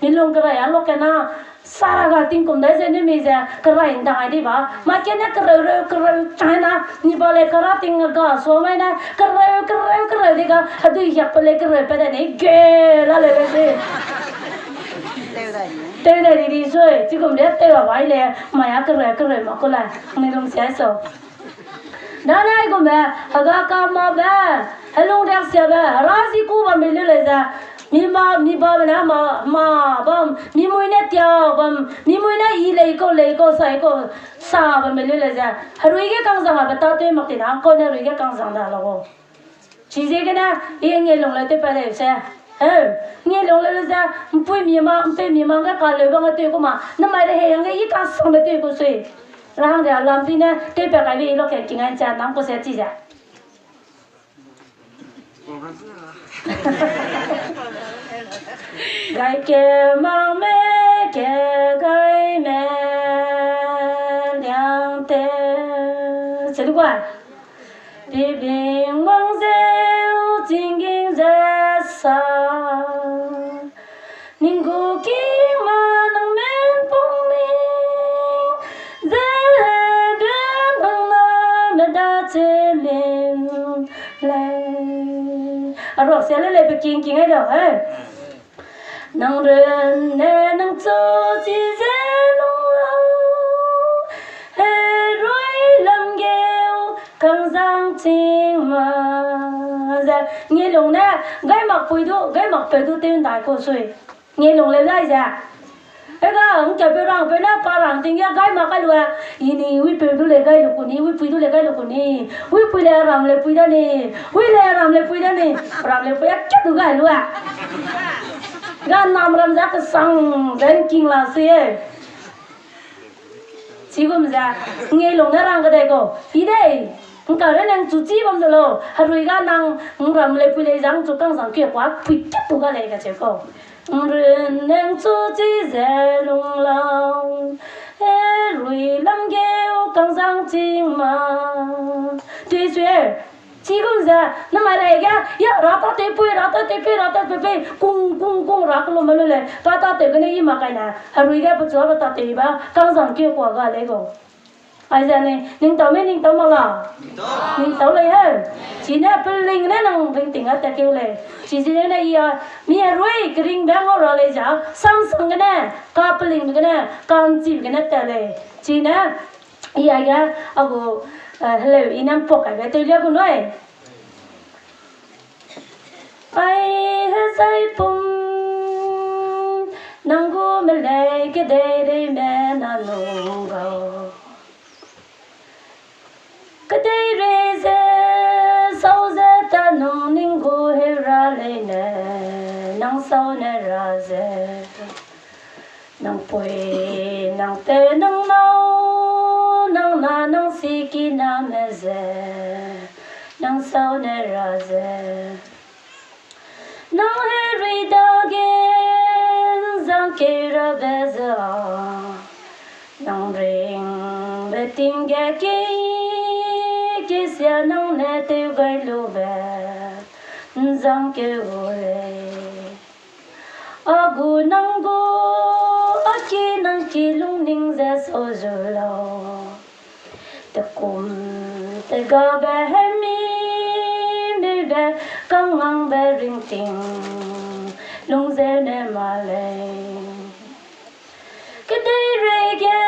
mi lung kerai a lok kena, sara ga tingkum dai ze ne mi ze kerai ndang ai di ba. Ma kene kereu reu kereu chai na, ni ba le kera ting ga so mai na, kereu kereu kereu di ga, hedui hiak pe le kereu pe de ne, ge la le le se. Tew dai di di sui, chigum de tew a bai le, mai a kereu kereu ma ku la, ni lung sia so. Dane aigume, hega kamabe, helung riaksiabe, hera zi ku bambe leu lei ze, mi ma, mi babe ne ma, ma bam, mi mui ne tia bam, mi mui ne i lei kau, lei kau, sai kau, sa bambe leu lei ze, herui ge kangzang abe ta tew mak ti na, kau ne herui ge kangzang da la gu. Chiziegene, i ngelung le tew pa lei se. Heu, ngelung le lu ze, mpui mi ma, mpeu mi ma ge kaleu bang ge tew ku ma, namai rehei hangge i kasangbe tew ku sui. Ra hangge lam ti ne, tew pa kaibe i lo ke kingai cha nang ku se chi ze. Gai ke mang me ke gai me liang te. Se du kuai. Bibing wang zeu, tingging ze sa. Ning gu king ma nang men pung ning, ze be nang na me da che lim lei. A ruak sia le lei pe king king ai dau, eh. Nang runne nang chu chi ze lung lau, herui lam geu kangzang ching ma. Ze, ngelung ne, gai mak pui du, gai mak peu du tew ndai ku sui. Ngelung le lai ze. Ega, ngkapeu rangpeu ne pa rang ting ge gai mak kai lu e. I ni, wipeu du le gai lu ku ni, wipui du le gai lu ku ni. Wipui le ram le pui da ni. Wi le ram le pui da ni. Ram le pui a kat du gai lu e. Ga nam ram za kesang, ze ngking la sui e. Chigum ze, ngelung ne rang kedei kau, i dei, ngka re nang chu chi bam de lau, herui ga nang, ngram lei pui lei zang chu kangzang ke kua pui kat tu ga lei kacheu kau. Nrun nang chu chi ze lung lau, herui lam geu kangzang ching ma. Tui sui e, chigum ze, namai rei ge, ya, ra ta tewpui, ra ta tewpui, ra ta tewpui, kung, kung, kung, ra kelu me lu lei, pa ta tew gene i mak kai ne, herui ge pechu a ba ta tew i ba, kangzang ke kua ga lei gau. Aize ne, ning tau me, ning tau mak la? Ning tau lei he. Chine peling ne nang ringting a tat keu lei. Chize ne i a, mi herui keringbe ngau ra lei ze, sangsang gene, ka pelingbe gene, ka nchibe gene tat lei. Chine, i a ge, a gu, eh, heleu, i ne mpok kaibe tewlia gu nui. Ai hezai pum, nang gu melei kedeirei me na nung gau. Kedeirei ze, sau ze ta nung ning gu heu ra leine, nang sau ne ra ze. Nang pui, nang peu, nang nâu, nang na, nang sikiname ze, nang sau ne ra ze. Nang herui dage, nzangkeu rabe ze a, nang ringbe ting ge ki, kisia nang ne tew gai lube, nzangkeu gu lei. A gu nang gu, a ki nang ki lungning ze sau zu lau. Tekum tegabe hemi, meibe kangangbe ringting, lungzeu ne ma lei. Kedeirei ge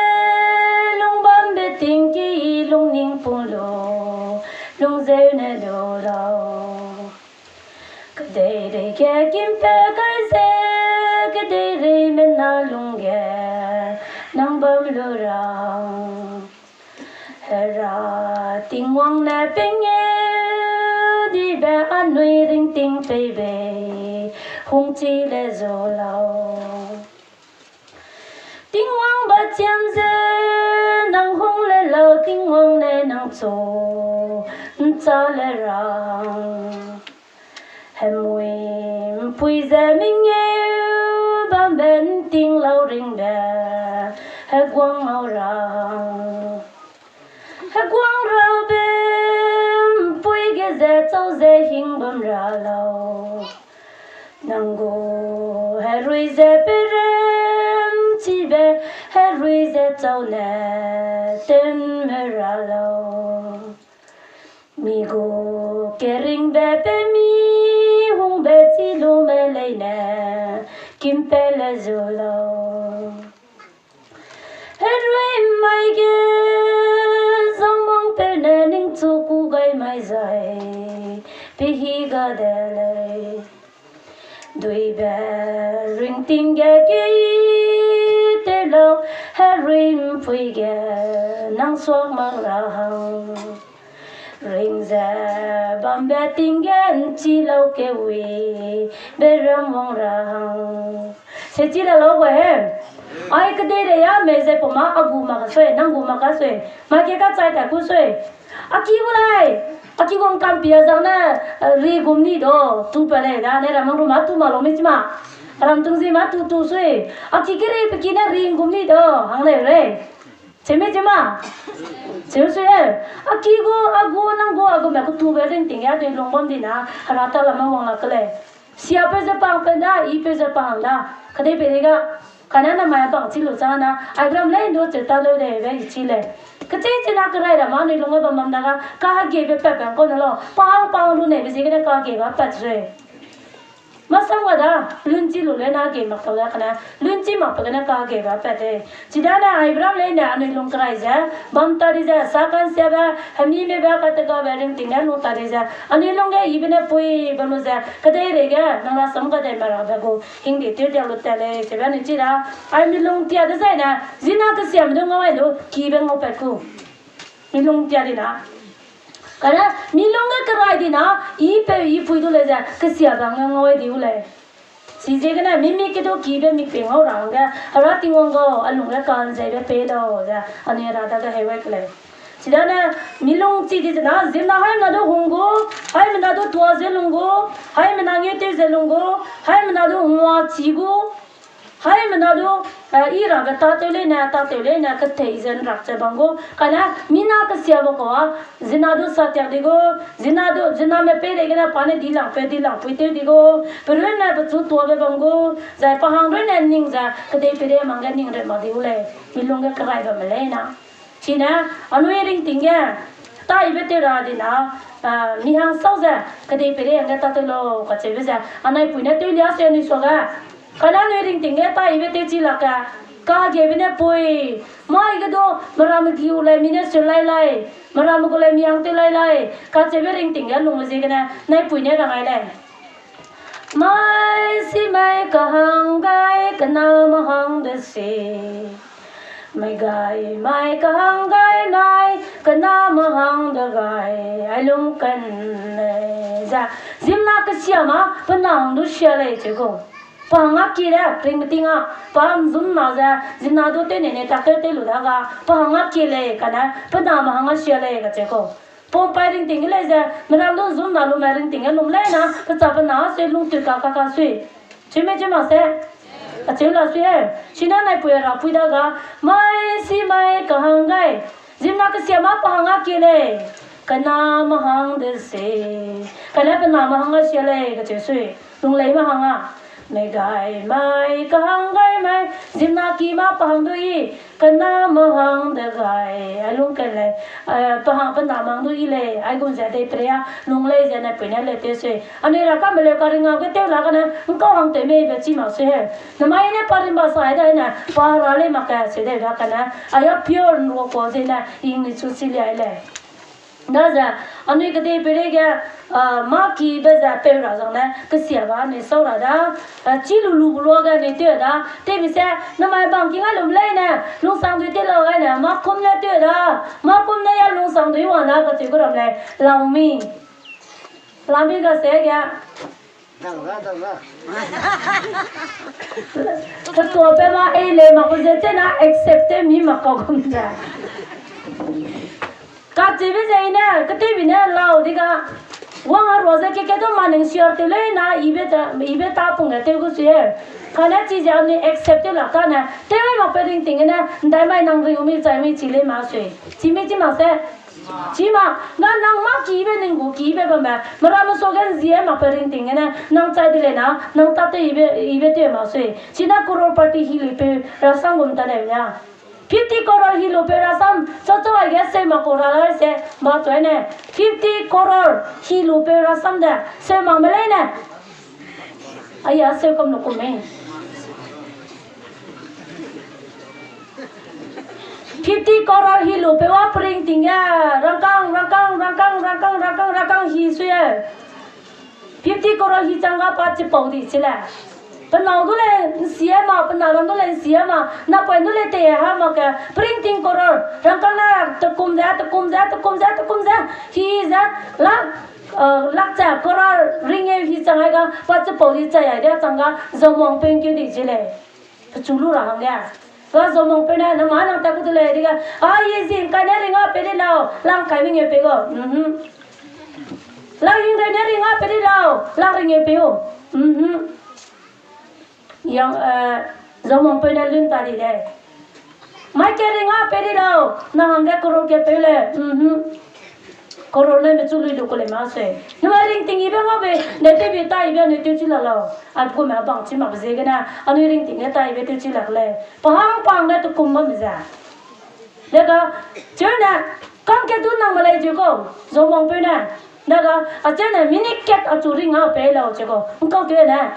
lungbambe ting ki lungning pung lu, lungzeu ne lu lau. Kedeirei ge kimpe kai ze, kedeirei mena lungge, nang bam lu ra. Hera Tingwang ne pengeu dibe anui ringting pei bei, hungchi le zu lau. Tingwang ba chiam ze nang hung le lau, Tingwang ne nang chu ncha le ra. Hemui mpui ze mengeu bambe nting lau ringbe, heguang ngau ra. Heguang rabe mpui ge ze chau ze hing bam ra lau. Nang gu herui ze perem chibe, herui ze chau ne tenme ra lau. Mi gu keringbe pe mi hungbe chi lume leine, kimpe le zu lau. Herui mai ge, zangmang peu ne ningchu pehi ga de lei. Duibe ringting ge kei te lau, heruimpui ge nang suak mak ra hang. Ring ze bambe ting ge nchi lau kewui, beram wang ra hang. Se chi la lau gu he. Ai kedei re ya me ze poma a gu mak ka sui, nang gu mak ka sui. Ma ke ka chai ta ku sui. A ki gu lai. A ki gu ngkam pia zang ne, eh, ri gum ni do. Tu pa lei da, ne ram mang ru ma tu ma lo mi chi ma. Ram tung zi ma tu tu sui. A ki ki ri pe ki ne ri gum ni do. Hang lei re. Cheme chema. Cheu sui e. A ki gu, a gu, nang gu, a gu me ku tu be ring ting ya de lung bam di na. Hera ta la ma wang la ke lei. Sia pe ze pang pe da, i pe ze pang da. Kedei pe de ga. Kane na mai bang chi lu cha na. Ai gram lei ndo che ta leu de be i chi lei. Kechei chi na kerai ra ma ni lung e bam bam da ga. Ka ha ge be pe pe ko na lo. Pang pang lu ne be zi ke ne ka ge ba pat sui. Masang wa da, lunchi lu le na ge mak tau da kane, lunchi mak pe gene ka ge ba pat de. Chidane ai bram lei ne anui lung kerai ze, bam ta di ze, sa kan sia be, hemi me be ka te ga be ring ting ne lu ta di ze, anui lung ge i be ne pui be lu ze, kedei re ge, nang la sam ka de ma ra be gu, hing di te dia lu te lei, che be anui chi da, ai mi lung tia de zai ne, zina ke sia me du ngau ai lu, ki be ngau pat ku. Mi lung tia di na. Kane, mi lung ge kerai di na, i pe i pui du lei ze, kesia bang ge ngau ai di u lei. Chiziegene, mi mi ke du ki be mi pe ngau ra hangge, Hera Tingwang gau, a lung ge kan ze be pe lau ze, anui Hera dage heu wai ke lei. Chidane, mi lung chi di ze na, ziemmena haimena du hung gu, haimena du tua ze lung gu, haimena ngeu tew ze lung gu, haimena du ngua chi gu, haimena du, eh, i rabe tâtew leine, tâtew leine, ketei ze nrak ze bam gu. Kane, mina kesiabe kau a, zina du satiak di gu, zina du, ziname peireigene pa ne dilangpeu, dilangpui tew di gu, perunne pechu tuabe bam gu, zai pa hang runne ning ze, kedei peirei mang ge ning rei mak di gu lei, mi lung ge kerai bamme leine. Chine, anui ringting ge, taibe tew ra di na, ah, mi hang sau ze, kedei peirei hangge tâtew lau kacheube ze, anai pui ne tew lia se anui suage. Kane anui ringting ge taibe tew chi lak ge, kagebe ne pui, mai ge du, meramme giu lei mi ne seu lai lai, meramme gu lei mi hang tew lai lai, kacheube ringting ge lungbe ziegene, nai pui ne rang ai lei. Mai si mai kahang gai, kename hang de se. Mai gai, mai kahang gai, mai, kename hang de gai, ai lung kan lei ze. Ziemmena kesia ma, pe na hang du sia lei cheu gu. Pa hang a kie le, ringmeting a, pa nzum na ze, ziemmena du tew nei nei tak tew tew lu da ga, pa hang a kie lei, kane, pe name hang a sia lei kacheu gu. Pumpai ringting ge lei ze, meram du nzum na lume ringting ge lum leine, pecha pe na sui lungtui ka ka ka sui. Chime chi mak se? Acheu la sui e. Chine naipui rapui da ga, mai si mai kahang gai. Ziemmena kesia ma pa hang a kie lei. Kename hang de se. Kane pe name hang a sia lei kacheu sui. Lungleime hang a. Mai gai, mai, kahang gai mai, ziemmena ki ma pa hang du i, kename hang de gai, ai lung kan lei, eh, pa hang pe name hang du i lei, aigum ze dei peirei a, lung lei ze naipui ne lei tew sui. Anui ra kame leu karingau ge tew la kane, ngkau hang tew mei be chi mak sui he. Namai ne pa rimba sai dai ne, pa ra lei mak ke se dei da kane, aia pure nrua kua ze ne, English chu si liai lei. Daze, anui kedei peireige, ah, mâ kibe ze peu ra zang ne, kesiabe anui sau ra da, ah, chi lu lu bu luage anui tew da, tewbe se, namai bang ki ngai lum leine, lungsangdui tew lau gaine, mâ kum ne tew da, mâ kum ne ya lungsangdui wang da, kacheu gu ram lei, lau mi. Lau mi ga se ge. Ketuabe ma ei lei mak gu ze chena accept tew mi mak kau gum ze. Kacheube ze i ne, ketewbi ne lau di ga. Wang a rua ze keke du ma ning share tew leine, ibe ta, ibe ta pung ge tew gu sui e. Kane chize anui accept tew lak tane, tew ai mak pe ringting gene, ndai mai nang ring umi chai mi chi lei mak sui. Chi mi chi mak se. Chi mak, na nang mâ kibe ning gu kibe bambe, meramme suage nzie mak pe ringting gene, nang chai de lei na, nang tat tew ibe, ibe tew mak sui. Chine crorepati hi luipeu rasam gum ta lei ya. Fifty crore hi lupeu rasam, chachau aige seu mak kau ra lai se, ba tuai ne. Fifty crore hi lupeu rasam de, seu makme leine. Aya seu kam lu kum mei. Fifty crore hi lupeu a pe ringting ge, rangkang, rangkang, rangkang, rangkang, rangkang, rangkang hi sui e. Fifty crore hi chang ga pa chipau di chi le. Pe nâu du le nsia ma, pe na ram du le nsia ma, na poi du le te ha ma ke, pring ting crore, rangkang na tekum ze, tekum ze, tekum ze, tekum ze, hi ze, lak, eh, lak ze, crore ring e hi chang ai ga, pa chipau di chai ai de chang ga, Zomong peng ke di chi le. Pechu lu ra hangge. Ga Zomong peu ne, na ma nang ta ku du le, di ga, a, ye zin kai ne ring a pe di lau, lang kai ming e pe go. Mhm. Lang ring re ne ring a pe di lau, lang ring e pe o. Mhm. Yang, eh, Zomong peu ne lun ta di le. Mai ke ring a pe di lau, na hangge crore ke peu le. Mhm. Crore ne mechu lui lu ku le ma se. Numa ringting ibe ngau be, ne te bi ta ibe anui teu chi la lau. Ai ku me bang chi mak ziegene, anui ringting ne ta ibe teu chi lak lei. Pahang pang ne tekum bam ze. Dega, cheu ne, kang ke du nang ma lei cheu ko, Zomong peu ne. Dega, acheu ne, mini kat achu ring a pe lau cheu ko. Nkau teu ne.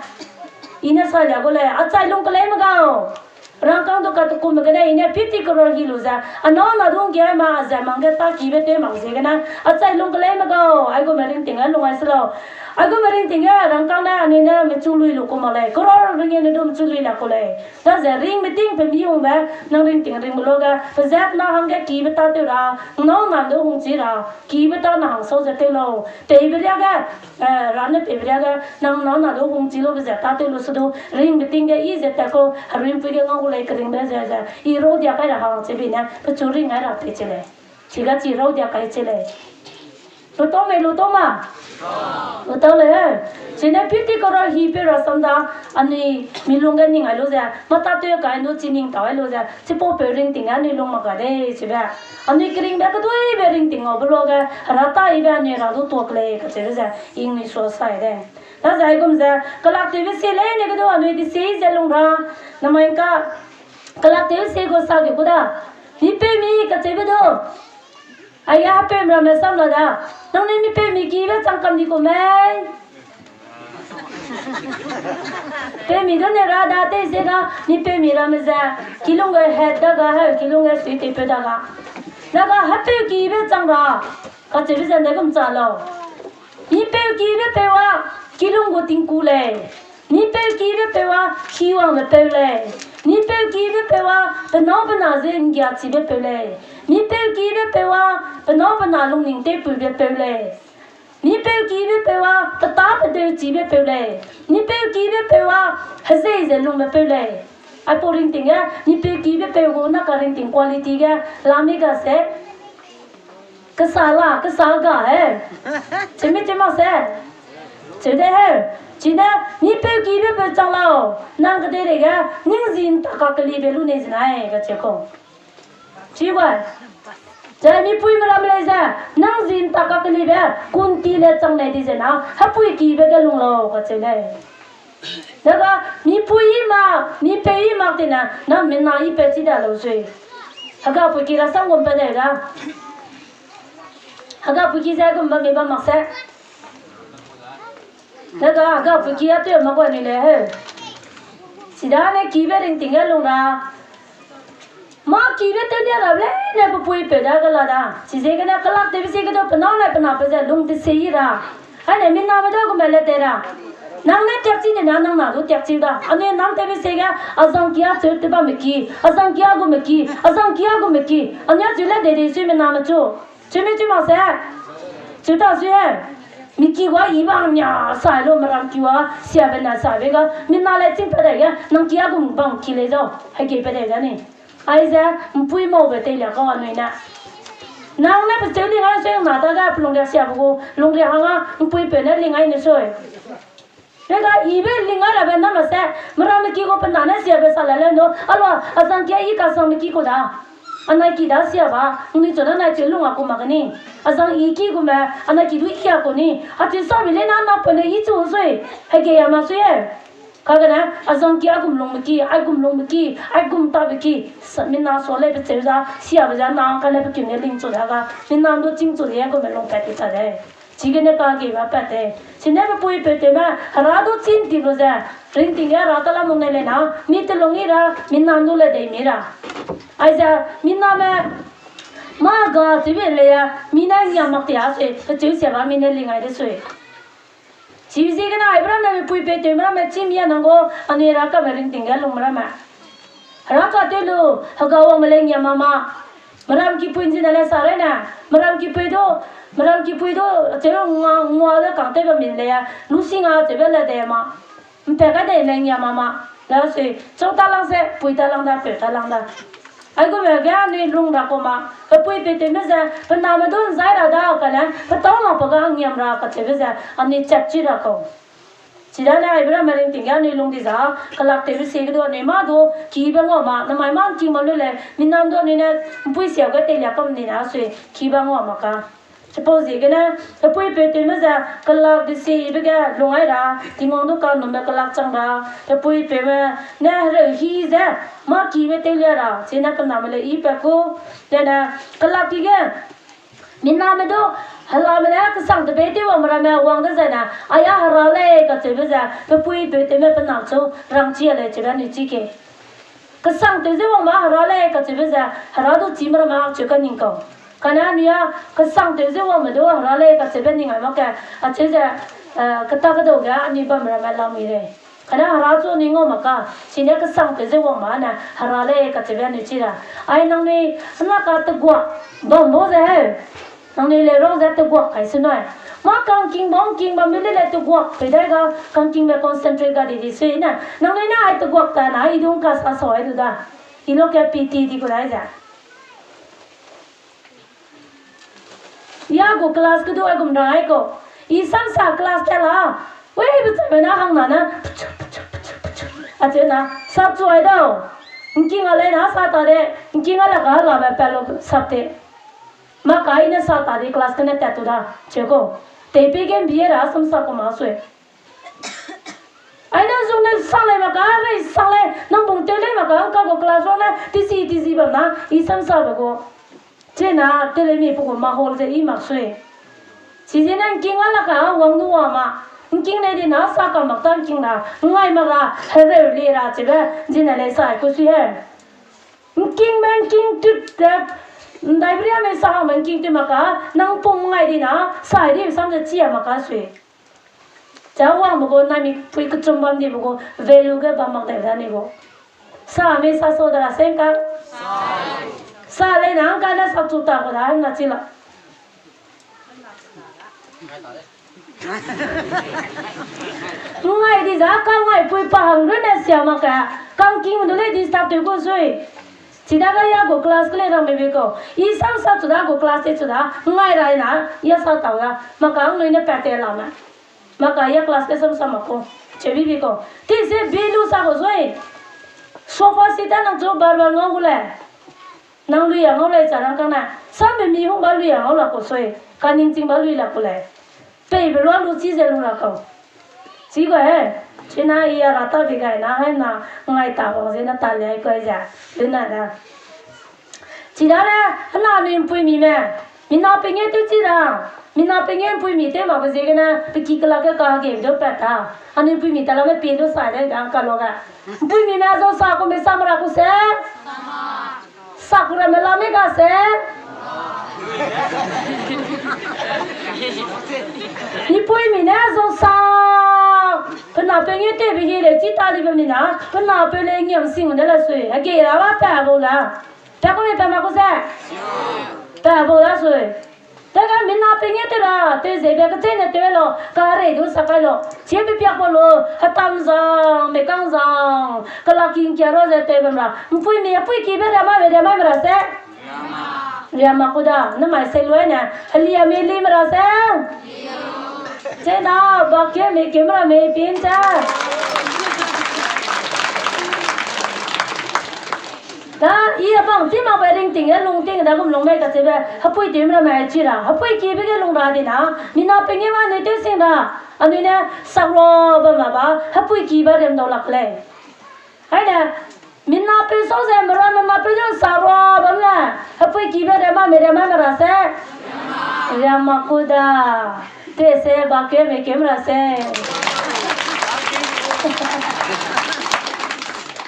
I ne sa lia gu lei, achai lung ke lei me gau. Rangkang du ka tekum gene i ne fifty crore hi lu ze, anâu na dung ge ma ze mang ge ta kibe tew mak ziegene, achai lung ke lei me gau, aigume ringting ge lung ai se lau. Aigume ringting ge rangkang ne anui ne mechu lui lu ku mak lei, crore ring e ne du mechu lui la ku lei. Daze ring meting pe mi hungbe, nang ringting ringbe lu ge, pezat na hangge kibe ta tew ra, ngnâu na du hung chi ra, kibe ta na hang sau ze tew lau. Peibe ria ge, eh, ra ne peibe ria ge, nang nâu na du hung chi lu be ze ta tew lu se du, ring meting ge i ze ta ko, heruimpui ge ngau gu lei keringbe ze ze, i rau dia kai ra hang che bi ne, pechu ring ai ra te che lei. Chi ga chi rau dia kai che lei. Lu tau mei, lu tau ma? Lu tau lei he. Chine fifty crore hi pe ra sam da, anui mi lung ge ning ai lu ze, mata tew kai du chi ning tau ai lu ze, chipau peu ringting ge anui lung mak ga dei chibe. Anui keringbe keduibe ringting ngaube lu ge, hera ta ibe anui ra du tuak lei kacheube ze, ingnui sua sai de. Daze aigum ze, kelaktewbe sie leine ge du anui desi ze lung ra, namai ka, kelaktewbe sie gu sa ge gu da. Mipeumi kacheube du. Aige hepeumi ramme sam la da. Nangnui mipeumi kibe chang kam di ku mei. Peumi du ne ra da tei ze ga, mipeumi ramme ze. Kilung ge het da ga, heu, kilung ge sui tei peu da ga. Da ga hepeu kibe chang ra. Kacheube ze nde gum cha lau. Mipeu kibe peu a, kilung gu tingku lei. Mipeu kibe peu a, hiwangbe peu lei. Mipeu kibe peu a, penâu pena ze nggiachibe peu lei. Mipeu kibe peu a, penâu pena lungning tewpuibe peu lei. Mipeu kibe peu a, petâ pedeuchibe peu lei. Mipeu kibe peu a, hezei ze lungbe peu lei. Aipau ringting ge, mipeu kibe peu gu na ka ringting quality ge, lami ga se. Kesa la, kesa ga he. Chimi chima se. Cheu de he. Chine, mipeu kibe peu chang lau. Nang kedeirei ge, ning zi nta kakelibe lu nei zinai, kacheu kau. Chi gai. Zai mipuime ramme lei ze, nang zi nta kakelibe, kunti le chang nei di ze na, hepui kibe ge lung lau, kacheu lei. Daga, mipui i mak, mipeu i mak tina, na mina i pe chi da lau sui. Hega pui ki rasam gum pe dei da. Hega pui ki ze gum bam mi bam mak se. Daga, hega pui ki a teu mak gua ni le he. Chidane kibe ringting ge lung ra. Mâ kibe tew dia rabe leine pe puipeu da ga la da. Chiziegene kelaktewbe sie ge du pe nâu ne pe napeu ze lung tese i ra. Aine miname du gume le tei ra. Nang ne tiakchi dina nang na du tiakchi da. Anui nang tewbe sie ge azang kia cheu te bamme ki, azang kia gume ki, azang kia gume ki. Anui a cheu le dei dei sui miname chu. Cheu mi cheu mak se. Cheu ta sui he. Mi ki gua i bang nia sai lu meram ki gua siabe na saibe ga. Mina le ching pe dei ge nang kia gum bang ki lei zau. Hegei pe dei da ni. Aize, mpui maube teilia kau anui ne. Nang ne pecheu lingai sui na ta ga pelungria siabe gu, lungria hanga mpuipeu ne lingai ne sui. Rega ibe lingai rabe na ma se, meramme ki gu pe na ne siabe sa la le nu, alua, azang kia i kasangme ki ku da. Anai ki da siaba, ngnui chu na nai cheu lung a ku mak ni. Azang i ki gume, anai ki du i a ku ni. Acheu sabe le na na pe ne i chu sui, hegei a ma sui e. Kagene, azang ki a gum lungme ki, ai gum lungme ki, ai gum tabe ki, sa-, mina sua lei pecheu za, siabe za, na kane pe keu ne ling chu da ga, mina du ching chu de, gume lungpat ti ta de. Chigene kageiba pat de. Chine pe puipeu tewme, hera du chin ti lu ze, ringting ge hera ta lamung ne le na, mi telung i ra, mina du le dei mi ra. Aize, miname, mâ ga chibe le ya, mi ne ngia mak ti a sui, pecheu siaba mi ne lingai de sui. Chiu ziegene aibe ramme mipui pei tewme ramme chim ya nang gu, anui Heraka me ringting ge lungme ramme. Heraka tew lu, hega wangme lei ngiam mama. Meram kipui nzine le sa rei ne. Meram kipui du, meram kipui du, cheu ngua, ngua de kang tew bam min lei, lu si nga cheu be le de ma. Mpe ka de lei ngiam mama. La sui, chau ta lang se, pui ta lang da, peu ta lang da. Aigumbe ge anui lung ra ku ma, pepui pei tewme ze, pe name du nzai ra da, kane, pe tau ma pe ga ngiam ra kacheube ze, anui chat chi ra kau. Chidane aibe ramme ringting ge anui lung di za, kelak tewbe sie ge du anui mâ du, kibe ngau ma, namai mâ ngking ma lu lei, minam du anui ne, mpui siau ge teilia kam ni na sui, kibe ngau ma ka. Chipau ziegene, pepui pei tewme ze, kelak di sibe ge lung ai ra, Tingwang du kanume kelak chang ra, pepui peume ne hereu hi ze, mâ kibe teilia ra, chine pe name le i pe ku, dene, kelak ki ge, miname du, helame ne kesang tebei tew wangme ramme wang dezaine, aya hera lei kacheube ze, pepui pei tewme pe nam chu rangchi a lei cheube anui chi ke. Kesang tew ze wang ma hera lei kacheube ze, hera du chime ramme cheu kaning kau. Kane anui a, kesang tew ze wangme du hera lei kacheube ning ai mak ke, acheu ze, eh, keta kedau ge anui bamme ramme lamui lei. Kane hera chu anui ngau mak ka, chine kesang tew ze wang ma ne, hera lei kacheube anui chi ra. Ai nangnui, hena ka teguak, bam bau ze heu. Nangnui le rau ze teguak kai se nui. Mâ kangking bam, king bam mi le le teguak pei dai ga, kangkingbe concentrate ga di di sui ne. Nangnui ne ai teguak ta na, i dung ka sa sa ai du da. I lo ke P T di gu dai ze. Ya gu class ke du ai gum ra ai kau. I sam sa class te la. Wei, be chame na hang na ne. Acheu na, sap chu ai dau. Ngking a lei na sa ta de, ngking a la ka la be pa lu sap te. Mâ ka i ne sa ta di class kene tat tu da, cheu kau. Tei pei ge mbie ra sam sa ku ma sui. Ai na zung ne sa lei ma ka, rei sa lei, nang bung tew lei ma ka, ngka gu class ro ne, tisi, tisi bam na, i sam sa be gu. Chena, telemi pe gu mahol ze i mak sui. Chizene ngking a la ka, wang nu wa ma. Ngking nei di na, sa ka mak ta ngking na, ngai ma ra, hereu le ra, chebe, zine lei sa ku sui he. Ngkingbe ngking tut ze, ndaibe riame sa hangbe ngking tut mak ka, nang pum ngai di na, sai di sam ze chia mak ka sui. Chawangbe gu, naimik pui kechum bam dibe gu, value ge bam mak dai da ni gu. Sa mi sa so da ra seng ka? Sa lei na ngka ne sa chu ta gu da, na chi la. Ngai di za, ka ngai pui pa hang runne sia mak ka, kangking du lei disturb tew gu sui. Chidaga ya gu class ke lei rang bebe kau. I sam sa chu da gu class te chu da, ngai rai na, ya sa tau da, mak ka ngnui ne pat te la me. Mak ka ya class ke sam sa mak kau. Che bibi kau. Ti se bi lu sa gu sui. Sofa seat a nang chu bar bar ngau gu lei. Nang lui a ngau lei cha rang kang na. Sambe mi hung ba lui a ngau la kau sui. Kaningching ba lui la kau lei. Peibe lua lu chi ze lung ra kau. Chi gu he. China i a ra ta bi gai na he na ngai ta bang ze na ta lei kau ze. Lu na da. Chidane, hena anui mpuimi me. Mina pengeu tew chi ra. Mina pengeu mpuimi tew mak be ziegene, pe ki kelak ge ka ge du pat ta. Anui mpuimi ta la me pie du sa de ga ka lo ga. Mpuimi me zau sa ku me sa mera ku se. Sa ku ra me la me ga se. Mpuimi ne zau sa. Pe na pengeu tewbe hi le chi ta di bam ni na. Pe na peu le ngiam sing de la sui. Hege ra ba pa bau la. Pa ku me pa ma ku se. Pa bau la sui. Tega mina pengeu tew ra, tew ze be kecheîne tew lo, karei du sa kai lo. Chie pe piak bau lo, hetam zang, mekang zang. Kelak king kia ro ze tew bam ra. Mpuimi, mpuiki be riamai, riamai me ra se. Riama ku da, namai se luai ne, heliame li me ra se. Chena, bakke me ke me ra me pin cha. Da, i abang chi mak be ringting e lungting da gum lung mei kacheube, hepui tew me ra me chi ra, hepuikibe ge lung ra di na, mina pengeu anui tew sing ra, anui ne sakra bam ma ba, hepuikibe riam dau lak lei. Aine, mina peu sau ze meramme na peu ze sakra bam le, hepuikibe riama me riama me ra se. Riama ku da. Te se bakke me ke me ra se.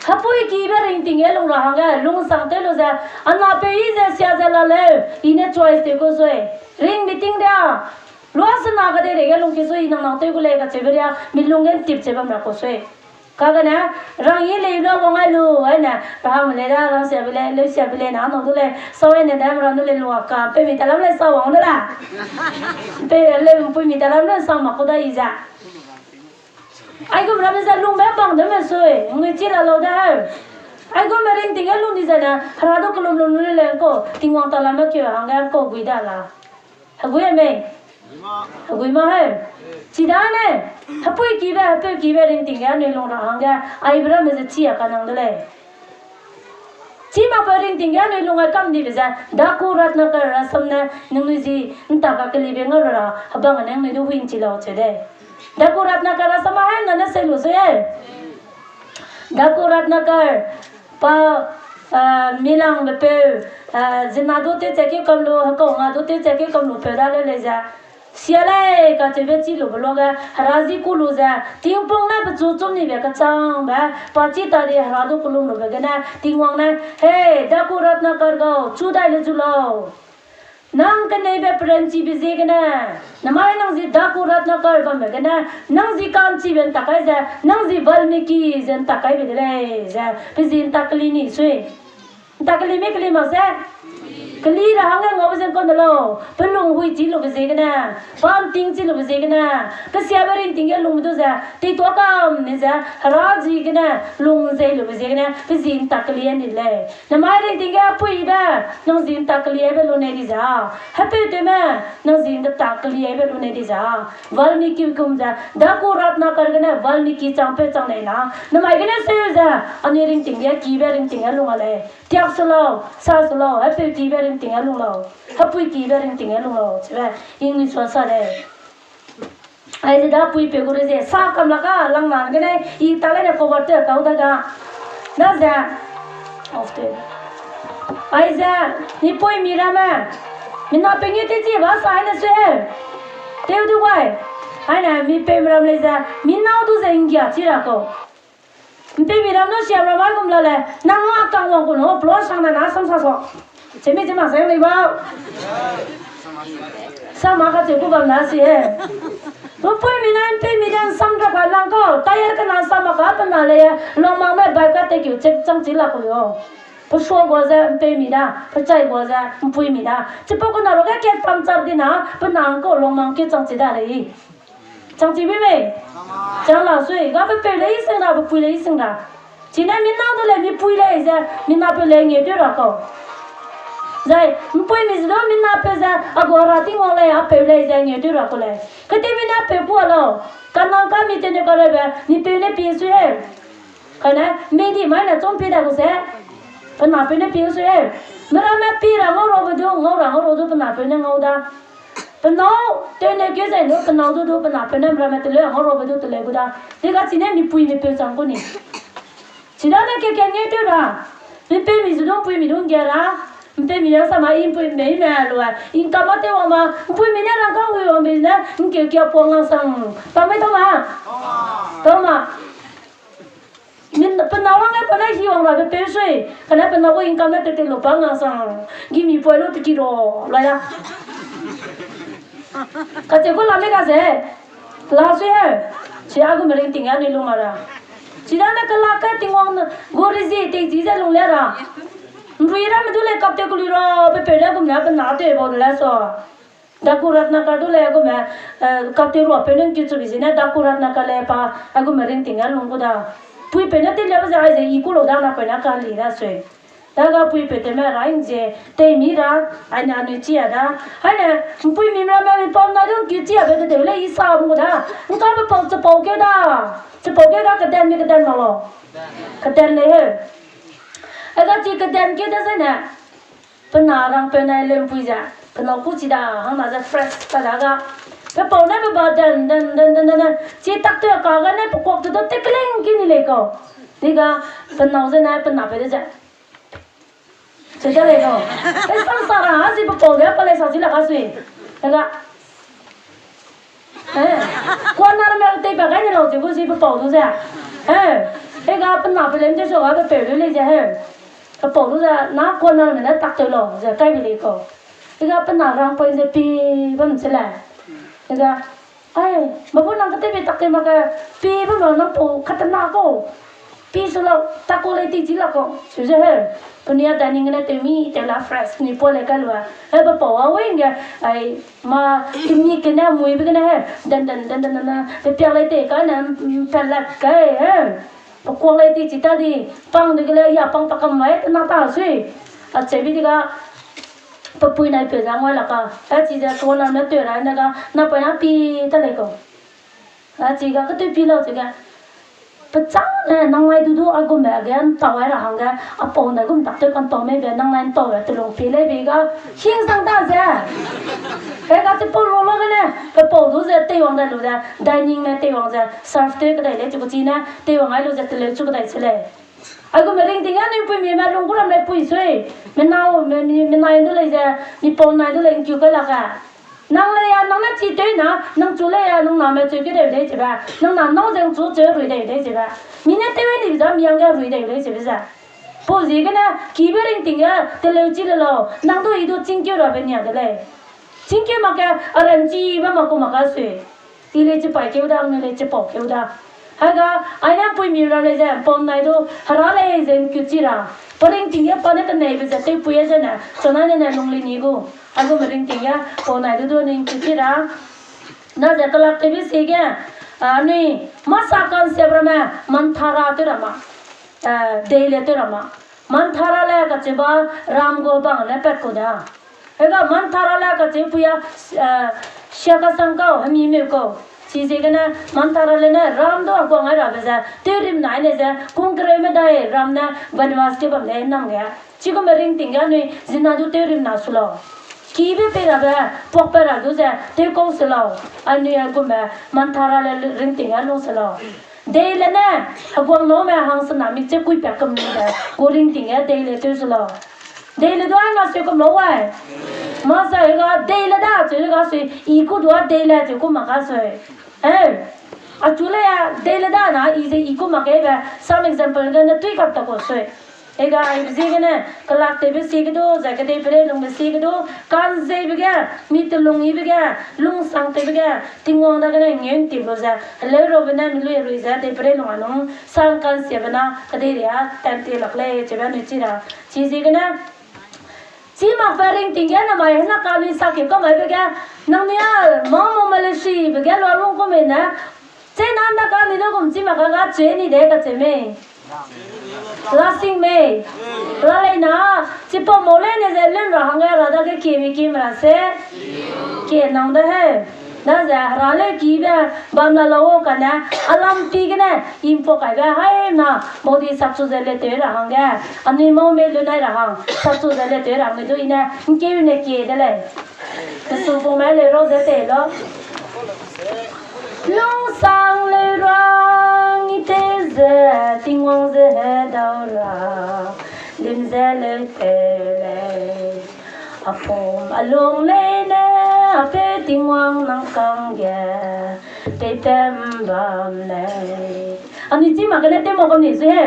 Hepuikibe ringting e lung ra hangge, lungsang tew lu ze, ana peu i ze sia ze la leu, i ne choice tew ku sui. Ring meeting da. Lua sena ka de rege lungki sui nang nang tew gu lei kacheube ria, mi lung ge ntip che bam ra kau sui. Kagene, rang yi lei lua wang ai lu, aine, rahang le da, rang sia bile, leu sia bile, na nang du lei, sau aine da, rang du lei lua ka, pe mi talam lei sau wang de la. Pe le, mpui mi talam lei sau mak ku da i za. Aigum ramme ze lungbe bang de me sui, ngui chi la lau de heu. Aigum me ringting ge lung di zene, hera du kelum lum lu le ko, Tingwang ta la me keu hangge ko gui da la. Hegui mei? Hegui ma heu. Chidane, hepui kibe, hepeu kibe ringting ge anui lung ra hangge, aibe ramme ze chi a kanang de lei. Chi mak pe ringting ge anui lung ai kam dibe ze, Daku Ratnakar rasam ne, ningnui zi, nta ka kelibe ngau ra, hebang ne ningnui du hui nchi lau che de. Daku Ratnakar rasam a hai na ne sei lu se. Daku Ratnakar, pa, eh, milang be peu, eh, zina du te che ke kam lu, hekau nga du te che ke kam lu peu da le lei ze. Sia lei, kacheube chi lube luage, hera zi ku lu ze, tingpung ne pechu chum nibe kachangbe, pa chi ta di hera du kelum lube gene, Tingwang ne, He, Daku Ratnakar gau, chu dai le zu lau. Nang keneibe peranchibe ziegene, namai nang zi Daku Ratnakar bambe gene, nang zi ka'nchibe ntak kai ze, nang zi Valmiki ze ntak kaibe de lei ze, pe zi ntak keli ni sui. Ntak keli me keli mak ze? Keli ra hangge ngaube ze ngkau ne lau, pe lung hui chi lube ziegene, pa nting chi lube ziegene, kesiabe ringting ge lungbe du ze, teitua kam ni ze, hera ziegene, lung zei lube ziegene, pe zi ntak keli ni lei. Namai ringting ge puibe, nang zi ntak kelibe lu nei di za. Hepeutewme, nang zi ntak kelibe lu nei di za. Valmiki kum ze, Daku Ratnakar gene, Valmiki changpeu chang nei la. Namai gene seu ze, anui ringting ge, kibe ringting ge lung a lei. Tiak su lau, sa su lau, hepeu kibe ringting ge lung lau. Hepui kibe ringting ge lung lau, chibe, English wa sa lei. Aize da puipeu gu re ze, sa kam la ga, lang nan gene, i ta lei ne cover te tau da ga. Na ze, of te. Aize, mi puimi ramme, mi napeu nge te chi ba sa ne sui he. Teu du gai. Aine, mi peu ram lei ze, mi nâu du ze nggia chi ra kau. Mpeumi ram nu siam ram ai gum la le, nang a kang wang gu nu, plo sang na na sam sa so. Chemi chema sang lei ba. Sa ma ka che ku bam na si e. Mpuimi na mpeumi dan sam ra ka lang ko, tayar ka na sam ma ka pe na le, longmang me bai ka te kiu chek chang chi la ku yo. Pe sua gua ze mpeumi da, pe chai gua ze mpuimi da. Chipa ku na ro ga ket pam char di na, pe nang ko longmang ke chang chi da lei. Chang chi bi mei? Chang la sui, ga pe peu lei sing ra, pe pui lei sing ra. Chine mi nâu du lei, mi pui lei ze, mi napeu lei ngeu tew ra kau. Zai, mpuimi ze du mi napeu ze, a gu ra Tingwang lei, a peu lei ze ngeu tew ra kau lei. Kete mi napeu ku a lau, ka nang ka mi tene ka lei be, mi peu ne pie sui he. Kane, mei di mai ne chom pie da gu se. Pe napeu ne pie sui he. Meramme pie ra ngau ra be du, ngau ra ngau ra du pe napeu ne ngau da. Pe nâu, tene ke zai nu, pe nâu du du, pe napeu ne meramme te leu, ngau ra be du te leu gu da. Te ga chine mi pui mi peu chang ku ni. Chidane ke ke ngeu tew ra. Mi peumi zu du, puimi du nggia ra. Mi peumi ya sa ma, i puimi me lu a. Income a te wang ma, puimi ne rang kang hui wang be ne, ngkeu kia puang lang sang. Pa mei tau ma? Tau ma. Min, pe nâu wang e pe ne hi wang ra be peu sui. Kane pe nâu gu income ne te te lu pa ngang sang. Gimi poi lu te ki ro, la ya. Ka che gu la me ga ze. La sui he. Chi a gu me ringting a ni lu ma ra. Chidane ka la ka Tingwang gu rezi te chi ze lung le ra. Nrui ramme du lei kap te ku lu ra, pe peu le gum ne pe na te bau de le so. Daku Ratnakar du lei a gu me, eh, kap te rua peu ne ngkeu chu bi zi ne, Daku Ratnakar lei pa, a gu me ringting a lung gu da. Puipeu ne te leu ze ai ze i ku lu da na peu ne ka li da sui. Daga puipeu te me ra ing ze, tei mi ra, ai ne anui chi a da. Hai ne, mpuimi meramme mi pau na du ngkeu chi a be de de lei i sa mu da. Ngka pe pau, chipau keu da. Chipau keu da keden mi keden ma lo. Keden lei he. A ga chi keden keu da ze ne. Pe na rang peu ne leu mpui ze, pe nâu ku chi da, hang na ze fresh ta da ga. Pe pau ne pe ba den, den, den, den, den, den. Chi tak te ka ga ne pe kuak te do te keleng ki ni lei kau. Ni ga, pe nâu ze ne, pe na peu de ze. Che da lei kau. Pe sang sa ra, ha si pe pau de, pa lei sa si la ka sui. Te ga. Eh, kuana ramme tei pa gai ne lau ze gu zi pe pau du ze. Eh, e ga pe na pe lem te so ga pe peu du lei ze he. Pe pau du ze na kuana ramme ne tak tew lau ze kai bi lei kau. E ga pe na rang poi ze pi bam che le. Ga, ai, babu nang kete be tak te ma ke, pi bu ma nang pau kata na ko. Pi su lau, ta ko le ti chi la ko. Su ze he. Puni a dining ne te mi te la fresh ni po le ka lua. He ba pau a weng ge, ai, ma, kimi kene mui be kene he. Dan dan dan dan dan. Pe piak le te ka ne, mm, pelat ka he. Pe kuang le ti chi ta di. Pang de ge le ya pang pa kam mai, na ta sui. A che bi di ga. Pe pui nai pe za ngoi la ka. A chi ze ko na me te ra ne ga. Na pa na pi ta le ko. A chi ga, kete pi lau chi ga. Pechang ne, nang lai du du a gum be ge, ntau ai ra hangge, a pau ne gum tak te kan tau mei be, nang lai ntau be, telung pi lei be ga, hing sang ta ze. He ga chi pau lo lo ge ne, pe pau du ze, teiwang dai lu ze, dining me teiwang ze, serve te kedai lei chi ku chi ne, teiwang ai lu ze, teleu chu kedai chi lei. Ai gu me ringting a nui pui mi me lung gu ram lei pui sui. Me nau, me, me, me nai du lei ze, mi pau nai du lei nkiu kai lak ge. Nang le ya, nang ne chi tew na, nang chu le ya, nang na me chu ke deu dei chibe. Nang na nau zeng chu che rui dei dei chibe. Mi ne tew ni za mi yang ge rui dei dei chibe ze. Pau zi gene, kibe ringting ge, teleu chi le lau. Nang du i du chingkeu ra be nia de lei. Chingkeu mak ge, a ran chi ba mak ku mak ga sui. I le chi pai keu da, mi le chi pau keu da. Hai ga, ai ne pui mi ra le ze, pau nai du, hera le ze nkiu chi ra. Pa ringting ge pa ne kenei be ze, tew pui e ze ne, chona ne ne lung li ni gu. Ai gu me ringting ge, pau nai du du ne nkiu chi ra. Na ze kelak te bi si ge, a, nui, masa kan se bra me, Manthara tew ra ma. A, dei le tew ra ma. Manthara le kachiba, ram gu bang ne pet ku da. Hega Manthara le kachi puya, eh, sia kasang kau, hemi meu kau. Chiziegene Manthara le ne ram du a guang ai rabe ze, tewrim nai ne ze, kungkereu medai ram ne Banibas ke bam le nam ge. Chigume ringting ge anui zina du tewrim na su lau. Kibe pei rabe, puak pe ra du ze, tew kau se lau. Anui a gume Manthara le ringting ge lung se lau. Dei le ne, heguang name hang sena mi che kui pe kemni de, gu ringting ge dei le tew se lau. Dei le du ai ma se kum lau wai. Ma sa ga dei le da, che ga se, i ku du a dei le, che ku ma ga se. Eh, a chu le ya, dei le da na, i ze i ku ma ke be, some example ge ne tui kap ta ko se. Hega aibe ziegene, kelak tewbe sie ge du, zai kedei pere lungbe sie ge du, kan zeibe ge, mi telung yibe ge, lungsang tewbe ge, Tingwang dagene ngeu nti lu ze, heleu rabe ne mi lui rui ze, dei pere lung a lung, sang kan siabe na, kedei ria, tan ti lak lei, chebe anui chi ra. Chiziegene, chi mak pe ringting ge namai hena ka mi sa keu ka mai be ge, nang ni a, ma mo ma le si be ge lua lung ku me ne, che nan da ka ni lu gum chi mak ka ga che ni de ka che mei. La sing mei. La lei na, chipau mau lei ne ze lun ra hangge ra dage kie mi kie me ra se. Kie nang de he. Na ze hera leu kibe bam la lau kane, a lampi gene, impau kaibe hai na, mau di sakchu ze le tew ra hangge. Anui mau mei lu nai ra hang, sakchu ze le tew ra hangge du i ne, nkeu ne kie de lei. Kesu pung me le ro ze te lo. Lungsang leu rang i te ze, Tingwang ze hedau ra, lim ze leu te lei. A pum a lung lei ne, a pe Tingwang nang kangge, pei pem bam lei. Anui chi mak gene te mo kam ni zu he.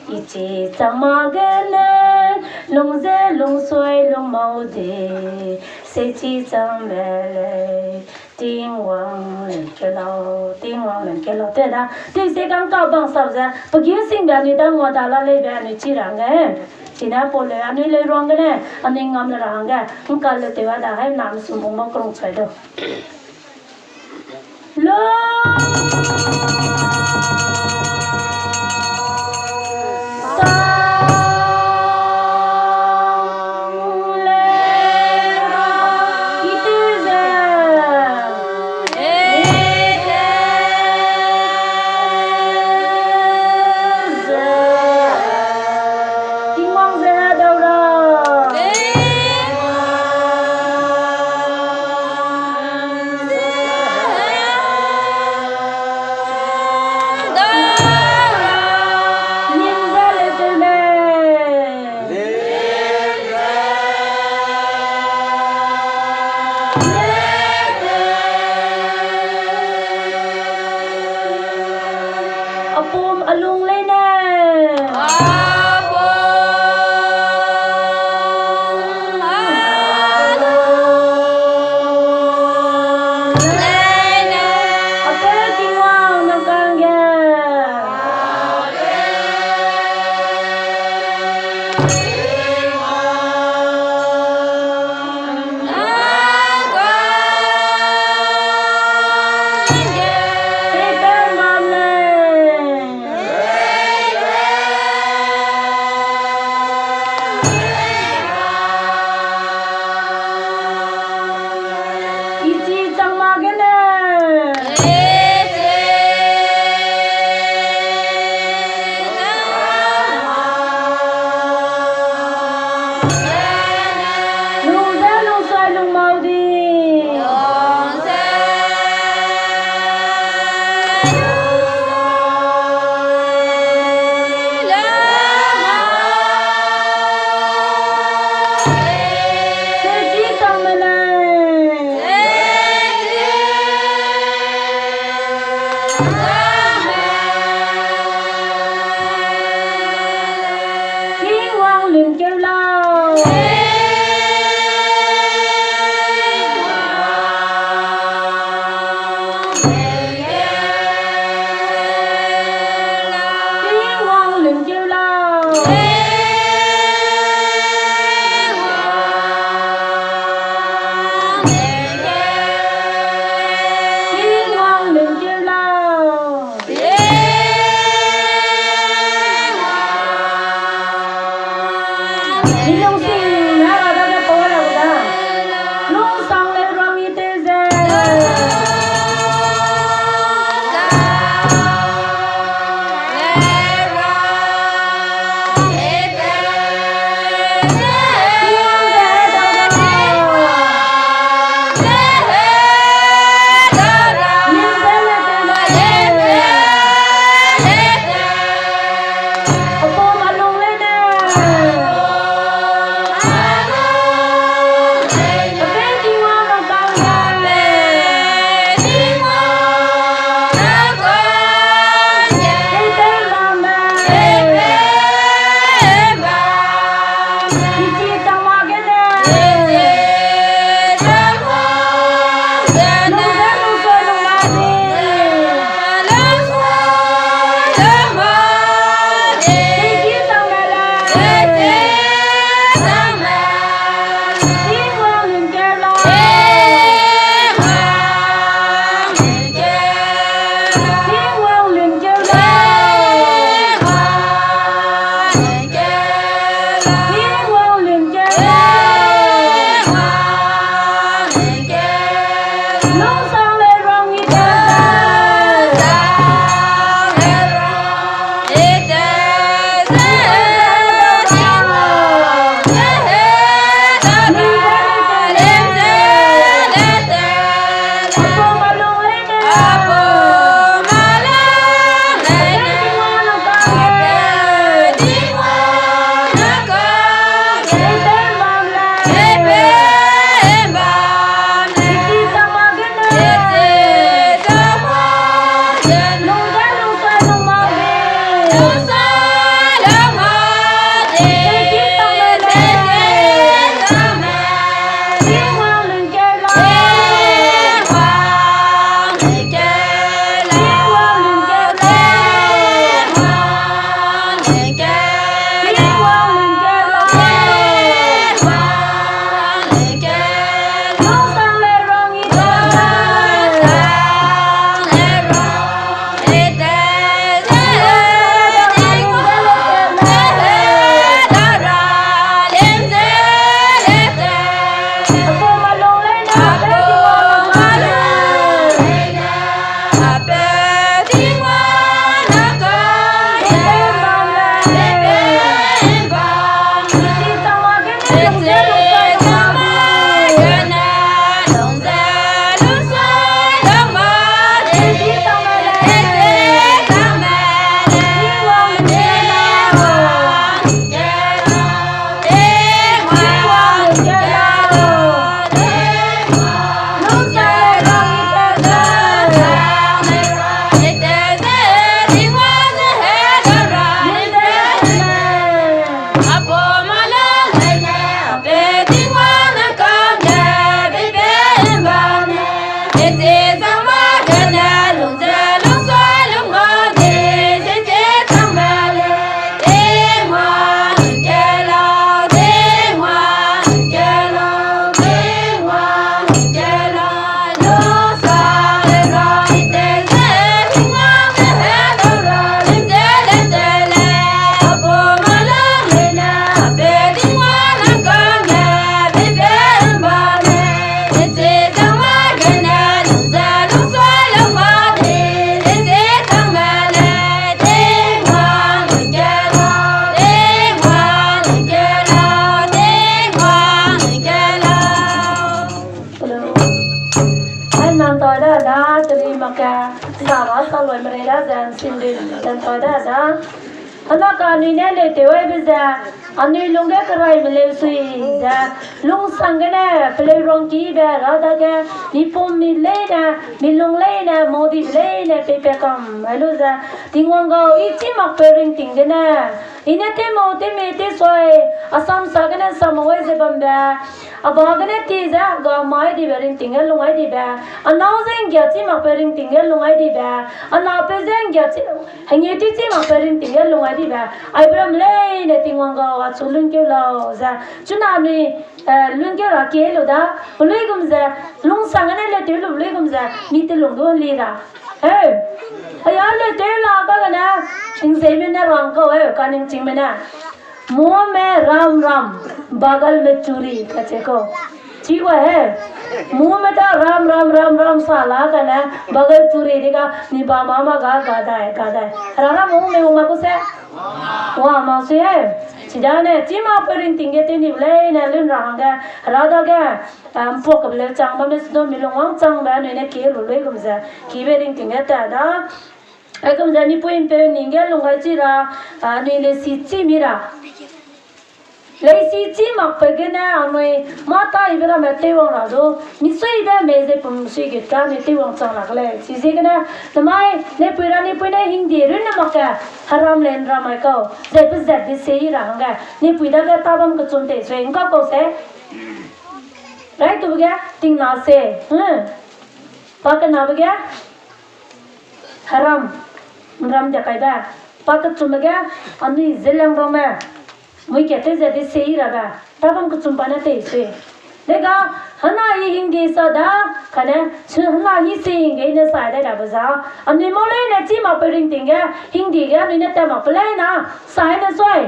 I chi chang ma gene, lung ze lungsui lung mau de, se chi chang me lei. Tingwang lun ke lau, Tingwang lun ke lau. Te da, te se kang ka bang sau ze, pe gi sing be anui da ngua da la lei be anui chi ra nge. Chine pau le anui le ruang gene, anui ngam le ra hangge, ngka le tewa da hai nam sum bung mo krung chai do. Lo. Hello. Hai nan toi da da, teri mak ke, sa ra sa loi mere da zan sin din, nan toi da da. Hana ka anui ne le te wai be ze, anui lungge kerai me leu sui ze, lungsang gene, peleu rongki be ra dage, mi pum mi leine, mi lung leine, modi leine, pe pe kam, helu ze, Tingwang gau, i chi mak pe ringting gene, i ne te mau, te me, te soi, Assam sa gene sa mau wai ze bam be, a ba gene ti ze, ga mai di be ringting ge lung ai di be, a nâu ze nggia chi mak pe ringting ge lung ai di be, a na pe ze nggia chi, hengeu ti chi mak pe ringting ge lung ai di be, ai bram leine Tingwang gau, a chu lungkeu lau ze, chuna anui, eh, lungkeu ra ke lu da, pelui gum ze, lungsang gene le te lu pelui gum ze, mi te lung du li ra. Heu, aya le te la ka gene, tingzei me ne rang kau, heu, ka ning ching me ne. Mume ram ram, bagal me churi, kache kau. Chi wa he, mume ta ram ram ram ram sa la kane, bagal churi di ga, ni ba mama ga, ga dai, ga dai. Ra ra mung me mung ma ku se? Wa ma sui he. Chidane, chi ma pe ringting ge te ni leine lun ra hangge, ra dage, em, puak ke le chang ba me sudo mi lung wang chang ba, anui ne ki lu lui gum ze, ki be ringting ge ta da. Ai gum ze mi pui mpeu ning ge lung gai chi ra, a, anui le si chi mi ra. Leisi chi mak pe gene anui mâ ta ibe ramme teiwang ra du, mi sui be mei ze pum sui ge ta anui teiwang chang lak lei. Chiziegene, namai, ne pui ra ni pui ne hingdi runne mak ke, heram le nram mai kau, ze pe zat di se i ra hangge, ne pui dage tabam kechum tei sui ngka kau se. Rai tu ge, tingna se, hmm. Pa kena be ge, heram, nram de kai be, pa kechum be ge, anui Zeliangrongme, mui ke te ze di se i ra be, tabam kechum pa ne tei sui. Lega, hana i hingdi sa da, kane, chu hana hi se hingge ne sai dai ra be za. Anui mau leine chi mak pe ringting ge, hingdi ge anui ne ta mak pe leine, sai ne sui.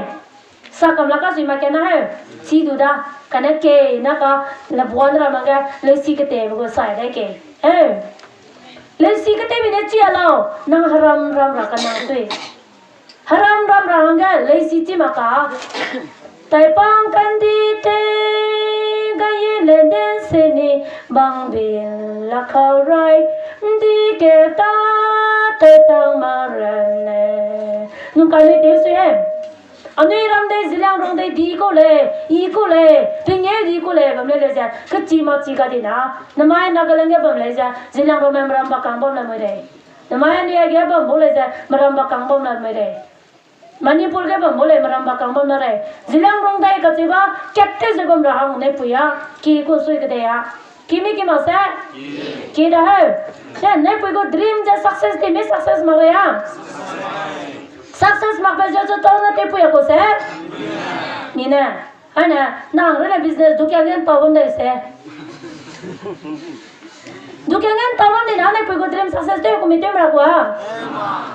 Sa kam la ka sui mak ke na heu, chi du da, kane ke na ka, le buan ra mak ge, leisi ketebe gu sai dai ke. Heu. Leisi ketebe ne chi a lau, nang heram ram ra ka nang sui. Heram ram ra hangge, leisi chi mak ka. Taipang kandi te, ga ye le den se ni, bang bin la kau rai, ndi ke ta, tai tang ma ran ne. Nung ka le te sui e. Anui ram dei, Zeliangrong dei, di ku lei, i ku lei, pengeu di ku lei, bam lei lei ze, kechi ma chi ga di na, namai Nagaland ge bam lei ze, Zeliangrongme meram bakang bam la mui rei. Namai anui a ge bam bu lei ze, meram bakang bam la mui rei. Manipur ge bam bu lei, meram bakang bam la rei. Zeliangrong dei kachiba, kat te ze bam ra hang ne pui a, ki ku sui kedei a. Ki mi ki mak se? Ki da heu. Te, ne pui gu dream ze success di mi success mak rei a? Success mak pe ze chu tau ne te pui a ku se? Ni ne. Ai ne, nang rene business du kia ngen tau bam dai se. Du kia ngen tau bam ni na ne pui gu dream success te ku mi te mra ku a?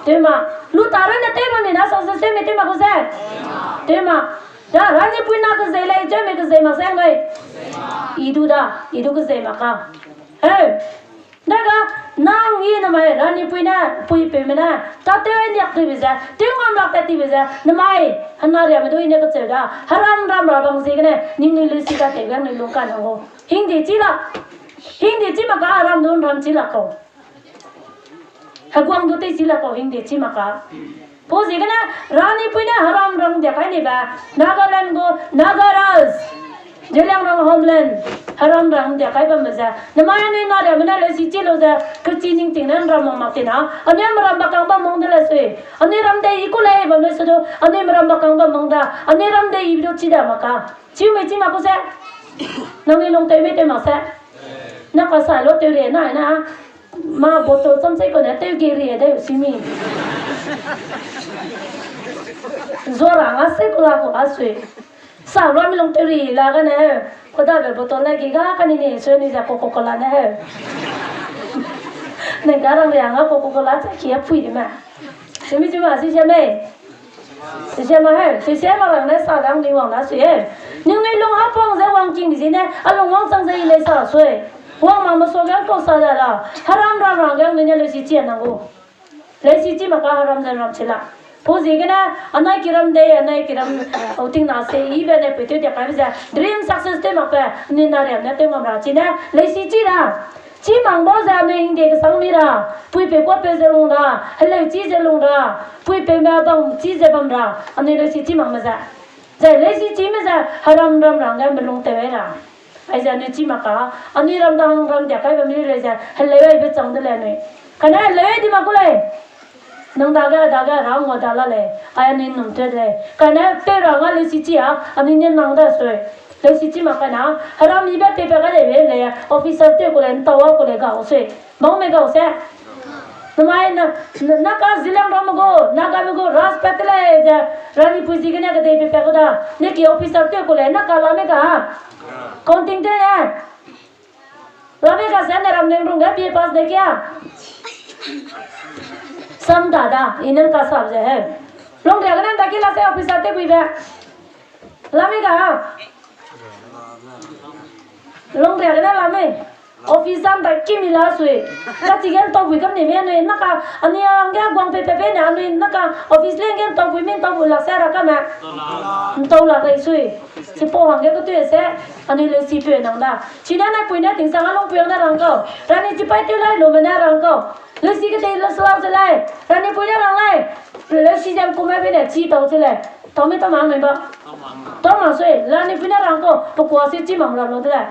Te ma. Lu ta rene te bam ni na success te mi te ma ku se? Te ma. Da, rani pui na kezei lei, je mi kezei mak se ngai. I du da, i du kezei mak ka. Heu. Daga, nang i namai rani pui ne, pui peume ne, ta tew ai niak tewbe ze, tew ngam lak tat tibe ze, namai, hena riame du i ne kacheu da, heram ram ra bang ziegene, ningnui leisi ka tewbe nui lung ka nang gu. Hingdi chi lak, hingdi chi mak ka heram du nram chi lak kau. Heguang du tei chi lak kau hingdi chi mak ka. Pau ziegene, rani pui ne heram rang dia kai ni be, Nagaland gu, Nagaraj, Zeliangrong homeland, heram rang dia kai bam be ze. Namai anui na riame ne leisi chi lu ze, kechi ningting ne nram mak mak ti na. Anui meram bakang bam mong de le sui. Anui ram dei i ku lei bam le su du. Anui meram bakang bam mong da. Anui ram dei i bi du chi da mak ka. Chiu mei chi mak ku se. Nangnui lung tew mei tew mak se. Na ka sa lo tew rie na na. Ma bottle cham chei ko ne tew ge rie de simi. Zora nga se ko la ko asui. Sa lo mi long tew rie la ga ne. Ko da be bottle ne gi ga ka ni ni sui ni za Coca-Cola ne he. Ne ga rang ria nga Coca-Cola cha ki a pui de ma. Simi simi a si se me. Sisia ma he, sisia ma rang ne sa dang ni wang na sui he. Ningnui lung hapang ze wang king zi ne, a lung wang chang ze i lei sa sui. Wang mang me so gang ko sa da la. Haram ram ram gang ne lei si chi a nang gu. Lei si chi ma ka haram ze ram chi la. Pu zi gene, anai kiram de, anai kiram, o ting na se, i be ne pui tew dia kai be ze. Dream success tew mak pe, ni na riam ne tew ngam ra chi ne, lei si chi ra. Chi mang bau ze anui hingde kesang mi ra, pui pe kuâ pe ze lung ra, heleu chi ze lung ra, pui pe me bam chi ze bam ra, anui leusi chi mang me ze. Zai leusi chi me ze, heram ram rang ge melung tew ai ra. Aize anui chi mak ka, anui ram dang ram dia kai bam mi lei ze, heleu ai be chang de lei anui. Kane heleu ai di mak ku lei. Nang dage, dage, ra ngua da la lei. Ai anui num tew de lei. Kane tew ra nga leusi chi a, anui ne nang da sui. Leusi chi mak kane, heram mi be pe pe ga de be lei, officer tew ku lei, ntau a ku lei gau sui. Bau me gau se. Namai na, na, na ka zilang ram go, na ka me go, ras pet lei ze, rani pui zi gene ga de pe pe ga da. Ne ki officer tew ku lei, na ka la me ga. Counting tew ne. Lame ka se ne ram neng rung ge B A pass ne kia. Sam da da, i neng ka sap ze he. Long ria gene da ki la se officer te bui be. Lame ka. Long ria gene lame. Officer da ki mi la sui. Ka chi gen to bui kam ni me nui na ka. Ani ang ge guang pe pe pe ne anui na ka. Office le gen to bui min to bui la se ra ka me. Ntau la kai sui. Chipau hangge katui se, anui leusi peu nang da. Chine nai pui ne tingsang a lung pui ne rang kau. Rani chipai tew lai lu me ne rang kau. Leusi kedei le slau ze lai. Rani pui ne rang lai. Leusi jam kume be ne chi tau ze lai. Tau me tau mang me ba. Tau mang sui. Rani pui ne rang kau. Pe kuâ se chi mang ra lu de lai.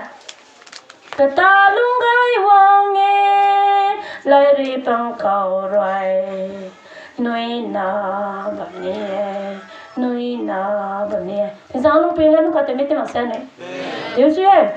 Pe ta lung gai wang e, lai ri pang kau ruai. Nui na bam ni e, nui na bam ni e. Zang lung pui ne nung ka te me te mak se ne. Teu sui e.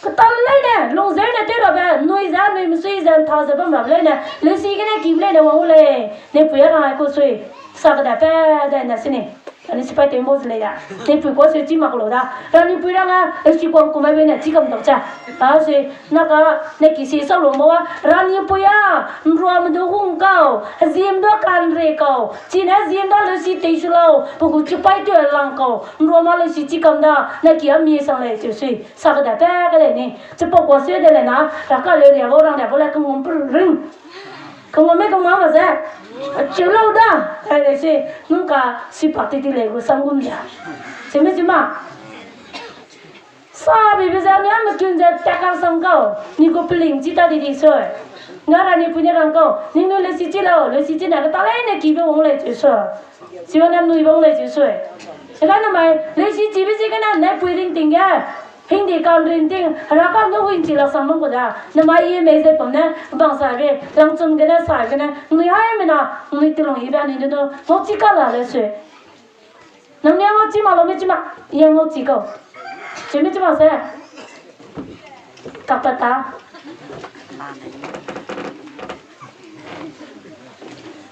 Ketan lei ne, lung zeu ne tew ra be, nui za, nui mesui za, ntha ze bam ra be lei ne, leusi gene ki be lei ne wang u lei. Ne pui a rang ai ku sui. Sa ke da pe de ne sini. Ani sipai tew mo ze lei ya. Te pui kuâ se chi mak lu da. Rani pui rang a, e si kuang kumai be ne chi kam dau cha. A se, na ka, ne ki si sau lu mo wa. Rani pui a, nrua me du hung kau. Ziem du kan re kau. Chi ne ziem du leusi tei su lau. Pe gu chipai tew lang kau. Nrua ma leusi chi kam da. Ne ki a mi sang lei tew sui. Sa ke da pe ke lei ni. Chipau kuâ se de lei na. Ra ka leu ria bo rang ria bo lei kengum pe ring. Kengum me kengum ma ze. Cheu lau da. Ai lei se. Nung ka si pa ti ti lei gu sang gum ja. Cheu me cheu ma. Sa bi be ze ni a me kun ze ta ka sang kau. Ni gu peling chi ta di di sui. Nga rani pui ne rang kau. Ning nu leusi chi lau. Leusi chi na ke ta lei ne ki be wang lei chi sui. Siwa na nui bang lei chi sui. Ega namai, leusi chi be chi kena nai pui ring ting ge. Hingdi kan ring ting, hera kam nu huin chi la sang bang ku da. Namai ye mei ze pam ne, bang sa be, lang chun gene sa gene, nui hai mena, nui tilung i be ani de no, mo chi ka la lei sui. Nang nia mo chi ma lo me chi ma, ye mo chi kau. Chi me chi ma se. Kak ta ta.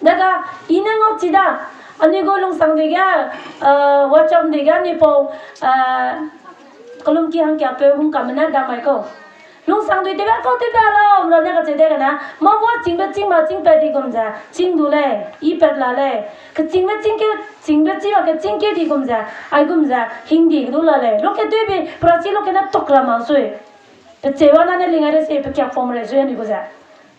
Daga, i ne ngau chi da. Anui gu lungsang dui ge, eh, WhatsApp dui ge anui pau, eh, kelum ki hangkia peu hung kam ne da mai kau. Lungsang dui tewbe kau tewbe lau, mra ne kacheu de gene. Ma wa chingbe ching ma ching pat di gum ze. Ching du lei, i pat la lei. Kechingbe ching keu, chingbe chi wa keching keu di gum ze. Ai gum ze. Hingdi du la lei. Loke tewbe, pra chi loke ne tok ra ma sui. Pe cheu wa na ne lingai de se, pe kiak pom re sui anui gu ze.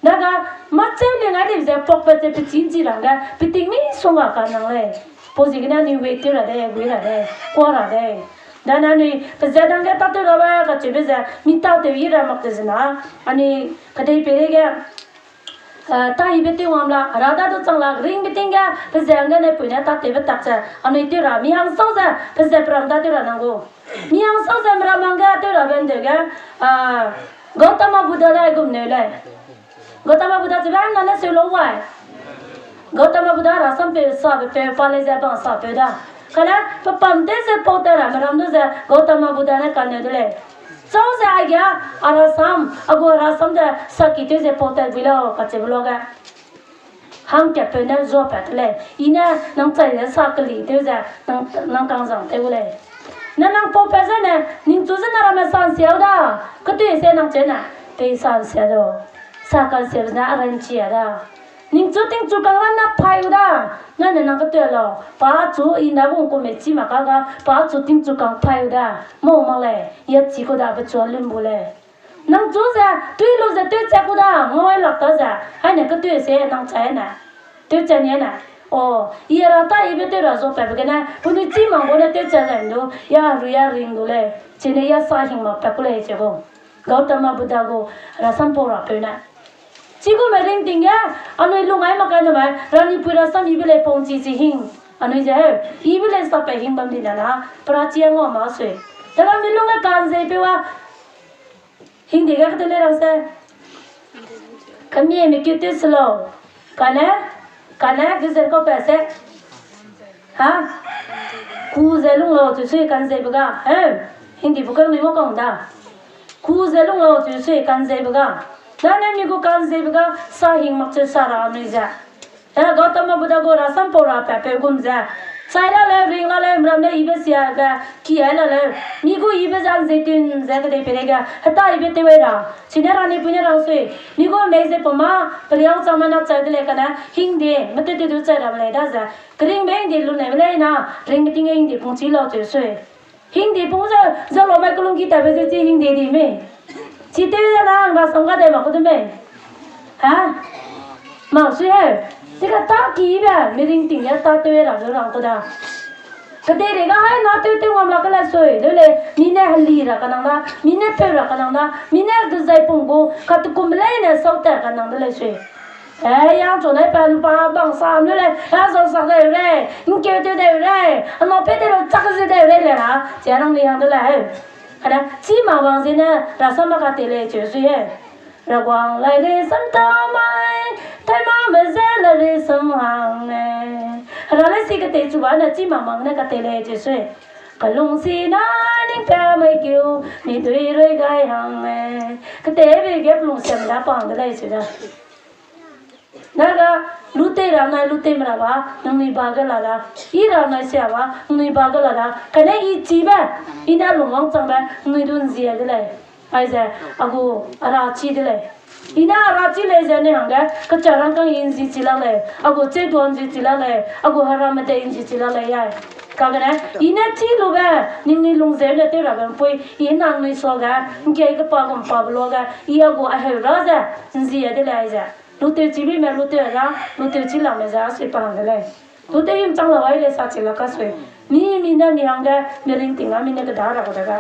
Daga, macheu lingai de ze pok pe ze pechin chi rang ge, peting mi song a ka nang lei. Pau ziegene anui wait tew ra de, gui ra de, kua ra de. Dana anui, pe ze dang ge tâtew ra ba, kacheube ze, mi tâtew yi ra mak te zena, anui, kedei peireige, eh, tâ yibe tew ngam la, ra da du chang la, ring beting ge, pe ze hangge ne pui ne tâtewbe tak ze, anui tew ra, mi hangsau ze, pe ze peram da tew ra nang gu. Mi hangsau ze meram hangge tew rabe ndeu ge, ah, Gautama Buddha dai gum neu lei. Gautama Buddha chebe na ne seu lau wai. Gautama Buddha rasam pe sabe pe pa lei ze bang sa pe da. Kane pe pam te ze pau te ra meram du ze Gautama Buddha ne kaneu de lei. Chau ze aige, arasam, agu arasam ze saki tew ze pau tat bui lau, kacheube luage. Hangkatpeu ne zuapat te lei, i ne nang chai ze sa keli tew ze nang, nang kangzang tew gu lei. Ne nang pau pat ze ne, ningchu ze na ramme sansiau da, ketui se nang cheu ne, pei sansia du. Sa kansiabe ne aranchi a da. Ningchu tingchu kang ram na phai u da. Nane nang ketui lau, pa chu i na gu kum me chi mak ka ga, pa chu tingchu kang phai u da. Mau mak lei, ya chi ku da be chua lun bu lei. Nang chu ze, tui lu ze tewcha ku da, ngau ai lak ta ze, hai ne ketui se nang chai ne. Tewcha ni ne. O, i ra ta ibe tew ra zuapatbe gene, penui chi mak gu ne tewcha zai du, ya ru ya ring du lei, chine ya sa hing mak pat ku lei che gu. Gautama Buddha gu rasam pau rapeu ne. Chi gu me ringting ge, anui lung ai mak kai namai, ranipui rasam ibe lei pau chi chi hing. Anui ze heu, ibe lei sapat hing bam di na na, pra chi a ngau mak sui. Te ranipui lung ge kanzeipeu a, Hindi ge kete le rang se. Kami me kete se lau. Kane, kane, ge ze kau pa se. Ha? Ku ze lung lau chu sui kanzeibe ga. Heu, Hindi bu kang ni mo kang da. Ku ze lung lau chu sui kanzeibe ga. Dane mi gu kanzeibe ga, sa hing mak chu sa ra anui ze. E, Gautama Buddha gu rasam pau rapatpeu gum ze. Chai la leu, ring la leu, mram leu, ibe sia be, ki ai la leu. Mi gu ibe ze nzei tun ze kedei peireige, heta ibe tew ai ra. Chine ranipui ne rang sui. Mi gu mei ze pau ma, periang chang ma na chai de lei kane, hingde, mete te du chai ra lei da ze. Keringbe hingde lu nei be lei na, ringbe ting ge hingde pung chi lau cheu sui. Hingde pung ze, ze lau mai kelung ki tabe ze chi hingde di mei. Chi tew ze na, ang rasam ga dei mak ku de mei. Ha? Mak sui heu. Chika ta ki be, mi ringting ge ta tew ra lu rang ku da. Kedeirei ga hai na tew tew ngam la ke le sui, leu lei, mi ne heli ra kanang da, mi ne peu ra kanang da, mi ne kezai pung gu, katukum leine sau tat kanang de lei sui. E, yang chu ne pa lu pa bang sam lu lei, a zau sak deu rei, nkeu tew deu rei, anau pe te lu chak ze deu rei le ra, chi a rang li hang de lei heu. Kane, chi ma wang zene, rasam ma kate lei cheu sui heu. Raguang lai le sam tau mai, tai ma me ze la le sam hang e. Hera le si kete chu ba ne chi ma mang ne kate lei cheu sui. Kalung si na ning pa mai kiu, mi dui rui gai hang e. Kete be ge pelung sem da pang de lei cheu da. Naga, lu tei ra nai lu tei me ra ba, nangnui ba ge la da. I ra nai sia ba, nangnui ba ge la da. Kane i chi be, i ne lungwang chang be, nangnui du nzia de lei. Aize, a gu, a ra chi de lei. I ne a ra chi lei ze ne hangge, kecha rangkâng i nzi chi la lei. A gu, chei duan nzi chi la lei. A gu, hera medei nzi chi la lei ai. Kagene, i ne chi lu be, ningnui lung zeu ne tew ra be mpui, i nangnui suage, ngkei kepa gu mpa be luage, i a gu a heu ra ze, nzia de lei aize. Lu teu chi bi me lu teu ra, lu teu chi la me ze a sui pa hang de lei. Lu teu him chang la wai lei sa chi la ka sui. Mi, mi ne mi hangge, mi ringting a mi ne keda ra gu de ga.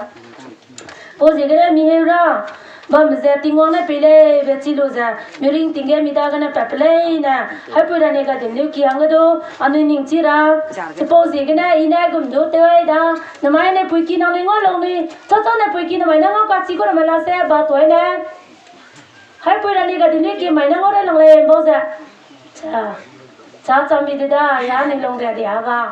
Pau ziegene mi heu ra, bam ze Tingwang ne pei lei be chi lu ze, mi ringting ge mi dagene pat pe lei ne, haipui ra ne ga din liu ki hangge du, anui ning chi ra. Chipau ziegene i ne gum du tew ai da, namai ne puiki nangnui ngau lung nui, chau chau ne puiki namai ne ngau ka chi gu ra me la se, ba tuai ne. Haipui ra ni ga di ni ki mai ne ngau rei lang lei bau ze. Cha, cha cham bi de da, ya ni lung ria di a ga.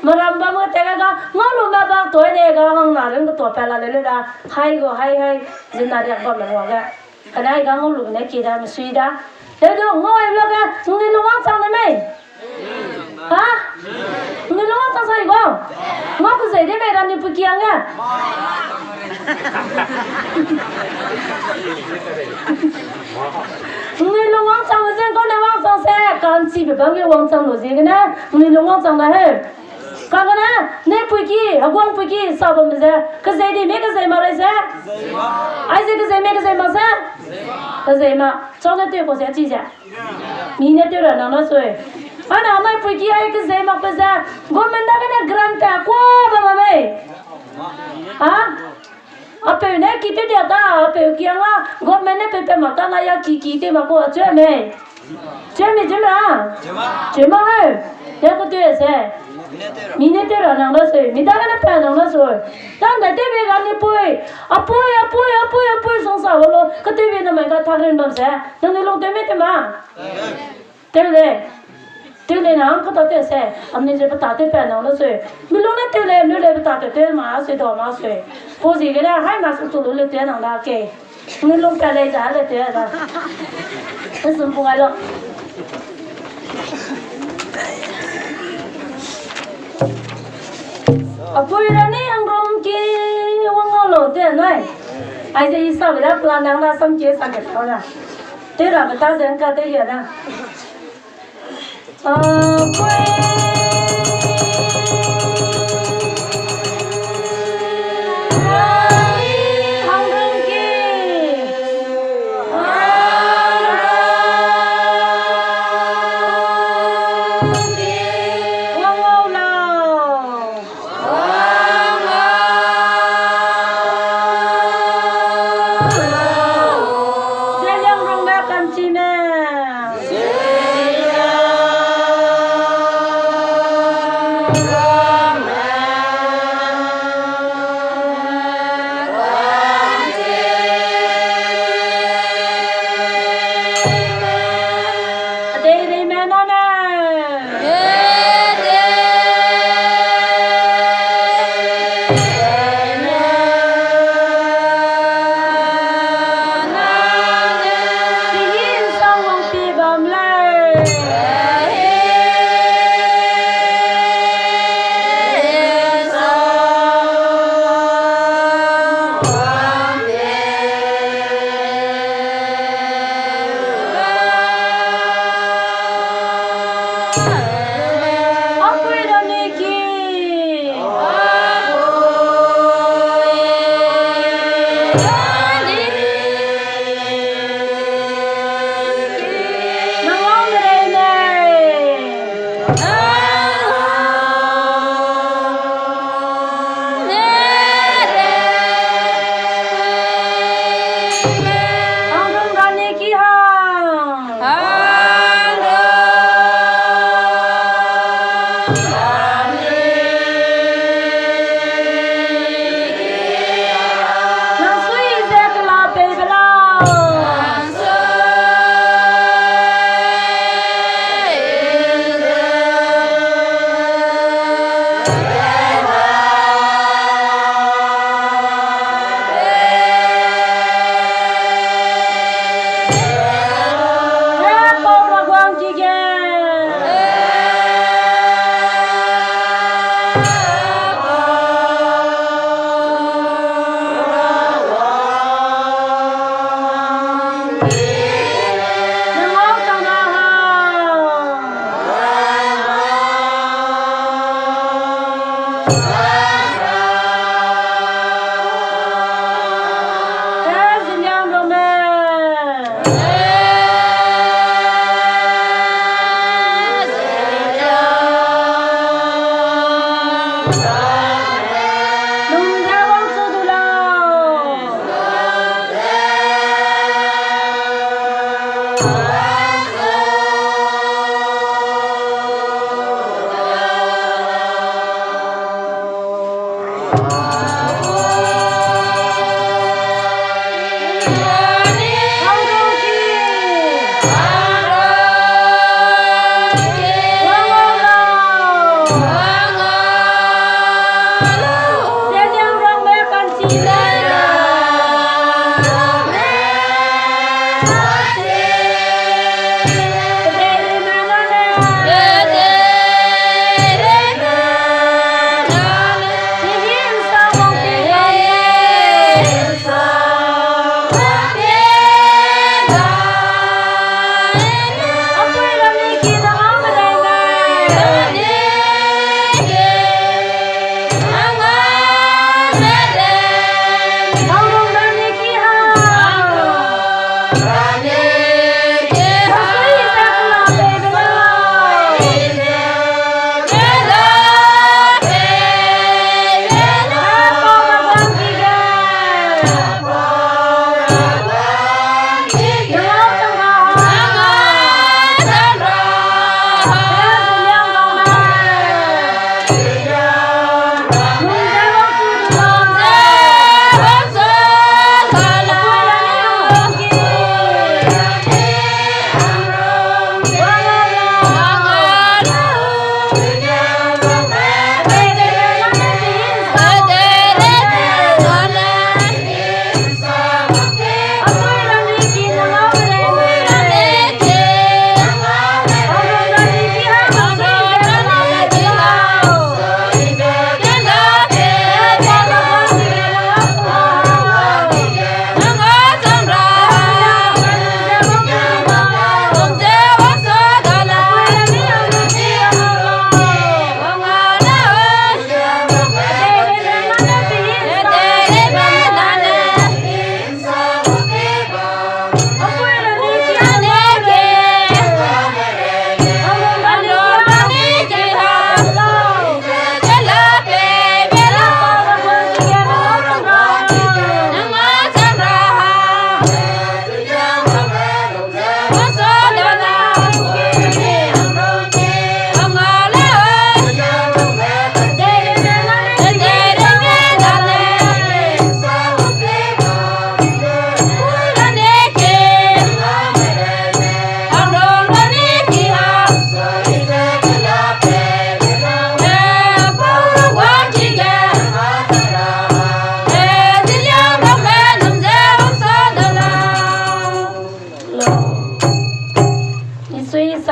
Maram bam ge te ga, ngau lu me bak tuai ne ga, hang na run ge tua pa la le le da. Hai gu, hai, hai, zin na riak bam me wa ga. Kane ai ga ngau lu ne ki da, me sui da. Le du, ngau ai lu ga, ngi lu wang chang ne mei. Ha? Ngi lu wang chang sai gu? Ngau kezei de mei ra ni puiki hangge. Ngi lu wang chang ze ngau ne wang chang se, kanchibe bam ge wang chang lu ziegene, ngi lu wang chang da he. Kagene, ne puiki, heguang puiki, sa bam ze, kezei di mei kezei mak rei se. Aize kezei mei kezei mak se. Kezei mak, chau ne teu kau se chi ze. Mi ne tew ra nang na sui. Ana nai puiki ai kezei mak pe ze. Government dagene grant ta kua ba ma mei. Ha? Apeu ne ki tew dia ta, apeu ki anga, government ne pe pe mak ta na ya ki ki tew mak kua chue mei. Chue mei chue mei a? Chue mak heu. Ya ku tew se. Mi ne tew ra nang na sui. Mi dagene pa nang na sui. Dang da tew be ga ni pui. Apui, apui, apui, apui song sa lo. Ka tew be na mai ga thak ren bam se. Nang ni lung tew mei tew ma. Tew le. Tew lei nang kata tew se, amni ze peta tew pa nang lu sui. Mi lung ne tew lei, lu lei peta tew tew ma sui da ma sui. Pau ziegene hai ma su tu lu le tew nang da ke. Mi lung pa lei za le tew da. Esum pu gai lo. Apui ra ni ang rum ki wang ngau lo te nai. Ai ze i sa be da plan nang na sam ke sa ke tau na. Te ra be ta ze ngka te hia na. Apui ra ni ang rum ki. Wang ngau lau. Zeliangrongbe ka'nchime.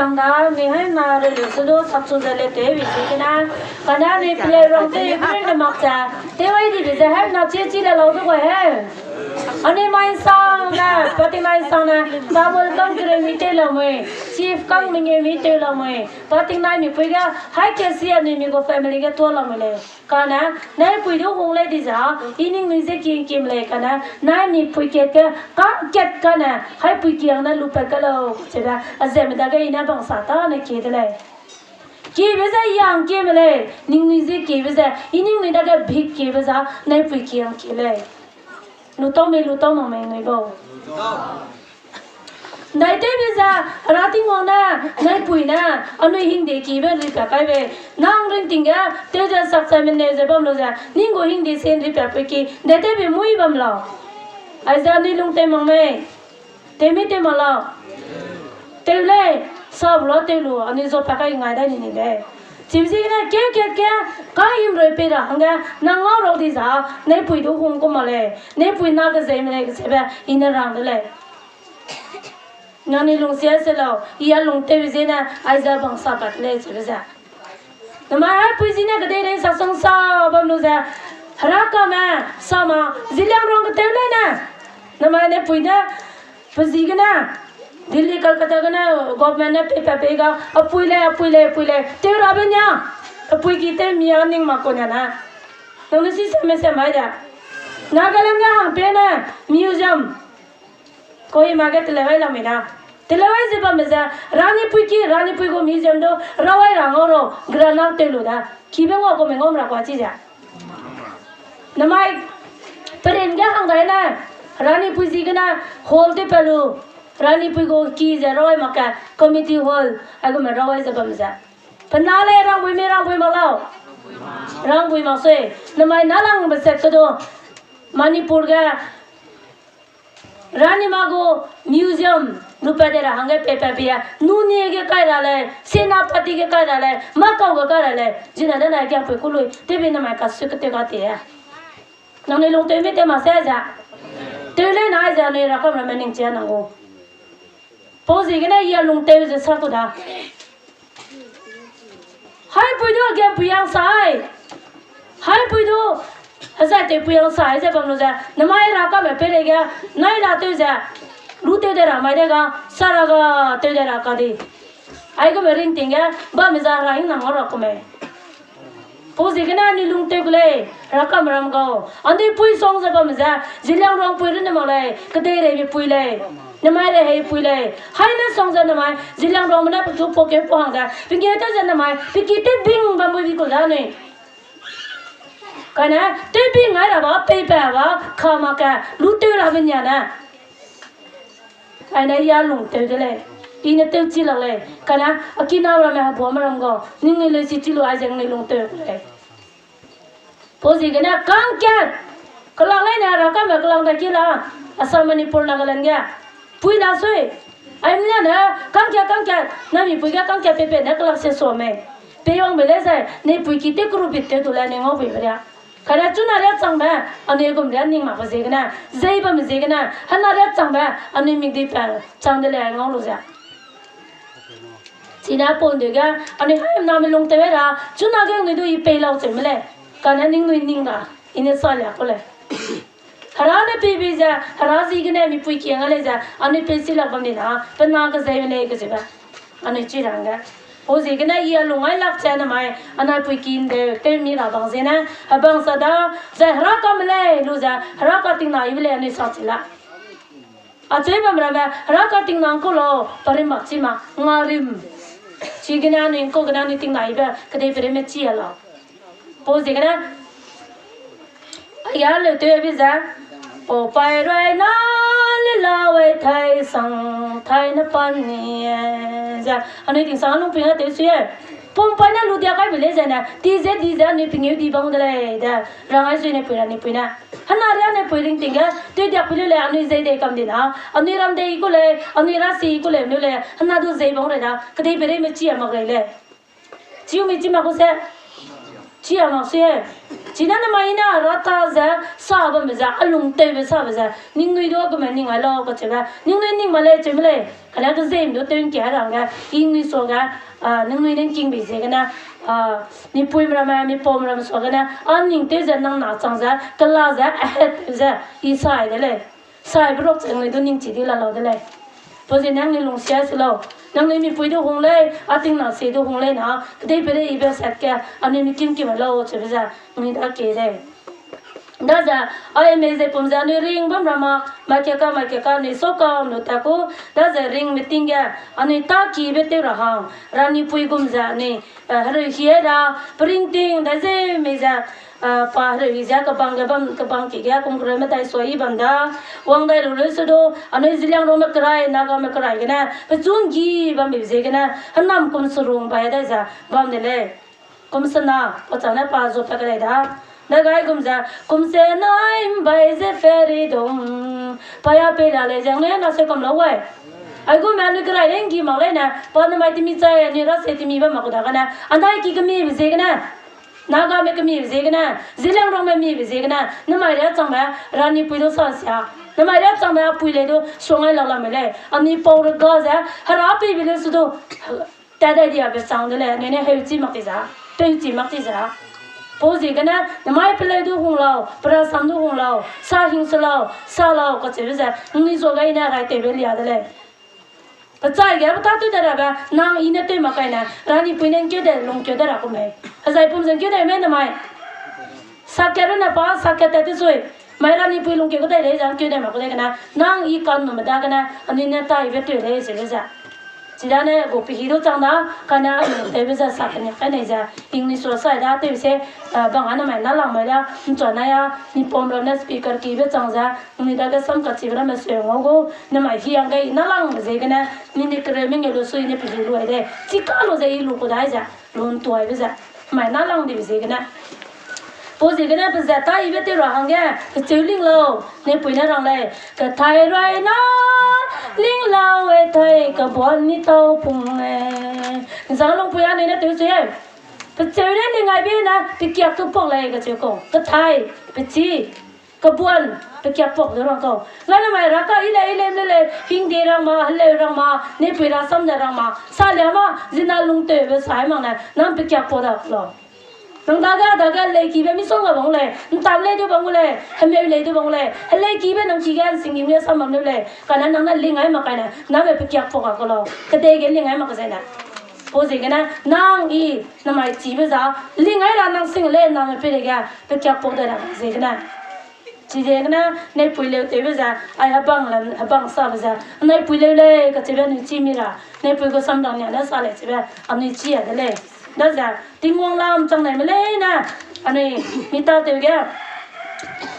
Hangda mi hai na relu su du sapchu ze le te wi si kena. Kana ni playground te bire ne mak cha. Te wai di bi ze hai na chi chi le lau du wai hai. Ani mai sang na, pati mai sang na, Bible kang kere mi te lau mui, chief kang mi nge mi te lau mui, pati nai mi pui ga, hai ke si ani mi go family ga to lau mui le. Kane, nai pui du hung lei di za, i ningnui ze king kim lei kane, nai mi pui kat ke, ka kat kane, hai pui kiang ne lupat ka lau, chebe, a ze me dage i ne bang sa ta ne kie de lei. Kiebe ze i ang kie me lei, ningnui ze kiebe ze, i ningnui dage bik kiebe za, nai pui kiang kie lei. Lu tau mei, lu tau mak mei nui bau. Ndai tewbe ze, Hera Tingwang ne, nai pui ne, anui hingde kibe lui pa kai be, nang ring ting ge, tew ze sak chai mene ze bam lu ze, ning gu hingde sen ri pa pui ki, ndai tewbe mui bam lau. Aize anui lung tew mak mei. Tew mi tew mak lau. Tew lei, sa bu la tew lu, anui zo pa kai ngai dai ni ni lei. Chiu zi ne, ke, ke, ke, ka him roi pe ra, hangge, nang ngau rau di za, nai pui du hung ku mak lei, nai pui na ke zei me lei, ke zebe, i ne rang de lei. Nang ni lung sia se lau, i a lung tew zi ne, aize bang sa pat lei, chiu ze. Namai hai pui zi ne kedei rei sa song sa bam lu ze. Hera kame, sa ma, Zeliangrong ketew lei ne. Namai ne pui ne, pe zi gene. Delhi, Kolkata gene, government ne pei pa pei ga, a pui lei, a pui lei, a pui lei. Tew rabe nia. A pui ki tew mi a ning ma ko nia ne. Nang ne si se me se mai de. Nagaland ge hang pe ne, museum. Kohima ge teleu ai lamui da. Teleu ai ze bamme ze, Ranipui ki, Ranipui gu museum du, rawai ra ngau ro, granal tew lu da. Kibe ngau ku me ngam ra kua chi ze. Namai, perin ge hang dai ne, Ranipui zi gene, hall tew pa lu, Ranipui gu ki ze rawai mak ke, committee hall, ai gu me rawai ze bamme ze. Pe na lei rangbui me rangbui mak lau. Rangbui mak sui, namai na lang be set ke du, Manipur ge, Ranima gu museum, lupat de ra hangge pei pa pei a, nuni ge kai ra lei, Senapati ge kai ra lei, Makau ge kai ra lei, zina de nai kiang pui ku lui, tewbe namai ka su ke tew ga te. Nang ni lung tew mi tew mak se ze. Tew lei nai ze anui rakam ramme ning chia nang gu. Pau ziegene i a lung tew ze sa ku da. Haipui du a ge pui yang sai. Haipui du a zai tew pui yang sai ze bam lu ze. Namai ra ka me pei lei ge, nai la tew ze. Lu tew de ra mai de ga, sa ra ga tew de ra ka di. Ai gu me ring ting ge, ba me za ra hing nang ra ku me. Pau ziegene anui lung tew gu lei, rakam ram gau. Anui pui song ze bamme ze, Zeliangrong pui runne mak lei, kedei rei mi pui lei. Namai rei hei pui lei. Hai ne song ze namai, Zeliangrong me ne pechu po ke po hang ze, pengeu tew ze namai, peki tew bing bam bui bi ku ze anui. Kane, tew bing ngai ra ba, pei pa ba, ka mak ke, lu tew ra be nia ne. Ai ne i a lung tew de lei. I ne tew chi lak lei. Kane, a kina ramme hebuame ram gau. Ningnui lei si chi lu ai ze ningnui lung tew lei. Pau ziegene kangkat. Kelak lei ne ra ka me kelak da ki la. Assam, Manipur, Nagaland ge. Pui la sui. Ai mlia ne kangkat, kangkat. Na mi pui ge kangkat pei pei ne kelak se sua mei. Pei wangbe lei zai. Nei pui ki tew keru bit tew du lei ne ngau pui be ria. Kane chuna ria changbe, anui gum ria ning mak ba ziegene, zei bamme ziegene, hena ria changbe, anui mikdui pa chang de lei ngau lu ze. Chine pau ndui ge, anui haimname lung tew ra, chuna ge anui du i pei lau cheu me lei, kane ningnui ning ra, i ne sa lia ku lei. Hera ne pei bei ze, Hera ziegene mipui kiang a lei ze, anui pei chi lak bam di na, pe na kezei me lei kezeube. Anui chi ra hangge. Pau ziegene i a lung ai lak ze namai, anai pui ki ndeu, tew mi ra bang ziene, hebang sa da, zai Hera kame lei, lu ze, Hera ka tingna ibe lei anui sa chi la. Acheu bam ramme, Hera ka tingna ngkau lau, parim mak chi ma, nga rim. Chigene anui ngkau gene anui tingna ibe, kedei perime chi a lau. Pau ziegene, aige leu tew bi ze, pau pai rui na le la wai thai sang thai na pan ni ze, anui tingsang lungpui na tew sui e. Pum pai na lu dia kai be lei ze ne, ti ze di ze anui pengeu di bang de lei de, rang ai sui ne pui ra ni pui ne. Hena ria ne pui ring ting ge, tew diak pui lu lei anui zei dei kam di na, anui ram dei i ku lei, anui ra si i ku lei, lu lei, hena du zei bang rei da, kedei perime chi a mak rei lei. Chiu mi chi mak ku se. Chi a mak sui e. Chine namai ne rata ze, sa bambe ze, a lung tewbe sabe ze, ningnui du a gume ning ai lau kacheube. Ningnui ning ma lei cheu me lei. Kane kezem du tew nkia rangge, ningnui suage, a, ningnui ne nking bei ziegene, a, mipuime ramme, mipaume ramme suagene, a ning tew ze nang na chang ze, kela ze, a het tew ze, i sai de lei. Saibe rok ze ningnui du ningchi di la lau de lei. Pau zie nangnui lungsia se lau. Nangnui mipui du hung lei, a ting na se du hung lei na, kedei pere ibe sat ge, anui mi kim kim lau cheube ze, ningnui da ke lei. Daze, ai mei ze pum ze anui ring bam ra ma, mai ke ka, mai ke ka, anui sau kam lu ta ku, daze ring meeting ge, anui ta kibe tew ra hang, ranipui gum ze anui, eh, hereu hie ra, peringting, daze mei ze, eh, pa hereu hi ze kebang ge bam, kebang ki ge kum kereu medai sua i bam da, wang dai lu leu se du, anui Zeliangrongme kerai, Nagame kerai gene, pechun gi bambe ziegene, henam kum serung bai dai ze, bam de lei. Kum sena, pa chang ne pa zu pa kelei da. Dagai gum ze, kum sena imbai ze feri dum. Pa ya pei la lei ze ne na se kam lau wai. Aigum anui kerai lei ngi mak lei ne, pa namai temi chai anui ra se temi ba mak ku dagene. Anai ki kemibe ziegene. Nagame kemibe ziegene. Zeliangrongme mibe ziegene. Namai ria changme, ranipui du sa sia. Namai ria changme, apui lei du, suangai la la me lei. Anui pau rega ze, hera peibe leu se du. Tat dai diabe chang de lei, anui ne heuchi mak ti za, peuchi mak ti za. Pau ziegene, namai peleu du hung lau, perasam du hung lau, sa hing se lau, sa lau, kacheube ze, ningnui zuage i ne rai tewbe lia de lei. Pechai ge peta tew de rabe, nang i ne tew mak kai ne, ranipui ne nkeu de, lungkeu de ra ku mei. Hezai pum ze nkeu de mei namai. Sakat rune pa, sakat tat te sui. Mai ranipui lungkeu kedai lei ze nkeu de mak ku lei gene, nang i kan nume dagene, anui ne taibe tew lei ze lei ze. Chidane gu pehi du chang da, kane anui tewbe ze sa kene kai nei ze, English sua sai da tew se, eh, bang a namai nalang mai da, nchua nai a, nipom ramme speaker kibe chang ze, anui dage sam kachibe ramme seu ngau gu, namai hiangge i nalangbe ziegene, minute kereu mengeu lu sui ne pehi lu ai de, chika lu ze i lu ku dai ze, lu ntuaibe ze, mai nalang dibe ziegene. Pau ziegene pe ze taibe tew ra hangge, pecheu ling lau, nepui ne rang lei, kethai rai na, ling lau e thai, kebuan ni tau pung e. Nzang lungpui anui ne tew sui e. Pecheu ne ling ai be na, pekiak tu pak lei kacheu kau. Kethai, pechi, kebuan, pekiak pak de rang kau. Ga namai raka i lei, i lei, le lei, hingde rang ma, heleu rang ma, nepui rasam de rang ma, salia ma, zina lungtewbe sai mak ne, nang pekiak pak da lau. Nang dage, dage leikibe misongga bang lei, ntam lei du bang lei, hemeu lei du bang lei, heleikibe nang ki ge nsing gim ge sam bam leu lei, kane nang ne ling ai mak kai ne, nang be pekiak pak ka lau, kedei ge ling ai mak zai ne. Pau ziegene, nang i, namai chibe za, ling ai ra nang sing lei, nang me peireige, pekiak pak de ra ziegene. Chiziegene, neipui leu tewbe ze, ai hebang le, hebang sabe ze, neipui leu lei, kacheube anui chi mi ra, neipui gu samrang nia ne sa lei chibe, anui chi a de lei. Daze, Tingwang lam chang nai me leine, anui mi tatew ge,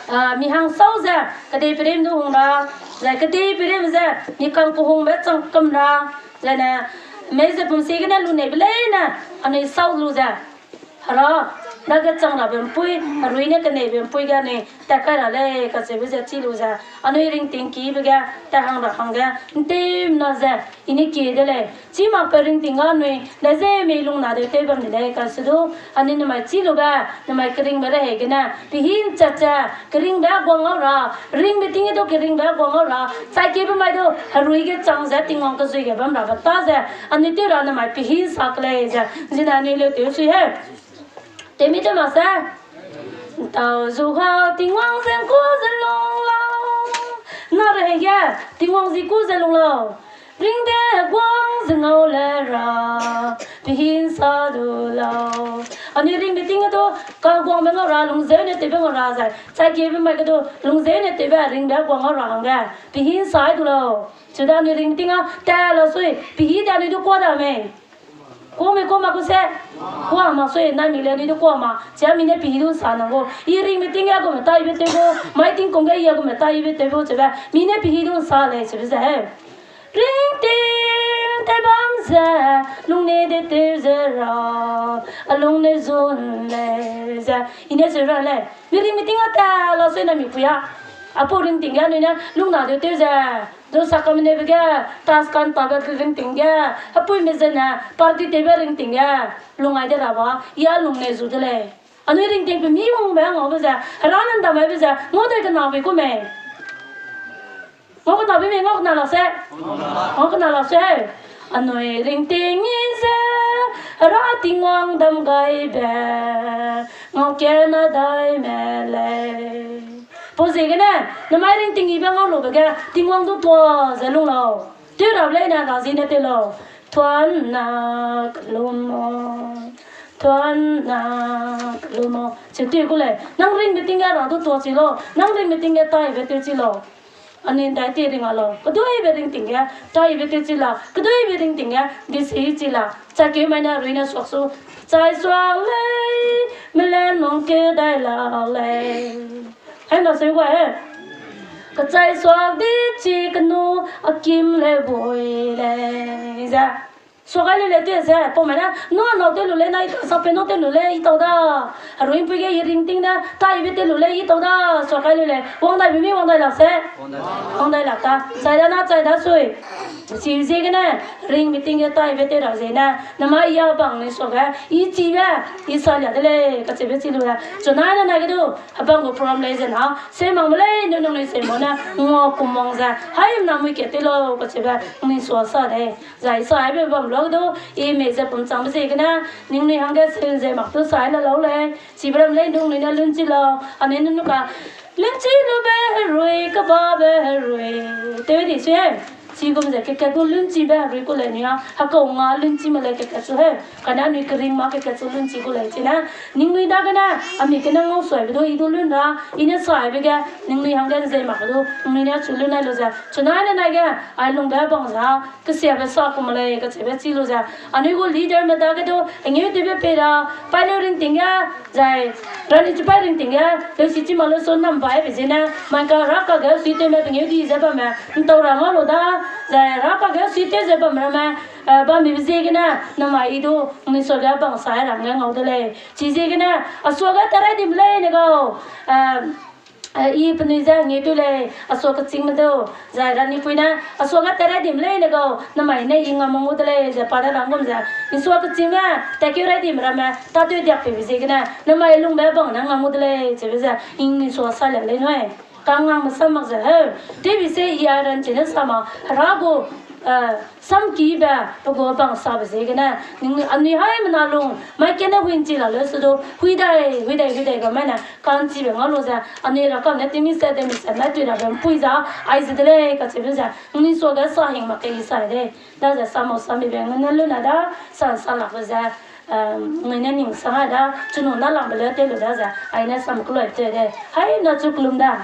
a, mi hang sau ze, kedei perim du hung ra, zai kedei perim ze, mi kang kehungbe chang kam ra, zaine, mei ze pum ziegene lu neibe leine, anui sau lu ze, Hera, dage chang rabe mpui, herui ne keneibe mpui ge anui tat kai ra lei, kacheube ze chi lu ze, anui ringting kibe ge, tat hang ra hangge, nteumena ze, i ne kie de lei. Chi makpe ringting ga anui, dai ze mei lungna de tew bam de lei, kase du, anui namai chi lube, namai keringbe rehei gene, pehi nchat ze, keringbe guang ngau ra, ringbe ting ge du keringbe guang ngau ra, chai kiebe mai du, herui ge chang ze, Tingwang kezui ge bam rabe ta ze, anui tew ra namai pehi nsa ke lei ze, zine anui leu tew sui he. Tewmi tew mak se. Ntau zu ha Tingwang ze ngku ze lung lau. Na rehei ge, Tingwang zi ku ze lung lau. Ringbe guang ze ngau le ra, pehi nsa du lau. Anui ringbe ting ge du, kaguangbe ngau ra, lungzeu ne tewbe ngau ra zai. Chai kiebe mai ge du, lungzeu ne tewbe, ringbe guang ngau ra hangge, pehi nsa du lau. Chiuda anui ringbe ting a, ta la sui, pehi de anui du kuâ da mei. Kuâ mei kuâ mak ku se. Kuâ mak sui, nai mi le anui du kuâ mak. Chia mi ne pehi du nsa nang gu. I ringbe ting ge a gume taibe tew gu. Mai tingkum ge i a gume taibe tew gu chibe. Mi ne pehi du nsa lei chibe ze. Ringting tew bam ze, lung ne de tew ze ra, a lung ne zun lei ze. I ne ze ra lei. Mi ringbe ting a ta la sui na mipui a. Apau ringting ge anui ne, lungna de tew ze. Du sakameneube ge, taskan tabe ringting ge, hepuime zene, party tewbe ringting ge, lung ai de ra ba, i a lung ne zu de lei. Anui ringting pe mi wangbe ngaube ze, hera ne ndamaibe ze, ngau dai kena bei ku mei. Ngau kena bei mei, ngau kena la se. Ngau kena la se. Anui ringting i ze, hera Tingwang dam gaibe, ngau kena dai me lei. Pau ziegene, namai ringting ibe ngau lube ge, Tingwang du tua ze lung lau. Tew rap leine ra zi ne tew lau. Tuan na kelum o. Tuan na kelum o. Chi tew ku lei. Nang ringbe ting ge ra du tua chi lau. Nang ringbe ting ge taibe tew chi lau. Anui ndai ti ring a lau. Keduibe ringting ge taibe tew chi la. Keduibe ringting ge disi chi la. Chakeu mai ne rui ne suak su. Chai suak lei. Melen mong keu dai la lei. Hai na seu ga e. Kechai suak di chi kenu a kim le bui lei ze. Suak gai lu lei tew ze, pau mai ne, nu a nau tew lu lei na i ta sa pe nau tew lu lei i tau da. Herui pui ge i ringting ne, taibe tew lu lei i tau da. Suak gai lu lei, wang dai bi mi wang dai lak se. Wang dai lak ta, chai da na chai da sui. Chi ziegene, ringbe ting ge taibe tew ra ziene, namai i a bang ni suage, i chibe, i sa lia de lei, kacheube chi lu le. Chunai ne nai ge du, hebang gu program lei ze na, se mang me lei, nu nung lei se mo ne, ngua kum wang ze, haimna mui ke tew lau, kacheube, ni sua sa de. Zai sa aibe bam lak du, i mei ze pum changbe ziegene, ningnui hangge se ze mak du sa ai la lau lei. Chibe ram lei nungnui ne lun chi lau, anui nunu ka, lun chi lube herui, kebabe herui. Tew di sui e. Chigum ze kekat gu lun chibe herui ku lei nui a, hekau nga lun chi me lei kekat su he. Kane anui kering ma kekat su lun chi gu lei chine. Ningnui dagene, ami kene ngau suaibe du, i du lun ra, i ne saibe ge, ningnui hangge nzei mak du, ningnui ne chu lun ai lu ze. Chunai ne nai ge, ai lungbe bang za, kesiabe sa kum lei, kacheube chi lu ze. Anui gu leader me dage du, ngeu tewbe pei ra, paileu ringting ge, zai, rani chipai ringting ge, leusi chi ma leu su nam baibe ziene, mai ka ra kage sui tew me pengeu di ze bamme, ntau ra ngau lu da, zai ra kage sui tew ze bamme ramme, eh, bambe ziegene, namai i du, ngnui suage bang sai ra nge ngau de lei. Chi ziegene, a suage tarai dim lei ne gau, eh, eh, i penui ze ngeu tew lei, a sua kechîngme du, zai ranipui ne, a suage tarai dim lei ne gau, namai ne i ngam mang gu de lei, ze pa ne rang gum ze, i sua kechîngme, tatkeu rai dim ramme, tatew diak peibe ziegene, namai lungbe bang ne ngam gu de lei, cheube ze, i ni sua sa le lei nui. Kangngangme sam mak ze heu. Tewbi se i a ran chine sa ma, hera gu, eh, samkibe, pe gu bang sabe ziegene, ning anui haimena lung, mai kene huin chi la leu se du, hui dai, hui dai, hui dai ga mai ne, ka'nchibe ngau lu ze, anui ra kam ne tingmi se de mi se nai tui rabe mpui za, aize de lei, kacheube ze, ngnui suage sa hing mak ke i sai de, daze sa mau samibe ngne lu na da, sa sa lakbe ze, eh, nui ne ning sang ai da, chunu na langbe leu tew lu daze, ai ne sam keloi tew de, haina chu kelum da.